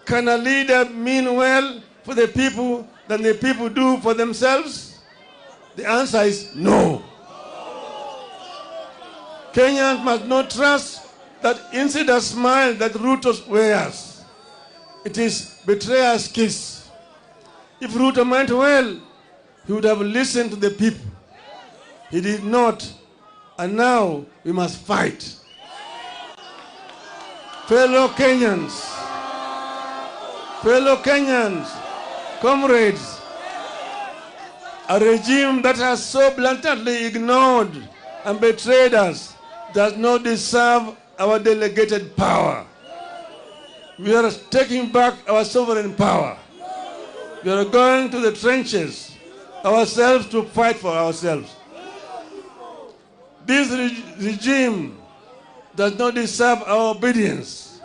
Speaker 8: can a leader mean well for the people than the people do for themselves? The answer is no. Kenyans must not trust that insider smile that Ruto wears. It is betrayer's kiss. If Ruto meant well, he would have listened to the people. He did not, and now we must fight. Fellow Kenyans, comrades, a regime that has so blatantly ignored and betrayed us does not deserve our delegated power. We are taking back our sovereign power. We are going to the trenches ourselves to fight for ourselves. This regime does not deserve our obedience.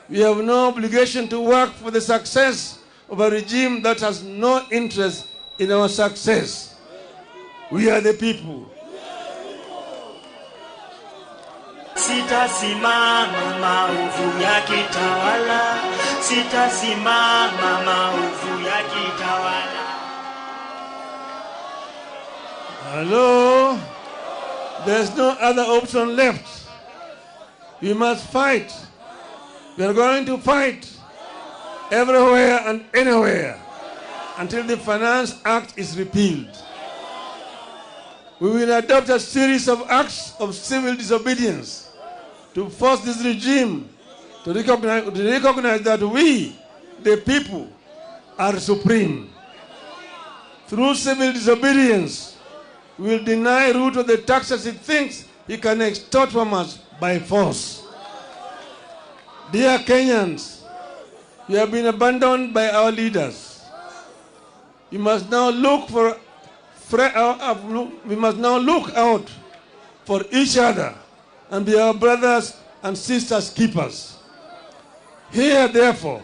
Speaker 8: We have no obligation to work for the success of a regime that has no interest in our success. We are the people.
Speaker 18: Sitasimama maovu yakitawala, sitasimama maovu yakitawala.
Speaker 8: Hello? There's no other option left. We must fight. We are going to fight everywhere and anywhere until the Finance Act is repealed. We will adopt a series of acts of civil disobedience to force this regime to recognize that we, the people, are supreme. Through civil disobedience, we will deny Ruto the taxes he thinks he can extort from us by force. Dear Kenyans, we have been abandoned by our leaders. We must now look out for each other and be our brothers and sisters keepers. Here, therefore,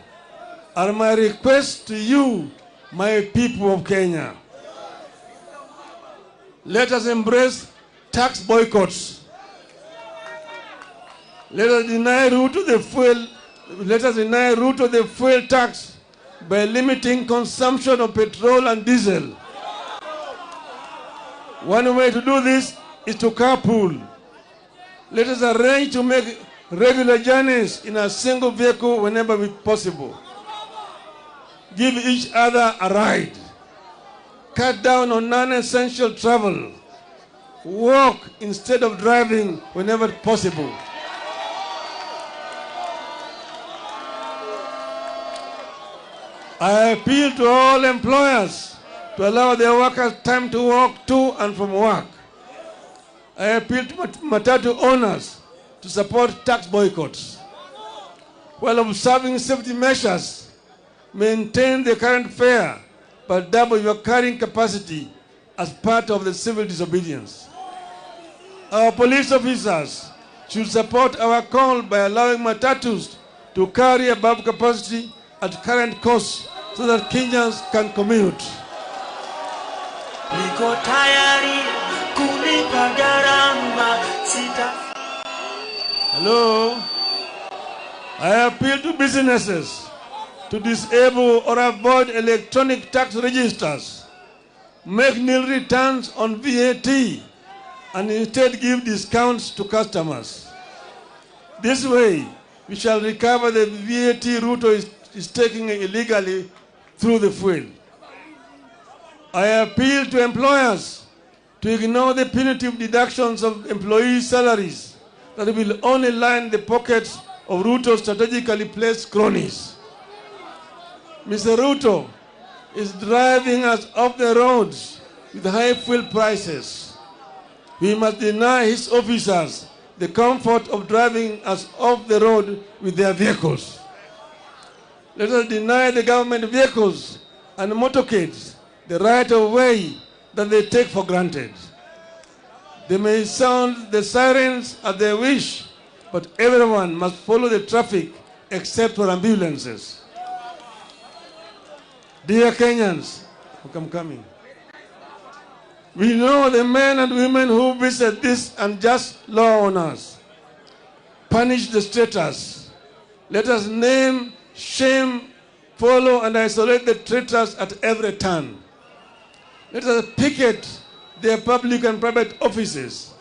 Speaker 8: are my requests to you, my people of Kenya. Let us embrace tax boycotts. Let us deny Ruto the fuel. Let us deny Ruto the fuel tax by limiting consumption of petrol and diesel. One way to do this is to carpool. Let us arrange to make regular journeys in a single vehicle whenever possible. Give each other a ride. Cut down on non-essential travel. Walk instead of driving whenever possible. I appeal to all employers to allow their workers time to walk to and from work. I appeal to matatu owners to support tax boycotts. While observing safety measures, maintain the current fare, but double your carrying capacity as part of the civil disobedience. Our police officers should support our call by allowing matatus to carry above capacity at current costs so that Kenyans can commute.
Speaker 18: Niko tayari kulipa gharama sita.
Speaker 8: Hello. I appeal to businesses to disable or avoid electronic tax registers, make nil returns on VAT, and instead give discounts to customers. This way, we shall recover the VAT Ruto is taking illegally through the fuel. I appeal to employers to ignore the punitive deductions of employees' salaries that will only line the pockets of Ruto's strategically placed cronies. Mr. Ruto is driving us off the roads with high fuel prices. We must deny his officers the comfort of driving us off the road with their vehicles. Let us deny the government vehicles and motorcades the right of way that they take for granted. They may sound the sirens at their wish, but everyone must follow the traffic except for ambulances. Dear Kenyans, I'm coming. We know the men and women who visit this unjust law on us. Punish the traitors. Let us name, shame, follow, and isolate the traitors at every turn. Let us picket their public and private offices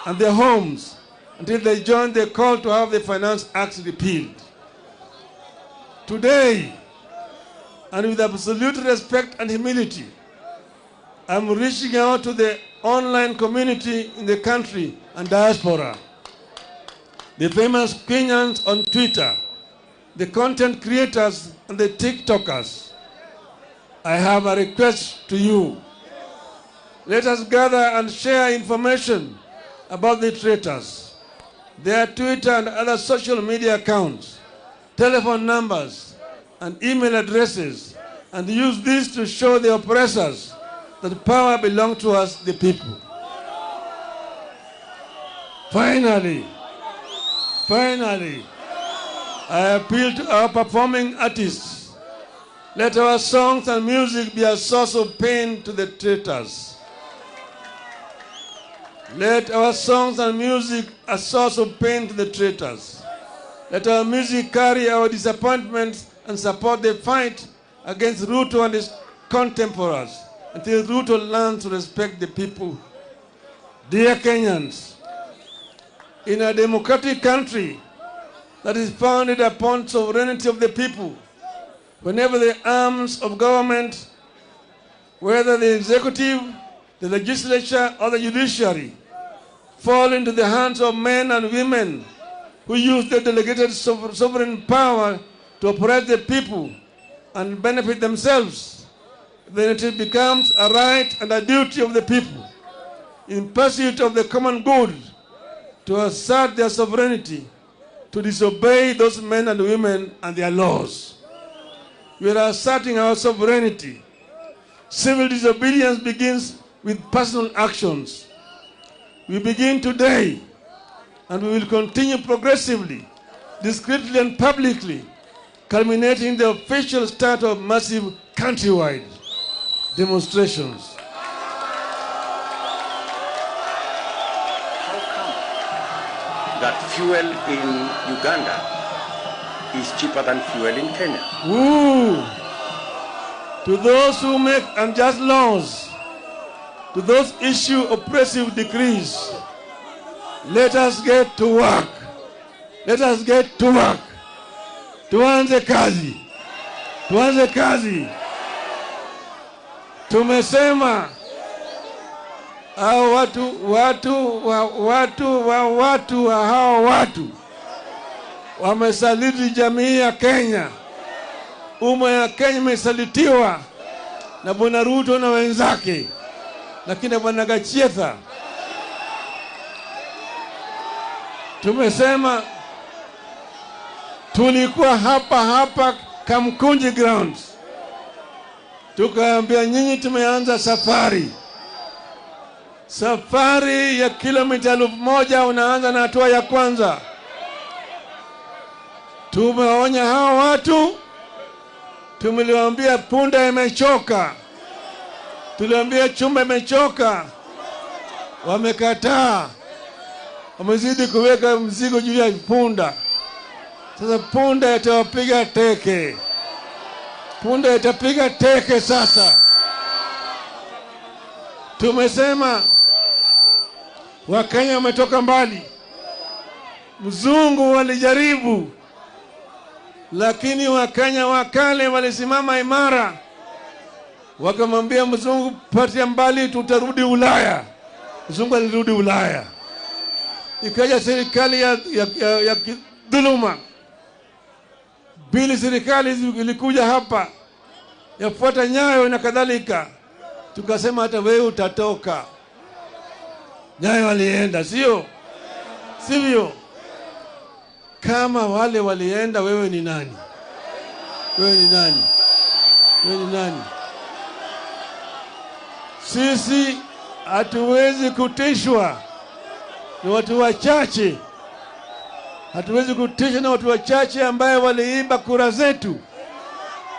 Speaker 8: and their homes until they join the call to have the Finance Act repealed. Today, and with absolute respect and humility, I'm reaching out to the online community in the country and diaspora, the famous Kenyans on Twitter, the content creators and the TikTokers. I have a request to you. Let us gather and share information about the traitors, their Twitter and other social media accounts, telephone numbers, and email addresses, and use this to show the oppressors that power belongs to us, the people. Finally, I appeal to our performing artists. Let our songs and music be a source of pain to the traitors. Let our songs and music a source of pain to the traitors. Let our music carry our disappointments and support the fight against Ruto and his contemporaries until Ruto learns to respect the people. Dear Kenyans, in a democratic country that is founded upon sovereignty of the people, whenever the arms of government, whether the executive, the legislature, or the judiciary, fall into the hands of men and women who use their delegated sovereign power to oppress the people and benefit themselves, then it becomes a right and a duty of the people, in pursuit of the common good, to assert their sovereignty, to disobey those men and women and their laws. We are asserting our sovereignty. Civil disobedience begins with personal actions. We begin today, and we will continue progressively, discreetly and publicly, culminating in the official start of massive countrywide demonstrations.
Speaker 4: that fuel in Uganda is cheaper than fuel in Kenya.
Speaker 8: Ooh. To those who make unjust laws, to those issue oppressive decrees, let us get to work. Let us get to work. Tuanze kazi. Tuanze kazi. Tumesema hao watu wa hao watu wamesaliti jamii ya Kenya. Umma ya Kenya imesalitiwa na Bwana Ruto na wenzake, lakini Bwana Gachietha. Tumesema tulikuwa hapa Kamkunji Grounds, tukaambia nyinyi tumeanza safari. Safari ya kilomita 1000 unaanza na hatua ya kwanza. Tumeonya hao watu, tumeliwaambia punda imechoka, tuliambia chumba imechoka, wamekataa. Wamezidi kuweka mzigo juu ya punda. Sasa punda itawapiga teke. Punda itapiga teke sasa. Tumesema Wakenya wametoka mbali. Mzungu walijaribu, lakini Wakenya wakale walisimama imara. Wakamwambia mzungu, patia mbali, tutarudi Ulaya. Mzungu alirudi Ulaya. Ikaja serikali ya dhuluma. Bili serikali ilikuja hapa yafuata Nyayo na kadhalika. Tukasema hata wewe utatoka. Nyayo alienda, sio? Sivyo? Kama wale walienda, wewe ni nani? Wewe ni nani? Wewe ni nani? Sisi hatuwezi kutishwa ni watu wachache. Hatuwezi kutishwa na watu wachache ambaye waliiba kura zetu.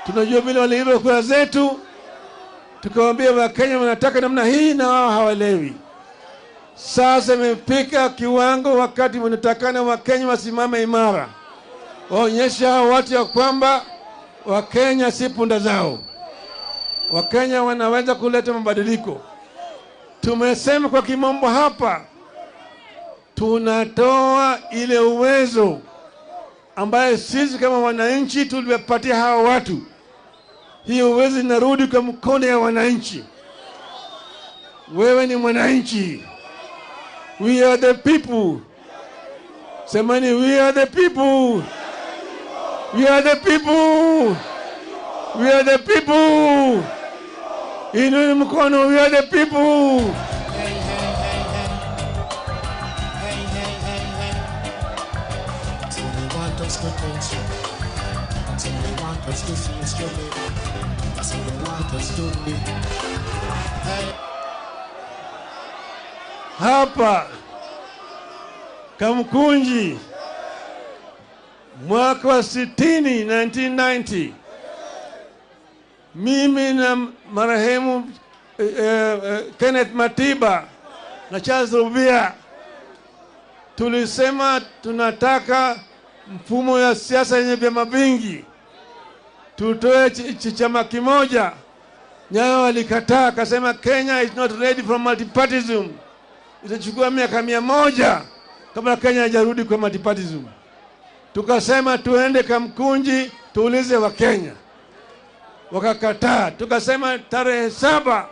Speaker 8: Tunajua vile waliiba kura zetu. Tukawaambia Wakenya wanataka namna hii na wao hawaelewi. Sasa imefika kiwango wakati wanatakana Wakenya wasimame imara. Waonyeshe hao watu ya kwamba Wakenya si punda zao. Wakenya wanaweza kuleta mabadiliko. Tumesema kwa kimombo hapa, tunatoa ile uwezo ambaye sisi kama wananchi tuliwapatia hawa watu. Hiyo uwezo inarudi kwa mkono ya wananchi. Wewe ni mwananchi. We are the people. Semani, we are the people. We are the people. We are the people. Inueni mkono, we are the people. Hapa Kamkunji mwaka wa 60, 1990, mimi na marehemu Kenneth Matiba na Charles Rubia tulisema tunataka mfumo ya siasa yenye vyama vingi, tutoe chama kimoja. Nyayo alikataa, akasema Kenya is not ready for multipartyism. Itachukua miaka 100 kabla Kenya haijarudi kwa multipartyism. Tukasema tuende Kamkunji tuulize wa Kenya. Wakakataa. Tukasema tarehe 7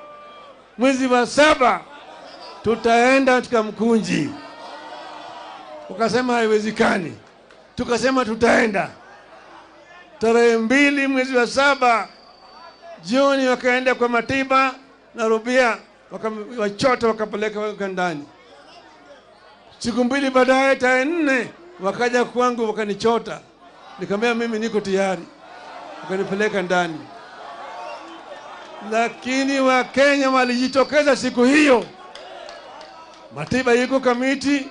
Speaker 8: mwezi wa 7 tutaenda Kamkunji. Wakasema haiwezekani. Tukasema tutaenda. Tarehe 2 mwezi wa 7 jioni wakaenda kwa Matiba na Rubia, wakachota wakapeleka ndani. Siku 2 baadaye tarehe 4 wakaja kwangu wakanichota. Nikamwambia mimi niko tayari. Wakanipeleka ndani. Lakini Wakenya walijitokeza siku hiyo. Matiba yuko kamiti,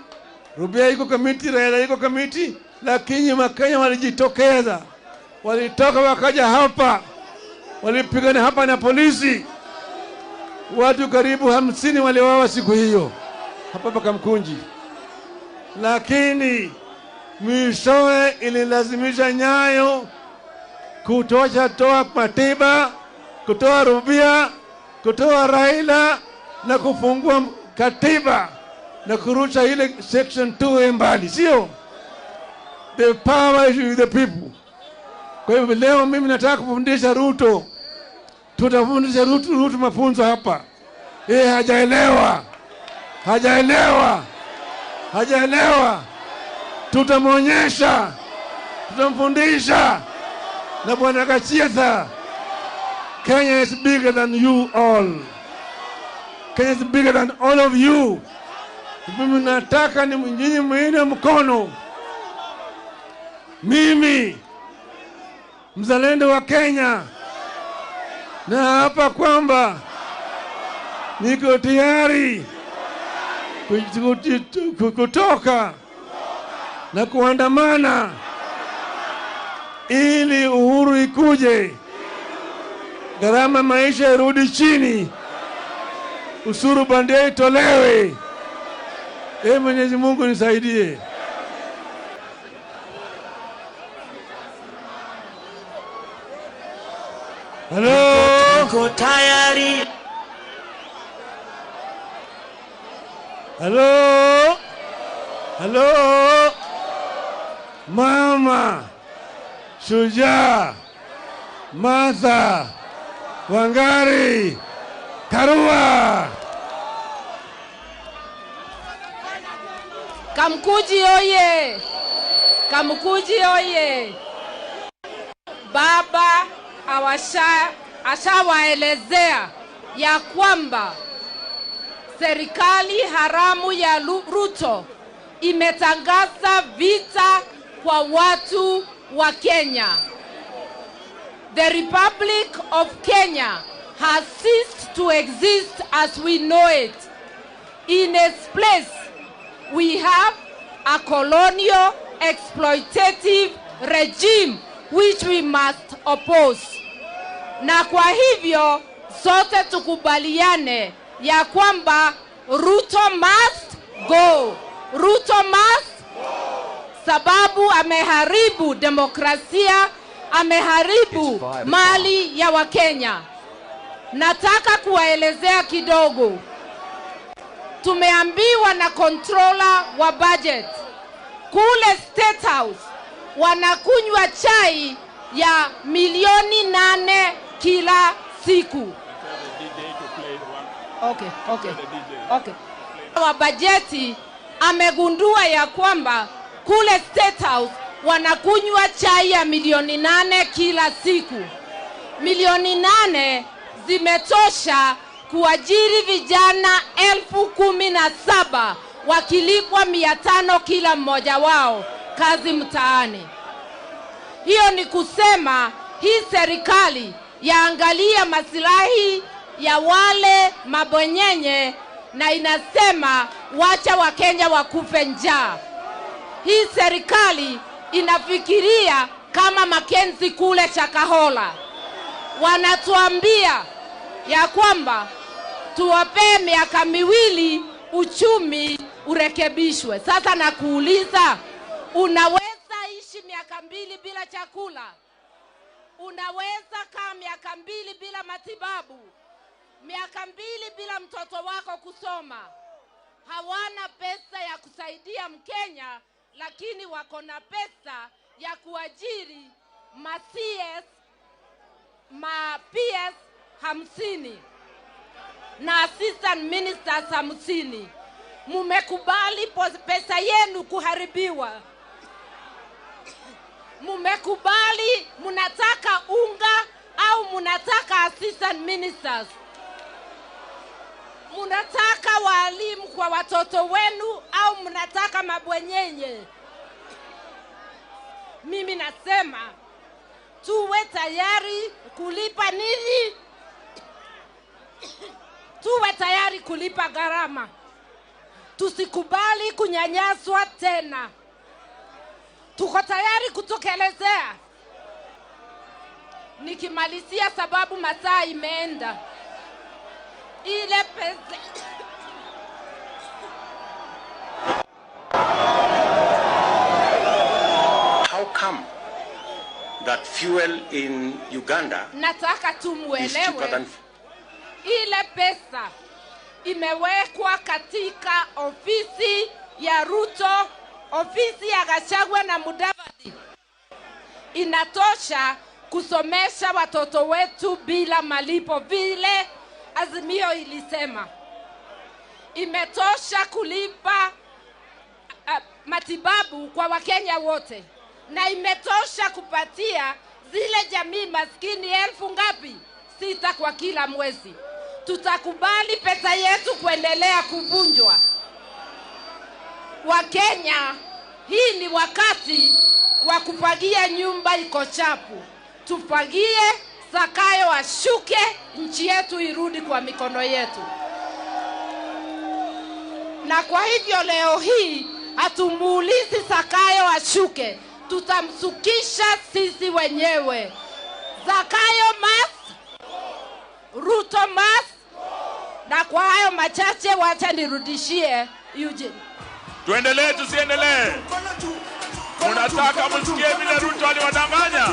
Speaker 8: Rubia yuko kamiti, Raila yuko kamiti, lakini Wakenya walijitokeza. Walitoka wakaja hapa. Walipigana hapa na polisi. Watu karibu 50 waliuawa siku hiyo hapa Kamkunji. Lakini mwishowe ililazimisha Nyayo kutosha toa Matiba, kutoa Rubia, kutoa Raila na kufungua katiba na kurusha ile section 2 mbali, sio? The power is with the people. Kwa hivyo leo mimi nataka kufundisha Ruto. Tutafundisha Ruto mafunzo hapa. Yeye hajaelewa. Hajaelewa. Hajaelewa. Tutamwonyesha. Tutamfundisha. Na Bwana Gachagua, Kenya is bigger than you all. Kenya is bigger than all of you. Mimi nataka ni nyinyi muine mkono. Mimi mzalendo wa Kenya, na hapa kwamba niko tayari kutoka na kuandamana ili uhuru ikuje, gharama maisha irudi chini, ushuru bandia itolewe. Ee Mwenyezi Mungu nisaidie. Hello.
Speaker 18: Niko tayari.
Speaker 8: Hello. Hello. Mama Shujaa Martha Wangari Karua.
Speaker 1: Kamkunji oye! Kamkunji oye! Baba ashawaelezea ya kwamba serikali haramu ya Ruto imetangaza vita kwa watu wa Kenya. The Republic of Kenya has ceased to exist as we know it. In its place, we have a colonial exploitative regime which we must oppose. Na kwa hivyo sote tukubaliane ya kwamba Ruto must go. Ruto must go. Sababu ameharibu demokrasia, ameharibu mali ya Wakenya. Nataka kuwaelezea kidogo. Tumeambiwa na controller wa budget kule State House wanakunywa chai ya 8 milioni kila siku. Okay. Wa bajeti amegundua ya kwamba kule State House wanakunywa chai ya 8 milioni kila siku. 8 milioni zimetosha kuajiri vijana 17,000 wakilipwa 500 kila mmoja wao kazi mtaani. Hiyo ni kusema hii serikali yaangalia masilahi ya wale mabonyenye na inasema wacha Wakenya wakufe njaa. Hii serikali inafikiria kama Makenzi kule Shakahola. Wanatuambia ya kwamba tuwapee miaka 2 uchumi urekebishwe. Sasa nakuuliza, unaweza ishi miaka 2 bila chakula? Unaweza kaa miaka 2 bila matibabu? Miaka 2 bila mtoto wako kusoma? Hawana pesa ya kusaidia Mkenya, lakini wako na pesa ya kuajiri ma CS, ma PS 50 na assistant ministers 50. Mumekubali pesa yenu kuharibiwa. Mumekubali, munataka unga au munataka assistant ministers? Munataka walimu kwa watoto wenu au munataka mabwenyenye? Mimi nasema tuwe tayari kulipa nini? Tuwe tayari kulipa gharama. Tusikubali kunyanyaswa tena. Tuko tayari kutokelezea. Nikimalizia sababu masaa imeenda. Ile pesa
Speaker 4: That fuel in Uganda
Speaker 1: Nataka tu
Speaker 4: is cheaper than
Speaker 1: muelewe ile pesa imewekwa katika ofisi ya Ruto, ofisi ya Gachagua na Mudavadi, inatosha kusomesha watoto wetu bila malipo, vile Azimio ilisema. Imetosha kulipa matibabu kwa Wakenya wote, na imetosha kupatia zile jamii maskini 6,000 ngapi? 6 kwa kila mwezi. Tutakubali pesa yetu kuendelea kuvunjwa? Wakenya, hii ni wakati wa kufagia nyumba iko chafu. Tufagie, Zakayo ashuke, nchi yetu irudi kwa mikono yetu. Na kwa hivyo leo hii hatumuulizi Zakayo ashuke, tutamsukisha sisi wenyewe. Zakayo must, Ruto must. Na kwa hayo machache, wacha nirudishie Eugene.
Speaker 14: Tuendelee tusiendelee? Unataka msikie vile Ruto aliwadanganya?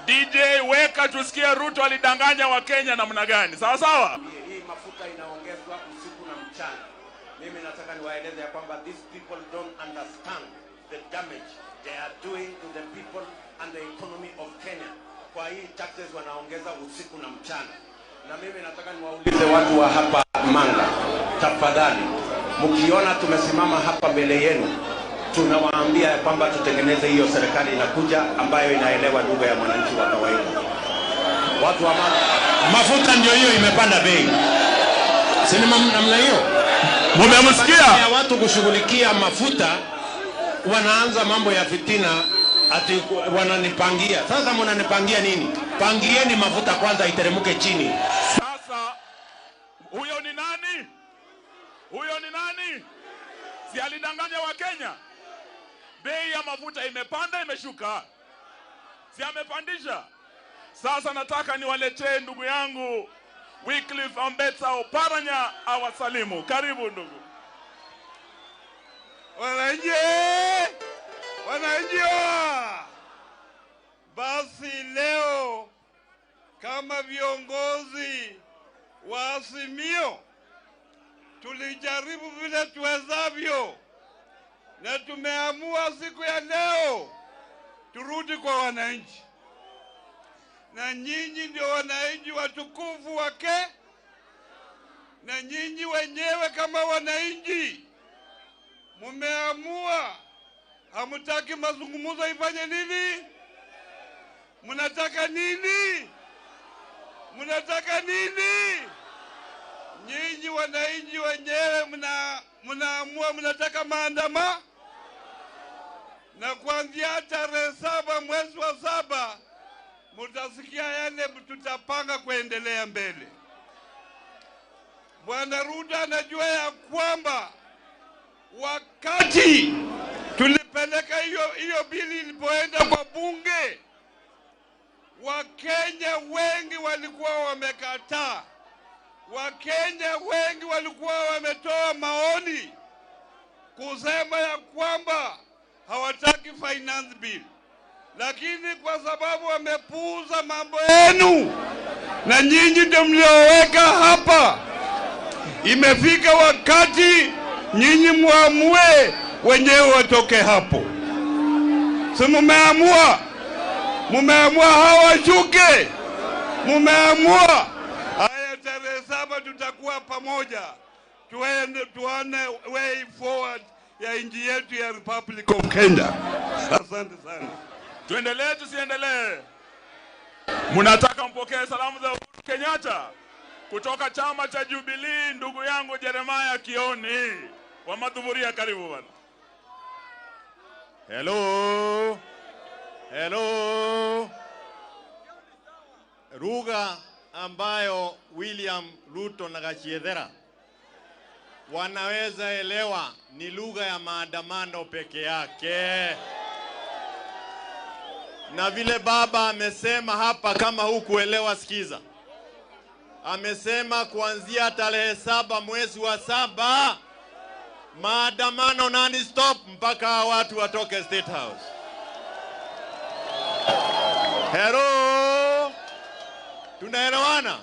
Speaker 14: DJ weka tusikie Ruto alidanganya Wakenya namna gani. Sawa sawa?
Speaker 4: Hii mafuta inaongezwa usiku na mchana. Mimi nataka niwaeleze ya kwamba these people don't understand the damage they are doing to the people and the economy of Kenya. Kwa hii taxes wanaongeza usiku na mchana. Na mimi nataka niwaulize watu wa hapa Manga, tafadhali, mkiona tumesimama hapa mbele yenu, tunawaambia kwamba tutengeneze hiyo serikali inakuja ambayo inaelewa lugha ya mwananchi wa kawaida. Watu wa Manga,
Speaker 2: mafuta ndio hiyo imepanda bei. Si ni namna hiyo?
Speaker 14: Mumemsikia?
Speaker 2: Ya watu kushughulikia mafuta wanaanza mambo ya fitina, ati wananipangia. Sasa mnanipangia nini? Pangieni mafuta kwanza iteremke chini.
Speaker 14: Sasa huyo ni nani? Huyo ni nani? Si alidanganya wa Kenya? Bei ya mafuta imepanda, imeshuka. Si amepandisha? Sasa nataka niwaletee ndugu yangu Wycliffe Ambetsa Oparanya awasalimu. Karibu ndugu.
Speaker 8: Wananchi, wananchi, basi leo kama viongozi wa Azimio tulijaribu vile tuwezavyo, na tumeamua siku ya leo turudi kwa wananchi. Na nyinyi ndio wananchi watukufu wake, na nyinyi wenyewe kama wananchi mumeamua hamutaki mazungumzo ifanye nini? Mnataka nini? Mnataka nini? Nyinyi wananchi wenyewe mnaamua mnataka maandamano. Na kuanzia tarehe 7 mwezi wa 7 mtasikia yale tutapanga kuendelea mbele. Bwana Ruto anajua ya kwamba wakati tulipeleka hiyo bili ilipoenda kwa bunge, Wakenya wengi walikuwa wamekataa. Wakenya wengi walikuwa wametoa maoni kusema ya kwamba hawataki finance bill. Lakini kwa sababu wamepuuza mambo yenu na nyinyi ndio mlioweka hapa, imefika wakati nyinyi muamue wenyewe watoke hapo. Si mumeamua? Mumeamua hawashuke? Mumeamua? Haya, tarehe 7 tutakuwa pamoja, tuone way forward ya nchi yetu ya Republic of Kenya. Asante sana.
Speaker 14: Tuendelee tusiendelee? Mnataka mpokee salamu za Uhuru Kenyatta kutoka chama cha Jubilee, ndugu yangu Jeremiah Kioni wa Madhuburia, karibu bwana.
Speaker 2: Hello. Hello. Lugha ambayo William Ruto na Gachiedhera wanaweza elewa ni lugha ya maandamano peke yake. Na vile baba amesema hapa, kama hukuelewa sikiza. Amesema kuanzia tarehe 7 mwezi wa 7 maandamano non stop
Speaker 19: mpaka watu watoke State House. Hello, tunaelewana?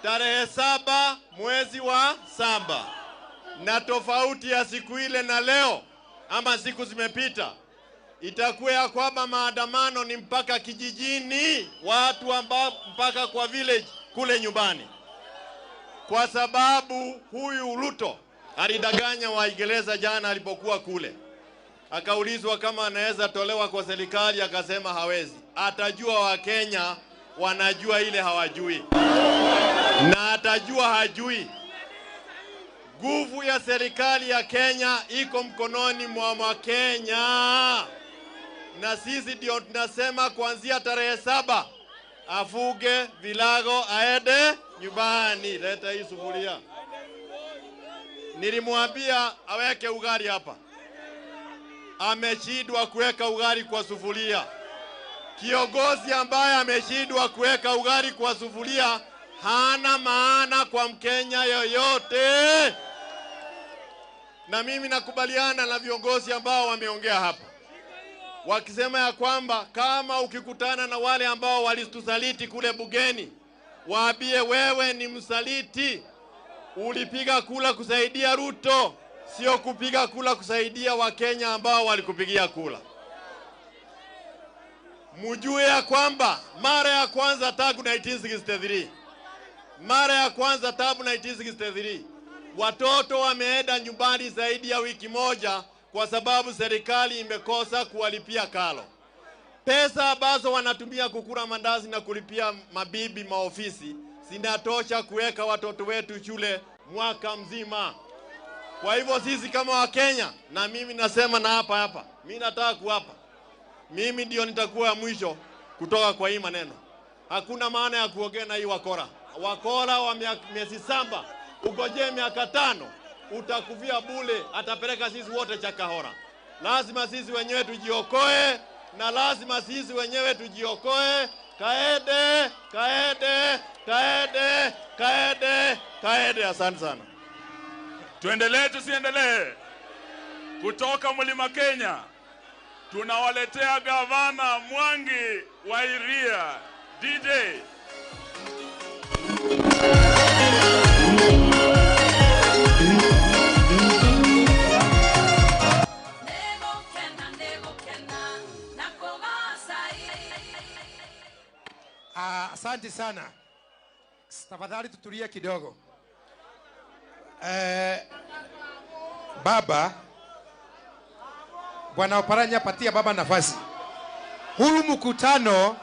Speaker 19: Tarehe 7 mwezi wa 7. Na tofauti ya siku ile na leo, ama siku zimepita, itakuwa ya kwamba maandamano ni mpaka kijijini, watu ambao mpaka kwa village kule nyumbani. Kwa sababu huyu Ruto alidanganya Waingereza jana alipokuwa kule. Akaulizwa kama anaweza tolewa kwa serikali, akasema hawezi. Atajua Wakenya wanajua ile hawajui, na atajua hajui. Nguvu ya serikali ya Kenya iko mkononi mwa Wakenya. Na sisi ndio tunasema kuanzia tarehe 7 afuge vilago aende nyumbani. Leta hii sufuria. Nilimwambia aweke ugali hapa. Ameshindwa kuweka ugali kwa sufuria. Kiongozi ambaye ameshindwa kuweka ugali kwa sufuria hana maana kwa Mkenya yoyote. Na mimi nakubaliana na viongozi ambao wameongea hapa, wakisema ya kwamba kama ukikutana na wale ambao walitusaliti kule bugeni, waambie wewe ni msaliti. Ulipiga kula kusaidia Ruto, sio kupiga kula kusaidia Wakenya ambao walikupigia kula. Mjue ya kwamba mara ya kwanza tangu 1963, mara ya kwanza tangu 1963, watoto wameenda nyumbani zaidi ya wiki moja kwa sababu serikali imekosa kuwalipia karo. Pesa ambazo wanatumia kukula mandazi na kulipia mabibi maofisi zinatosha kuweka watoto wetu shule mwaka mzima. Kwa hivyo sisi kama Wakenya, na mimi nasema na hapa hapa, mimi nataka kuapa, mimi ndio nitakuwa mwisho kutoka kwa hii maneno. Hakuna maana ya kuongea na hii wakora. Wakora wa miezi 7, ugojee miaka 5, utakufia bule, atapeleka sisi wote Chakahora. Lazima sisi wenyewe tujiokoe, na lazima sisi wenyewe tujiokoe. Kaede, kaede, kaede, kaede, kaede. Asante sana.
Speaker 14: Tuendelee tusiendelee? Kutoka Mlima Kenya tunawaletea Gavana Mwangi wa Iria, DJ.
Speaker 21: Asante sana. Tafadhali tutulie kidogo. Baba Bwana Oparanya, patia baba nafasi. Huu mkutano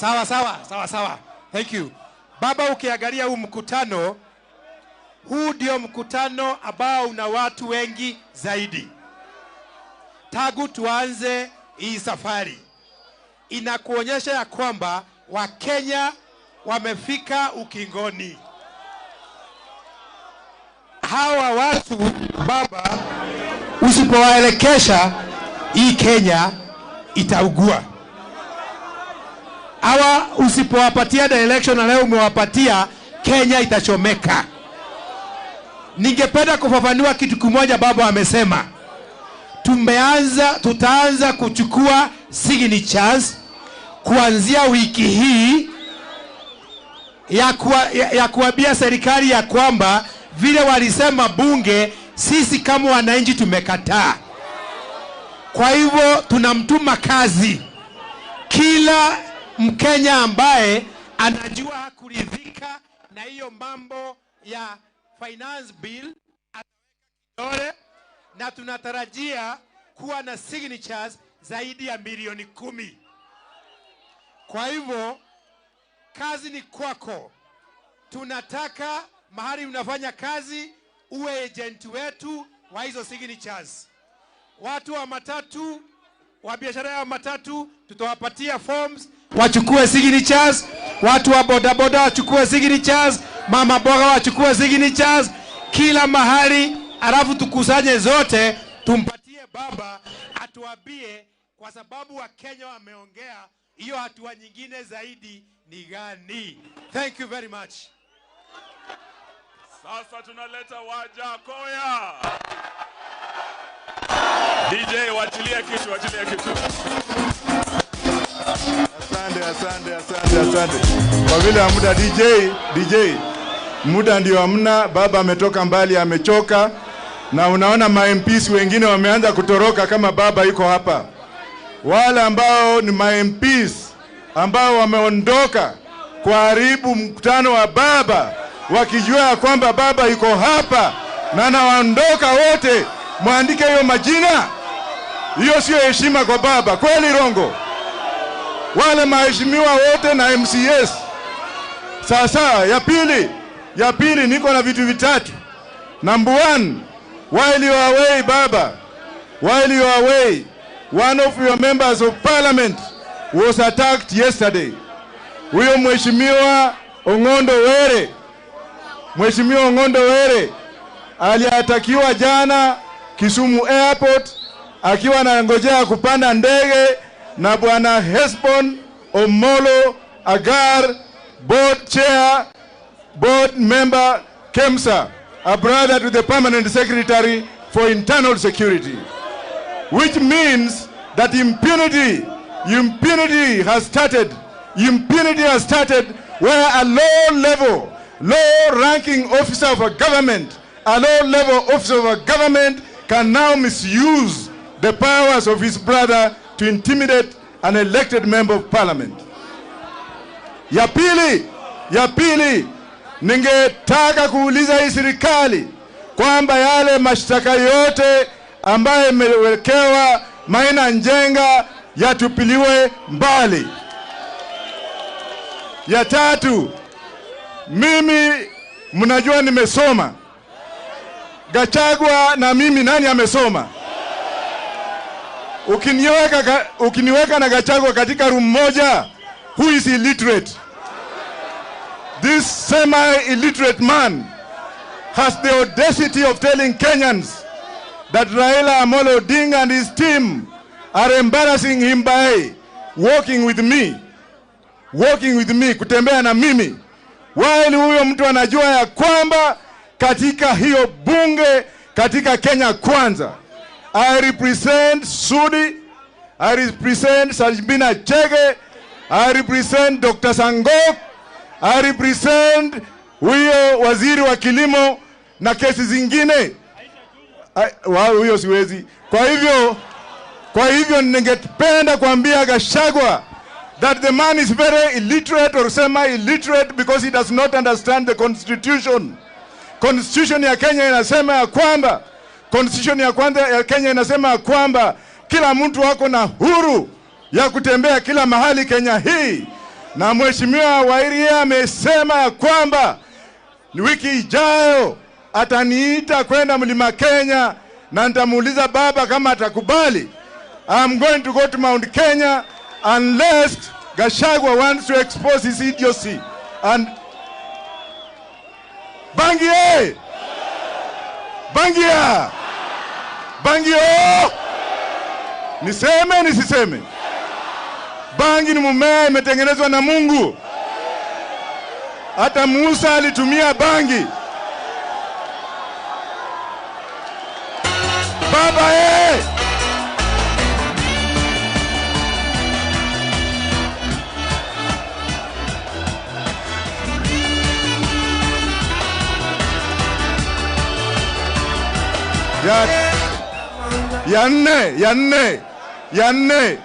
Speaker 21: sawa sawa sawa sawa. Thank you. Baba, ukiangalia huu mkutano, huu ndio mkutano ambao una watu wengi zaidi tangu tuanze hii safari. Inakuonyesha ya kwamba Wakenya wamefika ukingoni. Hawa watu baba, usipowaelekesha hii Kenya itaugua. Hawa usipowapatia direction na leo umewapatia, Kenya itachomeka. Ningependa kufafanua kitu kimoja baba amesema. Tutaanza kuchukua signatures kuanzia wiki hii ya kuambia serikali ya kwamba vile walisema bunge, sisi kama wananchi tumekataa. Kwa hivyo tunamtuma kazi kila Mkenya ambaye anajua hakuridhika na hiyo mambo ya finance bill, ataweka kidole, na tunatarajia kuwa na signatures zaidi ya milioni 10. Kwa hivyo kazi ni kwako. Tunataka mahali unafanya kazi uwe agent wetu wa hizo signatures. Watu wa matatu, wa biashara ya matatu, tutawapatia forms wachukue signatures. Watu wa bodaboda wachukue signatures, mama boga wachukue signatures, kila mahali. Alafu tukusanye zote tumpatie baba atuambie, kwa sababu wa Kenya wameongea, hiyo hatua nyingine zaidi ni gani? Thank you very much.
Speaker 14: Sasa tunaleta Wajakoya. DJ, wachilia kitu, wachilia kitu.
Speaker 13: Asante, asante, asante, asante. Kwa vile muda DJ, muda ndio hamna. Baba ametoka mbali, amechoka. Na unaona ma MPs wengine wameanza kutoroka kama baba yuko hapa. Wale ambao ni ma MPs ambao wameondoka kuharibu mkutano wa baba, wakijua kwamba baba yuko hapa na nawaondoka wote, muandike hiyo majina. Hiyo sio heshima kwa baba, kweli Rongo? Wale maheshimiwa wote na MCS. Sasa ya pili niko na vitu vitatu. Number 1, while you are away baba, while you are away, one of your members of parliament was attacked yesterday. Huyo mheshimiwa Ong'ondo Were, Mheshimiwa Ong'ondo Were aliatakiwa jana Kisumu Airport akiwa anangojea kupanda ndege na bwana Hesbon Omolo Agar, board chair, board member KEMSA, a brother to the permanent secretary for internal security, which means that impunity has started. Impunity has started where a low-level, low-ranking officer of a government, a low-level officer of a government can now misuse the powers of his brother to intimidate an elected member of parliament. Ya pili, ningetaka kuuliza hii serikali kwamba yale mashtaka yote ambayo imewekewa Maina Njenga yatupiliwe mbali. Ya tatu, mimi mnajua nimesoma. Gachagua na mimi nani amesoma? Ukiniweka na Gachagua katika room moja, who is illiterate? This semi-illiterate man has the audacity of telling Kenyans that Raila Amolo Odinga and his team are embarrassing him by walking with me. Walking with me, kutembea na mimi. While huyo mtu anajua ya kwamba katika hiyo bunge, katika Kenya Kwanza, I represent Sudi, I represent Sabina Chege, I represent Dr. Sangok, I represent huyo waziri wa kilimo na kesi zingine. Huyo siwezi. Kwa hivyo ningependa kuambia Gachagua that the man is very illiterate or semi-illiterate because he does not understand the constitution. Constitution ya Kenya inasema ya kwamba, constitution ya kwanza ya Kenya inasema ya kwamba kila mtu wako na huru ya kutembea kila mahali Kenya hii. Na Mheshimiwa Wairia amesema ya kwamba ni wiki ijayo ataniita kwenda Mlima Kenya na nitamuuliza baba kama atakubali. I'm going to go to Mount Kenya unless Gachagua wants to expose his idiocy. And Bangie! Bangia! Bangio! Niseme nisiseme? Bangi ni mmea imetengenezwa na Mungu. Hata Musa alitumia bangi. Baba eh! Ya nne,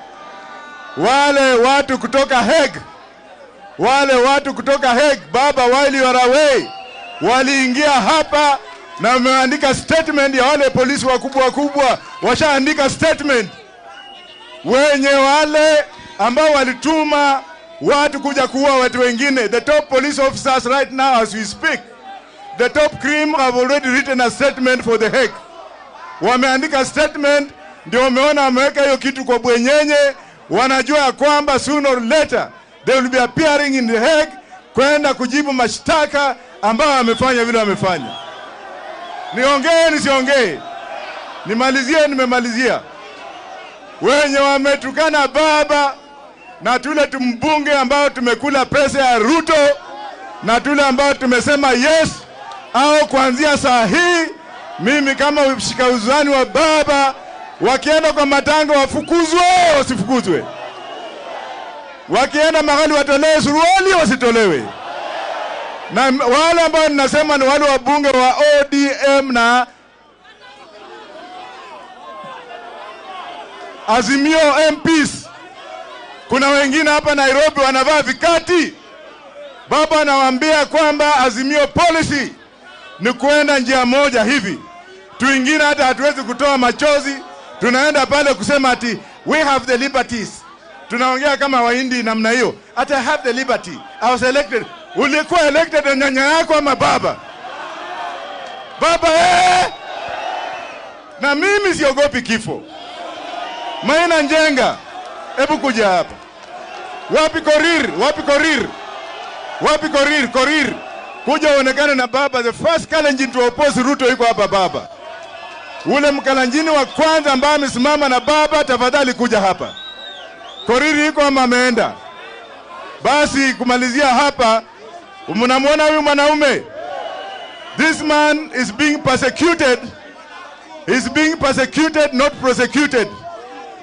Speaker 13: wale watu kutoka Hague, baba, while you are away, waliingia hapa na wameandika statement ya wale polisi wakubwa, washaandika statement wenye wale ambao walituma watu kuja kuua watu wengine. The top police officers right now as we speak, the top cream have already written a statement for the Hague. Wameandika statement, ndio wameona wameweka hiyo kitu kwa bwenyenye. Wanajua kwamba sooner or later they will be appearing in the Hague kwenda kujibu mashtaka ambao wamefanya vile wamefanya. Niongee nisiongee? Nimalizie, nimemalizia. Wenye wametukana baba na tule tumbunge ambao tumekula pesa ya Ruto na tule ambao tumesema yes, Au kuanzia saa hii mimi kama mshika uzani wa baba, wakienda kwa matanga wafukuzwe, wasifukuzwe? Wakienda mahali watolewe suruali, wasitolewe? Na wale ambao ninasema ni wale wabunge wa ODM na Azimio MPs. Kuna wengine hapa Nairobi wanavaa vikati. Baba anawaambia kwamba Azimio policy ni kuenda njia moja hivi. Tuingine hata hatuwezi kutoa machozi, tunaenda pale kusema ati we have the liberties. Tunaongea kama Wahindi namna hiyo. Ati I have the liberty. I was elected. Ulikuwa elected na nyanya yako ama baba? Baba Na mimi siogopi kifo. Maina Njenga, hebu kuja hapa. Wapi Korir? Wapi Korir? Wapi Korir? Korir. Kuja uonekane na baba. The first Kalenjin to oppose Ruto yuko hapa baba. Ule mkalenjini wa kwanza ambaye amesimama na baba, tafadhali kuja hapa. Korir yuko ama ameenda? Basi kumalizia hapa, mnamuona huyu mwanaume? This man is being persecuted. He's being persecuted, not prosecuted.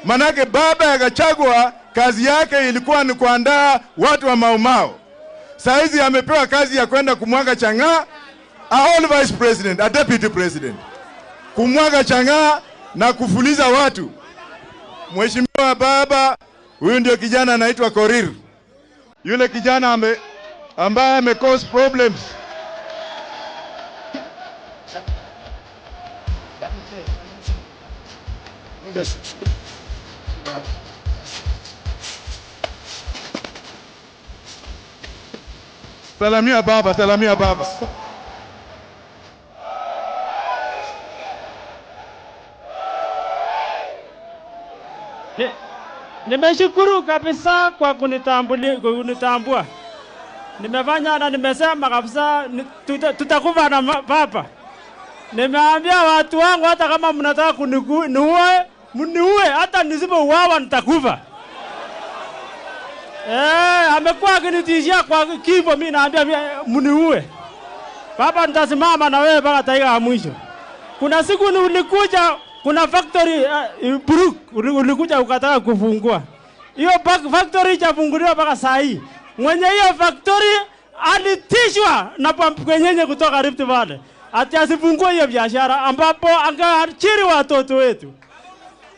Speaker 13: Manake baba ya Gachagua kazi yake ilikuwa ni kuandaa watu wa Mau Mau. Saizi amepewa kazi ya kwenda kumwaga chang'aa, a whole vice president, a deputy president. Kumwaga chang'aa na kufuliza watu. Mheshimiwa baba, huyu ndio kijana anaitwa Korir. Yule kijana ambaye ame cause problems. Salamia baba, salamia baba.
Speaker 7: Nimeshukuru kabisa kwa kunitambua. Nimefanya na nimesema kabisa tutakufa na baba. Nimeambia watu wangu hata kama mnataka kuniue, mniue, hata nisipouawa nitakufa. Amekuwa akinitishia kwa kifo, mimi naambia mniue. Baba, nitasimama na wewe mpaka dakika ya mwisho. Kuna siku ulikuja, kuna factory Brook ulikuja ukataka kufungua. Hiyo factory haijafunguliwa mpaka saa hii. Mwenye hiyo factory alitishwa na pampenyenye kutoka Rift Valley ati asifungue hiyo biashara, ambapo angeachiri watoto wetu.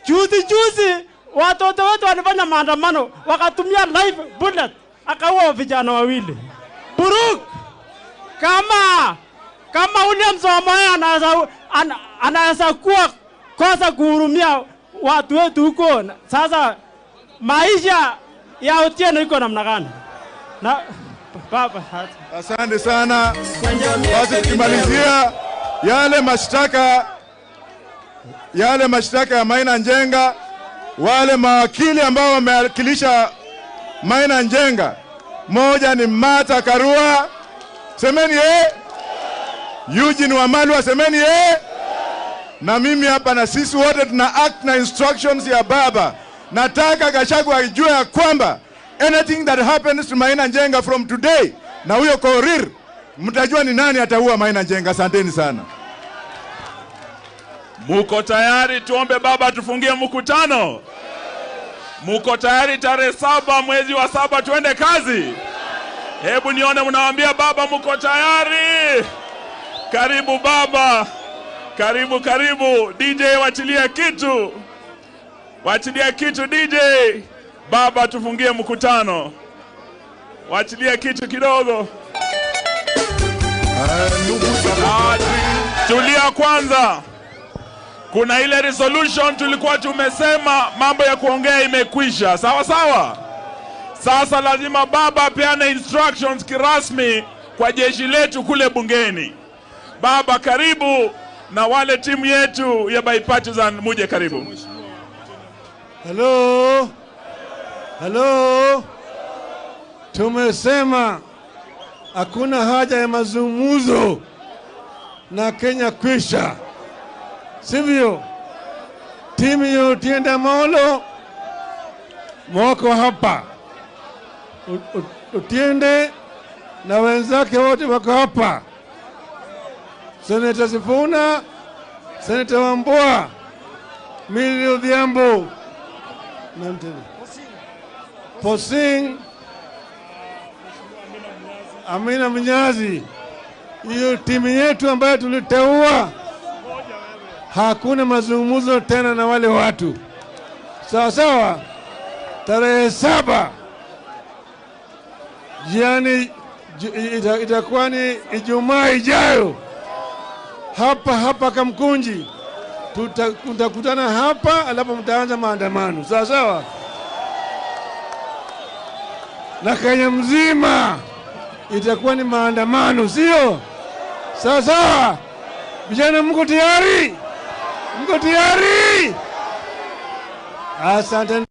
Speaker 7: Juzi juzi watoto wetu walifanya maandamano, wakatumia live bullet, akaua vijana wawili. Buruk, kama William Samoei anaweza kuwa kosa kuhurumia watu wetu huko, sasa maisha ya Otieno iko namna gani? Na baba,
Speaker 13: asante sana. Basi tukimalizia yale mashtaka ya Maina Njenga, wale mawakili ambao wamewakilisha Maina Njenga, moja ni Martha Karua, semeni Eugene Wamalwa, semeni Na mimi hapa na sisi wote tuna act na instructions ya baba. Nataka Gachagua ajue ya kwamba anything that happens to Maina Njenga from today, na huyo Korir, mtajua ni nani ataua Maina Njenga. Asanteni sana.
Speaker 14: Muko tayari tuombe baba tufungie mkutano? Muko tayari tarehe 7 mwezi wa 7 tuende kazi? Hebu nione mnawaambia baba muko tayari. Karibu baba. Karibu karibu. DJ wachilia kitu. Wachilia kitu DJ. Baba tufungie mkutano. Wachilia kitu kidogo. Tulia kwanza. Kuna ile resolution tulikuwa tumesema mambo ya kuongea imekwisha. Sawa sawa? Sasa lazima baba apeane instructions kirasmi kwa jeshi letu kule bungeni. Baba karibu, na wale timu yetu ya bipartisan muje karibu.
Speaker 8: Hello. Hello. Tumesema hakuna haja ya mazungumzo na Kenya kwisha. Sivyo? Timu ya Otiende Amollo mwako hapa. Otiende na wenzake wote wako hapa. Senator Sifuna, Senator Wambua, Millie Odhiambo, nani tena? Posing, Amina Mnyazi. Hiyo timu yetu ambayo tuliteua, hakuna mazungumzo tena na wale watu. Sawa sawa, tarehe 7 yani itakuwa ni Ijumaa ijayo, hapa hapa Kamkunji tutakutana hapa, alafu mtaanza maandamano. Sawa sawa, na Kenya mzima itakuwa ni maandamano, sio? Sawa sawa, vijana, mko tayari? Mko tayari? Asante.